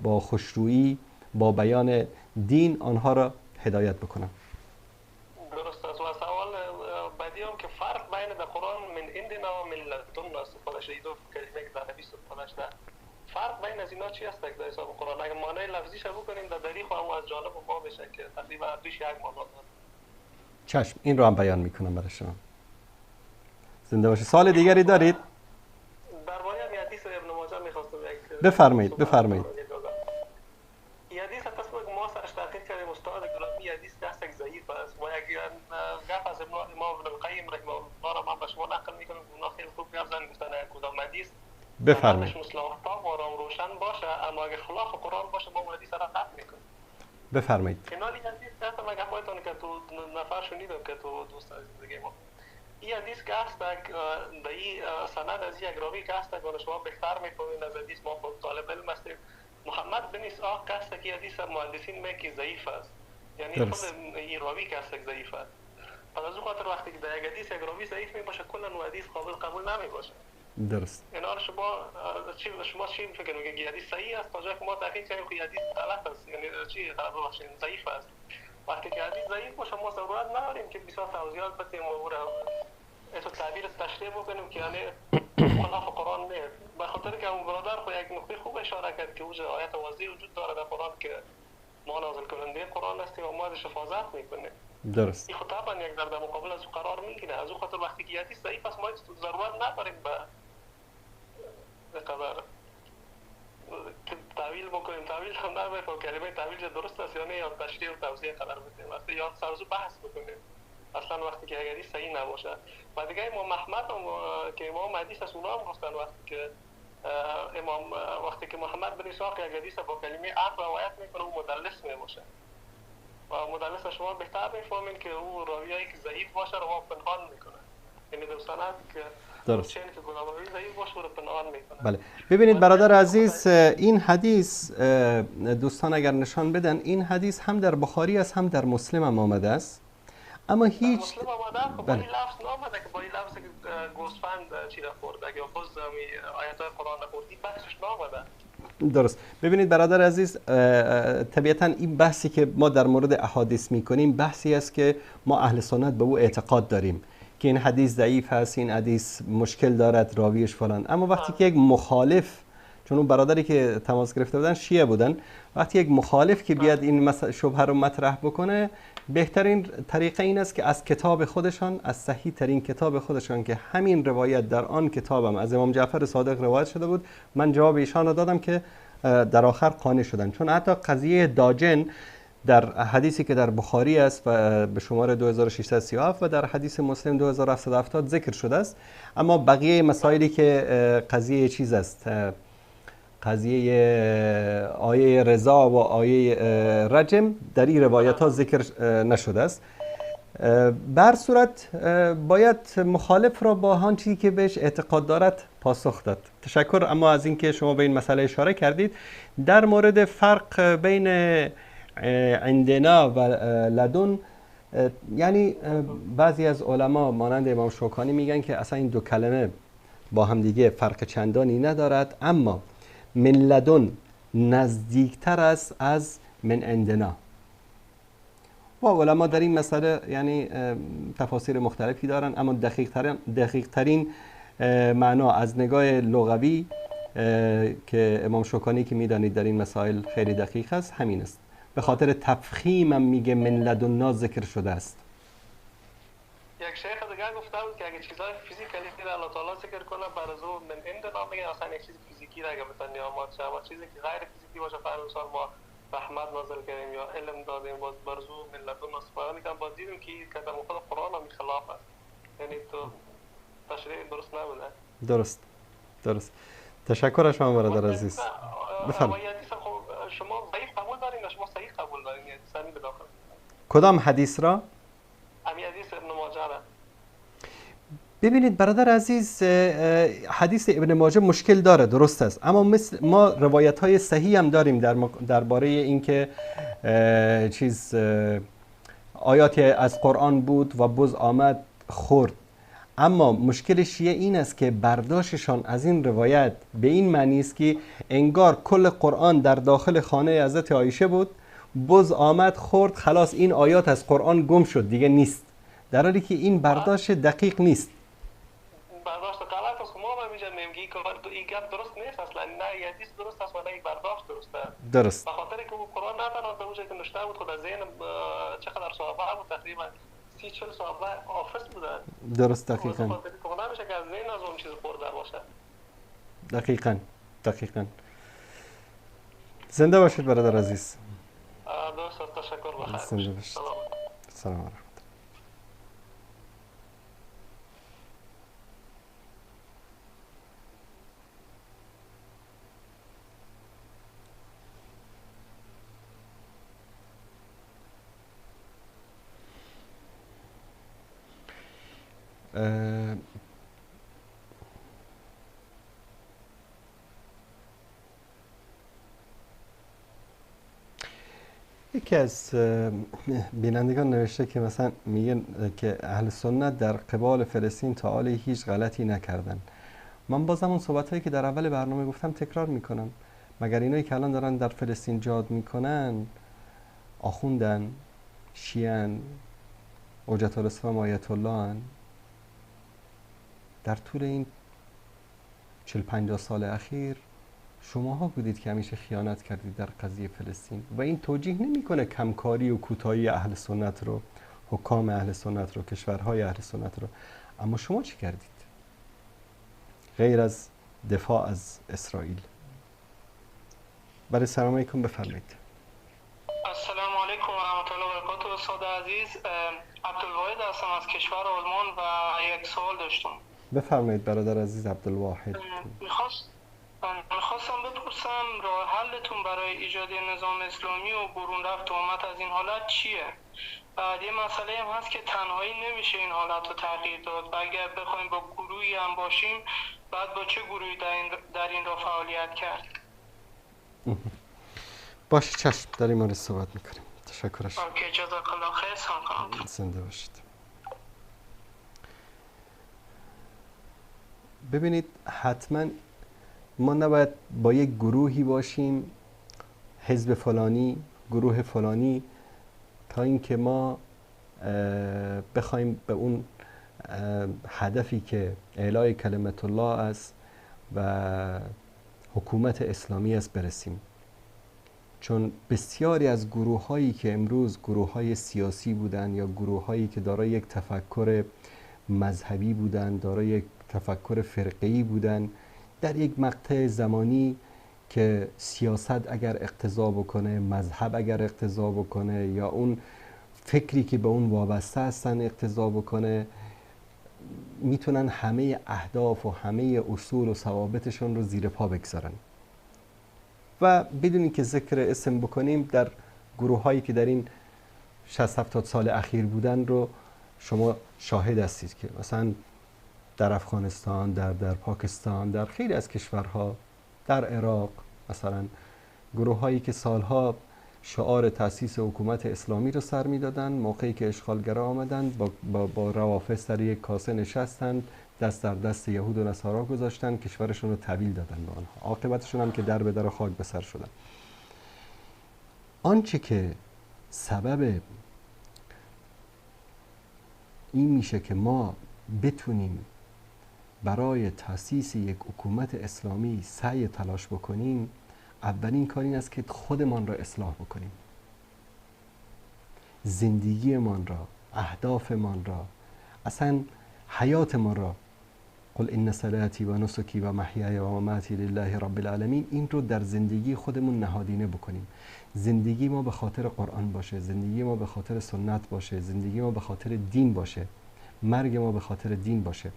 Speaker 2: با خوشرویی، با بیان دین آنها را هدایت بکنن.
Speaker 4: درست است. و سوال بعدی هم که فرق بین در قرآن من عندنا و من لدنا استفاده شده، دو کلمه که در عربی استفاده شده، فرق بین از اینا چی است در حساب قرآن؟ اگه معنی لفظیش بکنیم در دری خو از جانب ما بشه که تقریبا دوش یک معنا داره.
Speaker 2: چشم، این رو هم بیان میکنم برای شما. زنده باشید. سوال دیگری دارید؟ بفرمایید بفرمایید.
Speaker 4: حدیث ما سرش تحقیق کردیم استاد گرامی، حدیث دستک ضعیف است و یک گپ از امام ابن القیم رحمه الله را من به شما نقل میکنم، اونا خیلی خوب گپ زدن، گفتن کدام حدیث
Speaker 2: بفرمایید
Speaker 4: مثل آفتاب آرام روشن باشه، اما اگه خلاف قرآن باشه ما اون حدیث را قطع میکنیم.
Speaker 2: بفرمایید.
Speaker 4: کنار این حدیث هست، من گپایتان که تو نفر شنیدم که تو دوست عزیز دیگه ما این حدیث که هست در این سند از یک راوی که هست که شما بهتر میفهمید از حدیث، ما خود طالب علم هستیم. محمد بن اسحاق که هست که حدیث محدثین میگه که ضعیف است، یعنی خود این راوی که هست ضعیف است. پس از اون خاطر وقتی که در یک حدیث یک راوی ضعیف میباشه کلا اون حدیث قابل قبول نمیباشه.
Speaker 2: درست.
Speaker 4: اینا شما چی فکر میکنید که حدیث صحیح است؟ تا جایی که ما تحقیق کردیم که حدیث غلط است، یعنی چی ببخشید ضعیف است. وقتی که حدیث ضعیف باشه ما ضرورت نداریم که بسیار توضیحات بدیم و او را تعبیر تشریح بکنیم که یعنی خلاف قرآن نیست. به خاطر که اون برادر خو یک نکته خوب اشاره کرد که اوج آیت واضح وجود داره در قرآن که ما نازل کننده قرآن هستیم و ما ازش حفاظت میکنیم.
Speaker 2: درست.
Speaker 4: این خب طبعا یک در مقابل از او قرار میگیره. از او خاطر وقتی که حدیث ضعیف است ما ضرورت نداریم به قدر تعویل بکنیم. تعویل هم نمیخوام کلمه تعویل درست است یا نه، یا تشریح و توضیح قرار بدیم وقتی یا سرزو بحث بکنیم اصلا وقتی که حدیث صحیح نباشه. و دیگه امام احمد هم که امام حدیث است اونا هم گفتن وقتی که امام وقتی که محمد بن اسحاق یک حدیث با کلمه عن روایت میکنه او مدلس میباشه و مدلس شما بهتر میفهمین که او راویایی که ضعیف باشه رو پنهان میکنه، یعنی در سند که
Speaker 2: درست. بله. ببینید برادر عزیز، این حدیث دوستان اگر نشان بدن، این حدیث هم در بخاری است هم در مسلم هم آمده است، اما هیچ
Speaker 4: مسلم آمده خب با این لفظ نامده که با این لفظ که گوسفند چی را خورده یا بز آیات قرآن خوردی بحثش نامده.
Speaker 2: درست. ببینید برادر عزیز، طبیعتا این بحثی که ما در مورد احادیث میکنیم بحثی است که ما اهل سنت به او اعتقاد داریم که این حدیث ضعیف هست، این حدیث مشکل دارد، راویش فلان. اما وقتی که یک مخالف، چون اون برادری که تماس گرفته بودن شیعه بودن، وقتی یک مخالف که بیاد این شبهه رو مطرح بکنه، بهترین طریقه این است که از کتاب خودشان، از صحیح ترین کتاب خودشان که همین روایت در آن کتابم از امام جعفر صادق روایت شده بود، من جواب ایشان رو دادم که در آخر قانع شدن. چون حتی قضیه داجن در حدیثی که در بخاری است و به شماره 2637 و در حدیث مسلم 2770 ذکر شده است، اما بقیه مسائلی که قضیه چیز است، قضیه آیه رضا و آیه رجم، در این روایت ها ذکر نشده است. بر صورت باید مخالف را با آن چیزی که بهش اعتقاد دارد پاسخ داد. تشکر اما از اینکه شما به این مسئله اشاره کردید. در مورد فرق بین عندنا و لدن، یعنی بعضی از علما مانند امام شوکانی میگن که اصلا این دو کلمه با هم دیگه فرق چندانی ندارد، اما من لدن نزدیکتر است از من عندنا. و علما در این مسئله یعنی تفاسیر مختلفی دارن، اما دقیق ترین معنا از نگاه لغوی که امام شوکانی که میدانید در این مسائل خیلی دقیق است همین است. به خاطر تفخیم هم میگه من لدنا ذکر شده است.
Speaker 4: یک شیخ دیگه گفته بود که اگه چیزای فیزیکالی را الله تعالی ذکر کنه بر از او من عندنا میگه، اصلا یک چیز فیزیکی را اگه بتونی آماد شه، اما چیزی که غیر فیزیکی باشه فرض مثال ما رحمت نازل کردیم یا علم دادیم باز بر از او من لدنا استفاده میکنم. باز دیدیم که کلام خود قرآن هم خلاف است، یعنی تو تشریح درست نبوده.
Speaker 2: درست درست. تشکر از شما برادر عزیز. بفرمایید.
Speaker 4: شما ضعیف قبول دارین یا شما صحیح قبول دارین؟ حدیث همین به داخل
Speaker 2: کدام حدیث را؟
Speaker 4: همین حدیث ابن ماجه را.
Speaker 2: ببینید برادر عزیز، حدیث ابن ماجه مشکل داره، درست است، اما مثل ما روایت های صحیح هم داریم درباره اینکه چیز آیات از قرآن بود و بز آمد خورد. اما مشکل شیعه این است که برداشتشان از این روایت به این معنی است که انگار کل قرآن در داخل خانه حضرت عایشه بود، بز آمد خورد، خلاص این آیات از قرآن گم شد دیگه نیست، در حالی که این برداشت دقیق نیست.
Speaker 4: برداشت غلط است. ما هم اینجا میگیم که این گپ درست نیست اصلا، نه حدیث درست است و نه برداشت درست است.
Speaker 2: درست.
Speaker 4: به خاطر که قرآن نه تنها در اونجا که نوشته بود خود از ذهن چقدر صحابه بود، تقریبا 30-40 صحابه حافظ بودن.
Speaker 2: درست دقیقاً.
Speaker 4: نمیشه که از ذهن از اون چیز خورده باشه.
Speaker 2: دقیقاً دقیقاً. زنده باشید برادر عزیز.
Speaker 4: دوست تشکر، بخیر.
Speaker 2: زنده باشید. سلام علیکم. یکی از بینندگان نوشته که مثلا میگه که اهل سنت در قبال فلسطین تا حال هیچ غلطی نکردن. من بازم اون صحبت هایی که در اول برنامه گفتم تکرار میکنم. مگر اینایی که الان دارن در فلسطین جهاد میکنن آخوندن، شیعن، حجت الاسلام، آیت الله؟ در طول این 40-50 سال اخیر شماها بودید که همیشه خیانت کردید در قضیه فلسطین و این توجیه نمیکنه کمکاری و کوتاهی اهل سنت رو، حکام اهل سنت رو، کشورهای اهل سنت رو. اما شما چی کردید غیر از دفاع از اسرائیل؟ برای سلام علیکم، بفرمایید.
Speaker 4: السلام علیکم و رحمت الله و برکاته. استاد عزیز، عبدالواحد هستم از کشور آلمان و یک سوال داشتم.
Speaker 2: بفرمایید برادر عزیز عبدالواحد.
Speaker 4: میخواستم بپرسم راه حلتون برای ایجاد نظام اسلامی و برون رفت امت از این حالت چیه؟ بعد یه مسئله هم هست که تنهایی نمیشه این حالت رو تغییر داد و اگر بخوایم با گروهی هم باشیم بعد با چه گروهی در این راه فعالیت کرد؟
Speaker 2: باشه، چشم، در این مورد صحبت میکنیم. تشکر.
Speaker 4: اوکی، جزاک الله خیر. سلام.
Speaker 2: زنده باشید. ببینید، حتما ما نباید با یک گروهی باشیم، حزب فلانی، گروه فلانی، تا اینکه ما بخوایم به اون هدفی که اعلای کلمت الله است و حکومت اسلامی است برسیم. چون بسیاری از گروه هایی که امروز گروه های سیاسی بودن یا گروه هایی که دارای یک تفکر مذهبی بودن، دارای یک تفکر فرقه‌ای بودن، در یک مقطع زمانی که سیاست اگر اقتضا بکنه، مذهب اگر اقتضا بکنه، یا اون فکری که به اون وابسته هستن اقتضا بکنه، میتونن همه اهداف و همه اصول و ثوابتشون رو زیر پا بگذارن. و بدون که ذکر اسم بکنیم، در گروه هایی که در این 60-70 سال اخیر بودن رو شما شاهد هستید که مثلا در افغانستان، در پاکستان، در خیلی از کشورها، در عراق مثلا، گروه هایی که سالها شعار تأسیس حکومت اسلامی رو سر میدادن، موقعی که اشغالگرا آمدند با روافض سر یک کاسه نشستند، دست در دست یهود و نصارا گذاشتن، کشورشون رو تحویل دادن به آنها، عاقبتشون هم که در به در خاک به سر شدن. آنچه که سبب این میشه که ما بتونیم برای تأسیس یک حکومت اسلامی سعی تلاش بکنیم، اولین کار این است که خودمان را اصلاح بکنیم، زندگیمان را، اهدافمان را، اصلا حیاتمان را. قل ان صلاتی و نسکی و محیای و مماتی لله رب العالمین، این رو در زندگی خودمون نهادینه بکنیم. زندگی ما به خاطر قرآن باشه، زندگی ما به خاطر سنت باشه، زندگی ما به خاطر دین باشه، مرگ ما به خاطر دین باشه.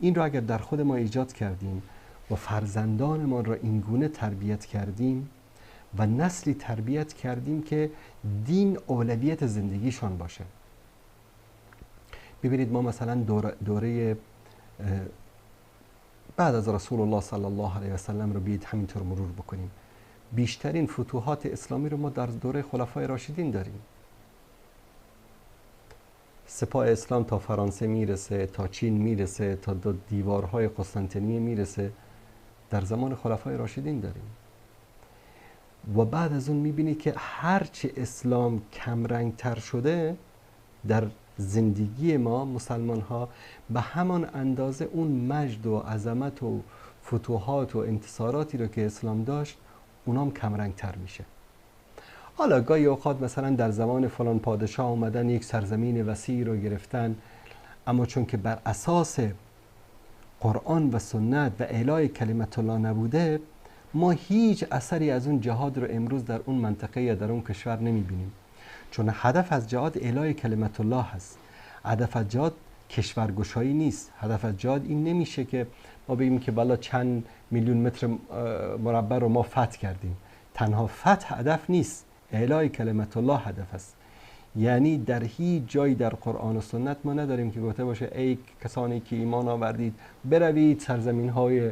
Speaker 2: این رو اگر در خود ما ایجاد کردیم و فرزندانمان را اینگونه تربیت کردیم و نسلی تربیت کردیم که دین اولویت زندگیشان باشه. ببینید ما مثلا دوره بعد از رسول الله صلی الله علیه و سلم رو بیاید همینطور مرور بکنیم. بیشترین فتوحات اسلامی رو ما در دوره خلفای راشدین داریم. سپاه اسلام تا فرانسه میرسه، تا چین میرسه، تا دیوارهای قسطنطنیه میرسه، در زمان خلفای راشدین داریم. و بعد از اون میبینید که هرچه اسلام کمرنگتر شده در زندگی ما مسلمان ها، به همان اندازه اون مجد و عظمت و فتوحات و انتصاراتی رو که اسلام داشت اونام کمرنگتر میشه. حالا گاهی اوقات مثلا در زمان فلان پادشاه اومدن یک سرزمین وسیع رو گرفتن، اما چون که بر اساس قرآن و سنت و اعلای کلمت الله نبوده، ما هیچ اثری از اون جهاد رو امروز در اون منطقه یا در اون کشور نمیبینیم، چون هدف از جهاد اعلای کلمت الله هست. هدف از جهاد کشورگشایی نیست. هدف از جهاد این نمیشه که ما بگیم که بالا چند میلیون متر مربع رو ما فتح کردیم. تنها فتح هدف نیست، اعلای کلمت الله هدف است. یعنی در هیچ جایی در قرآن و سنت ما نداریم که گفته باشه ای کسانی که ایمان آوردید بروید سرزمین های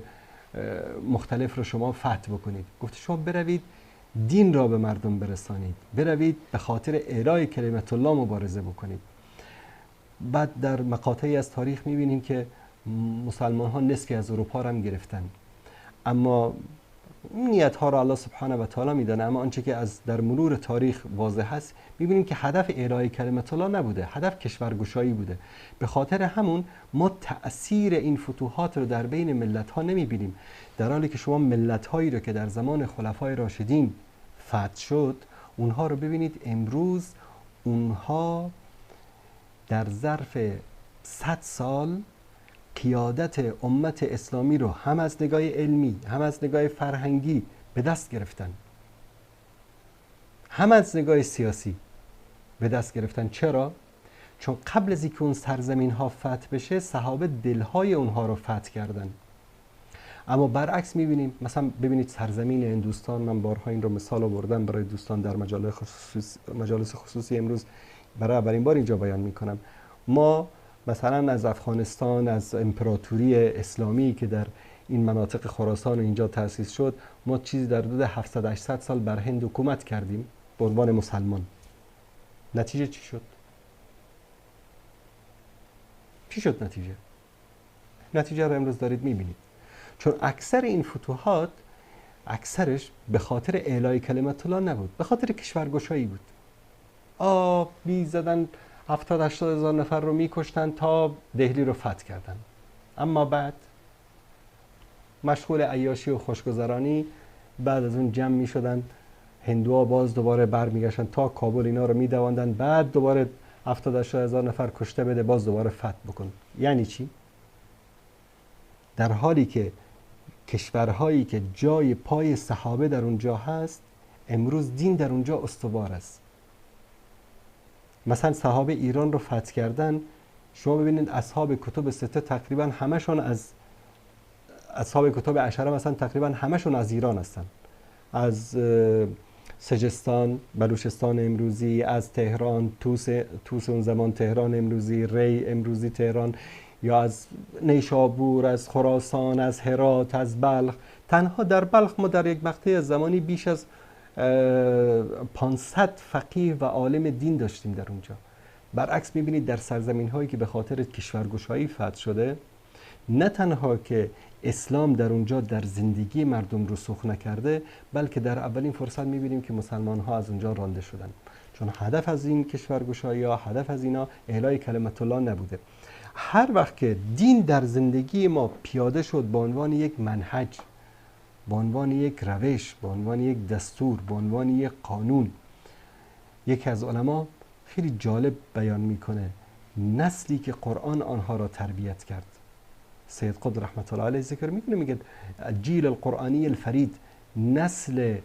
Speaker 2: مختلف رو شما فتح بکنید. گفته شما بروید دین را به مردم برسانید، بروید به خاطر اعلای کلمت الله مبارزه بکنید. بعد در مقاطعی از تاریخ میبینیم که مسلمان ها نصفی از اروپا را هم گرفتن، اما نیت ها را الله سبحانه و تعالی میدانه. اما آنچه که از در مرور تاریخ واضح هست میبینیم که هدف اعلای کلمت الله نبوده، هدف کشورگشایی بوده. به خاطر همون ما تأثیر این فتوحات رو در بین ملت ها نمیبینیم، در حالی که شما ملت هایی رو که در زمان خلفای راشدین فتح شد اونها رو ببینید امروز اونها در ظرف 100 سال قیادت امت اسلامی رو هم از نگاه علمی هم از نگاه فرهنگی به دست گرفتن، هم از نگاه سیاسی به دست گرفتن. چرا؟ چون قبل از اینکه اون سرزمین ها فتح بشه صحابه دلهای اونها رو فتح کردن. اما برعکس میبینیم، مثلا ببینید سرزمین هندوستان، من بارها این رو مثال آوردم برای دوستان در مجالس خصوصی، امروز برای اولین بار اینجا بیان میکنم. ما مثلا از افغانستان، از امپراتوری اسلامی که در این مناطق خراسان و اینجا تأسیس شد، ما چیزی در حدود 700-800 سال بر هند حکومت کردیم به عنوان مسلمان. نتیجه چی شد؟ چی شد نتیجه؟ نتیجه رو امروز دارید میبینید. چون اکثر این فتوحات اکثرش به خاطر اعلای کلمت الله نبود، به خاطر کشورگشایی بود. آب میزدن، 70-80 هزار نفر رو میکشتن تا دهلی رو فتح کردن. اما بعد مشغول عیاشی و خوشگذرانی، بعد از اون جمع میشدن هندوها، باز دوباره برمیگشتن تا کابل اینا رو میدواندن، بعد دوباره 70-80 هزار نفر کشته بده، باز دوباره فتح بکن. یعنی چی؟ در حالی که کشورهایی که جای پای صحابه در اونجا هست امروز دین در اونجا استوار است. مثلا صحابه ایران رو فتح کردن، شما ببینید اصحاب کتب سته تقریبا همشون از اصحاب کتب عشره مثلا تقریبا همشون از ایران هستن، از سجستان، بلوچستان امروزی، از تهران، توس اون زمان تهران امروزی، ری امروزی تهران، یا از نیشابور، از خراسان، از هرات، از بلخ. تنها در بلخ ما در یک مقطع زمانی بیش از 500 فقیه و عالم دین داشتیم در اونجا. برعکس میبینید در سرزمین هایی که به خاطر کشورگشایی فتح شده، نه تنها که اسلام در اونجا در زندگی مردم رسوخ نکرده، بلکه در اولین فرصت میبینیم که مسلمان ها از اونجا رانده شدن. چون هدف از این کشورگشایی ها، هدف از اینا اعلای کلمت الله نبوده. هر وقت که دین در زندگی ما پیاده شد به عنوان یک منهج، به عنوان یک روش، به عنوان یک دستور، به عنوان یک قانون، یکی از علما خیلی جالب بیان میکنه نسلی که قرآن آنها را تربیت کرد. سید قطب رحمت الله علیه ذکر میکنه، میگه جیل القرآنی الفرید، نسل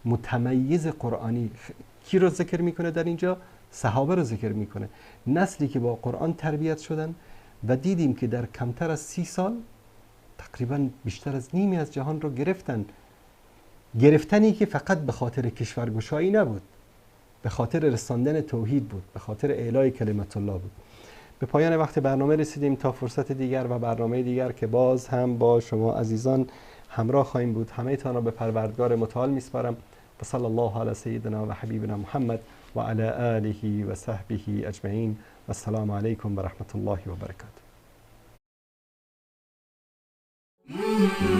Speaker 2: متمیز قرآنی. کی رو ذکر میکنه در اینجا؟ صحابه رو ذکر میکنه. نسلی که با قرآن تربیت شدن و دیدیم که در کمتر از 30 سال تقریبا بیشتر از نیمی از جهان رو گرفتن. گرفتنی که فقط به خاطر کشورگشایی نبود، به خاطر رساندن توحید بود، به خاطر اعلای کلمت الله بود. به پایان وقت برنامه رسیدیم. تا فرصت دیگر و برنامه دیگر که باز هم با شما عزیزان همراه خواهیم بود، همه تان را به پروردگار متعال میسپارم. و صلی الله علی سیدنا و حبیبنا محمد و علی آله و صحبه اجمعین. و السلام علیکم و رحمت الله و برکاته.
Speaker 1: Oh.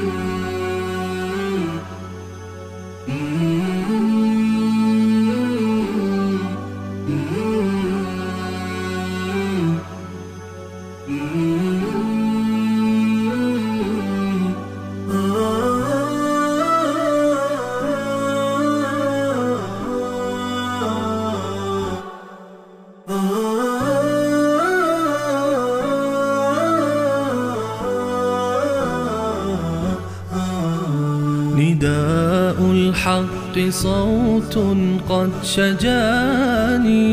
Speaker 1: نداء الحق صوت قد شجاني.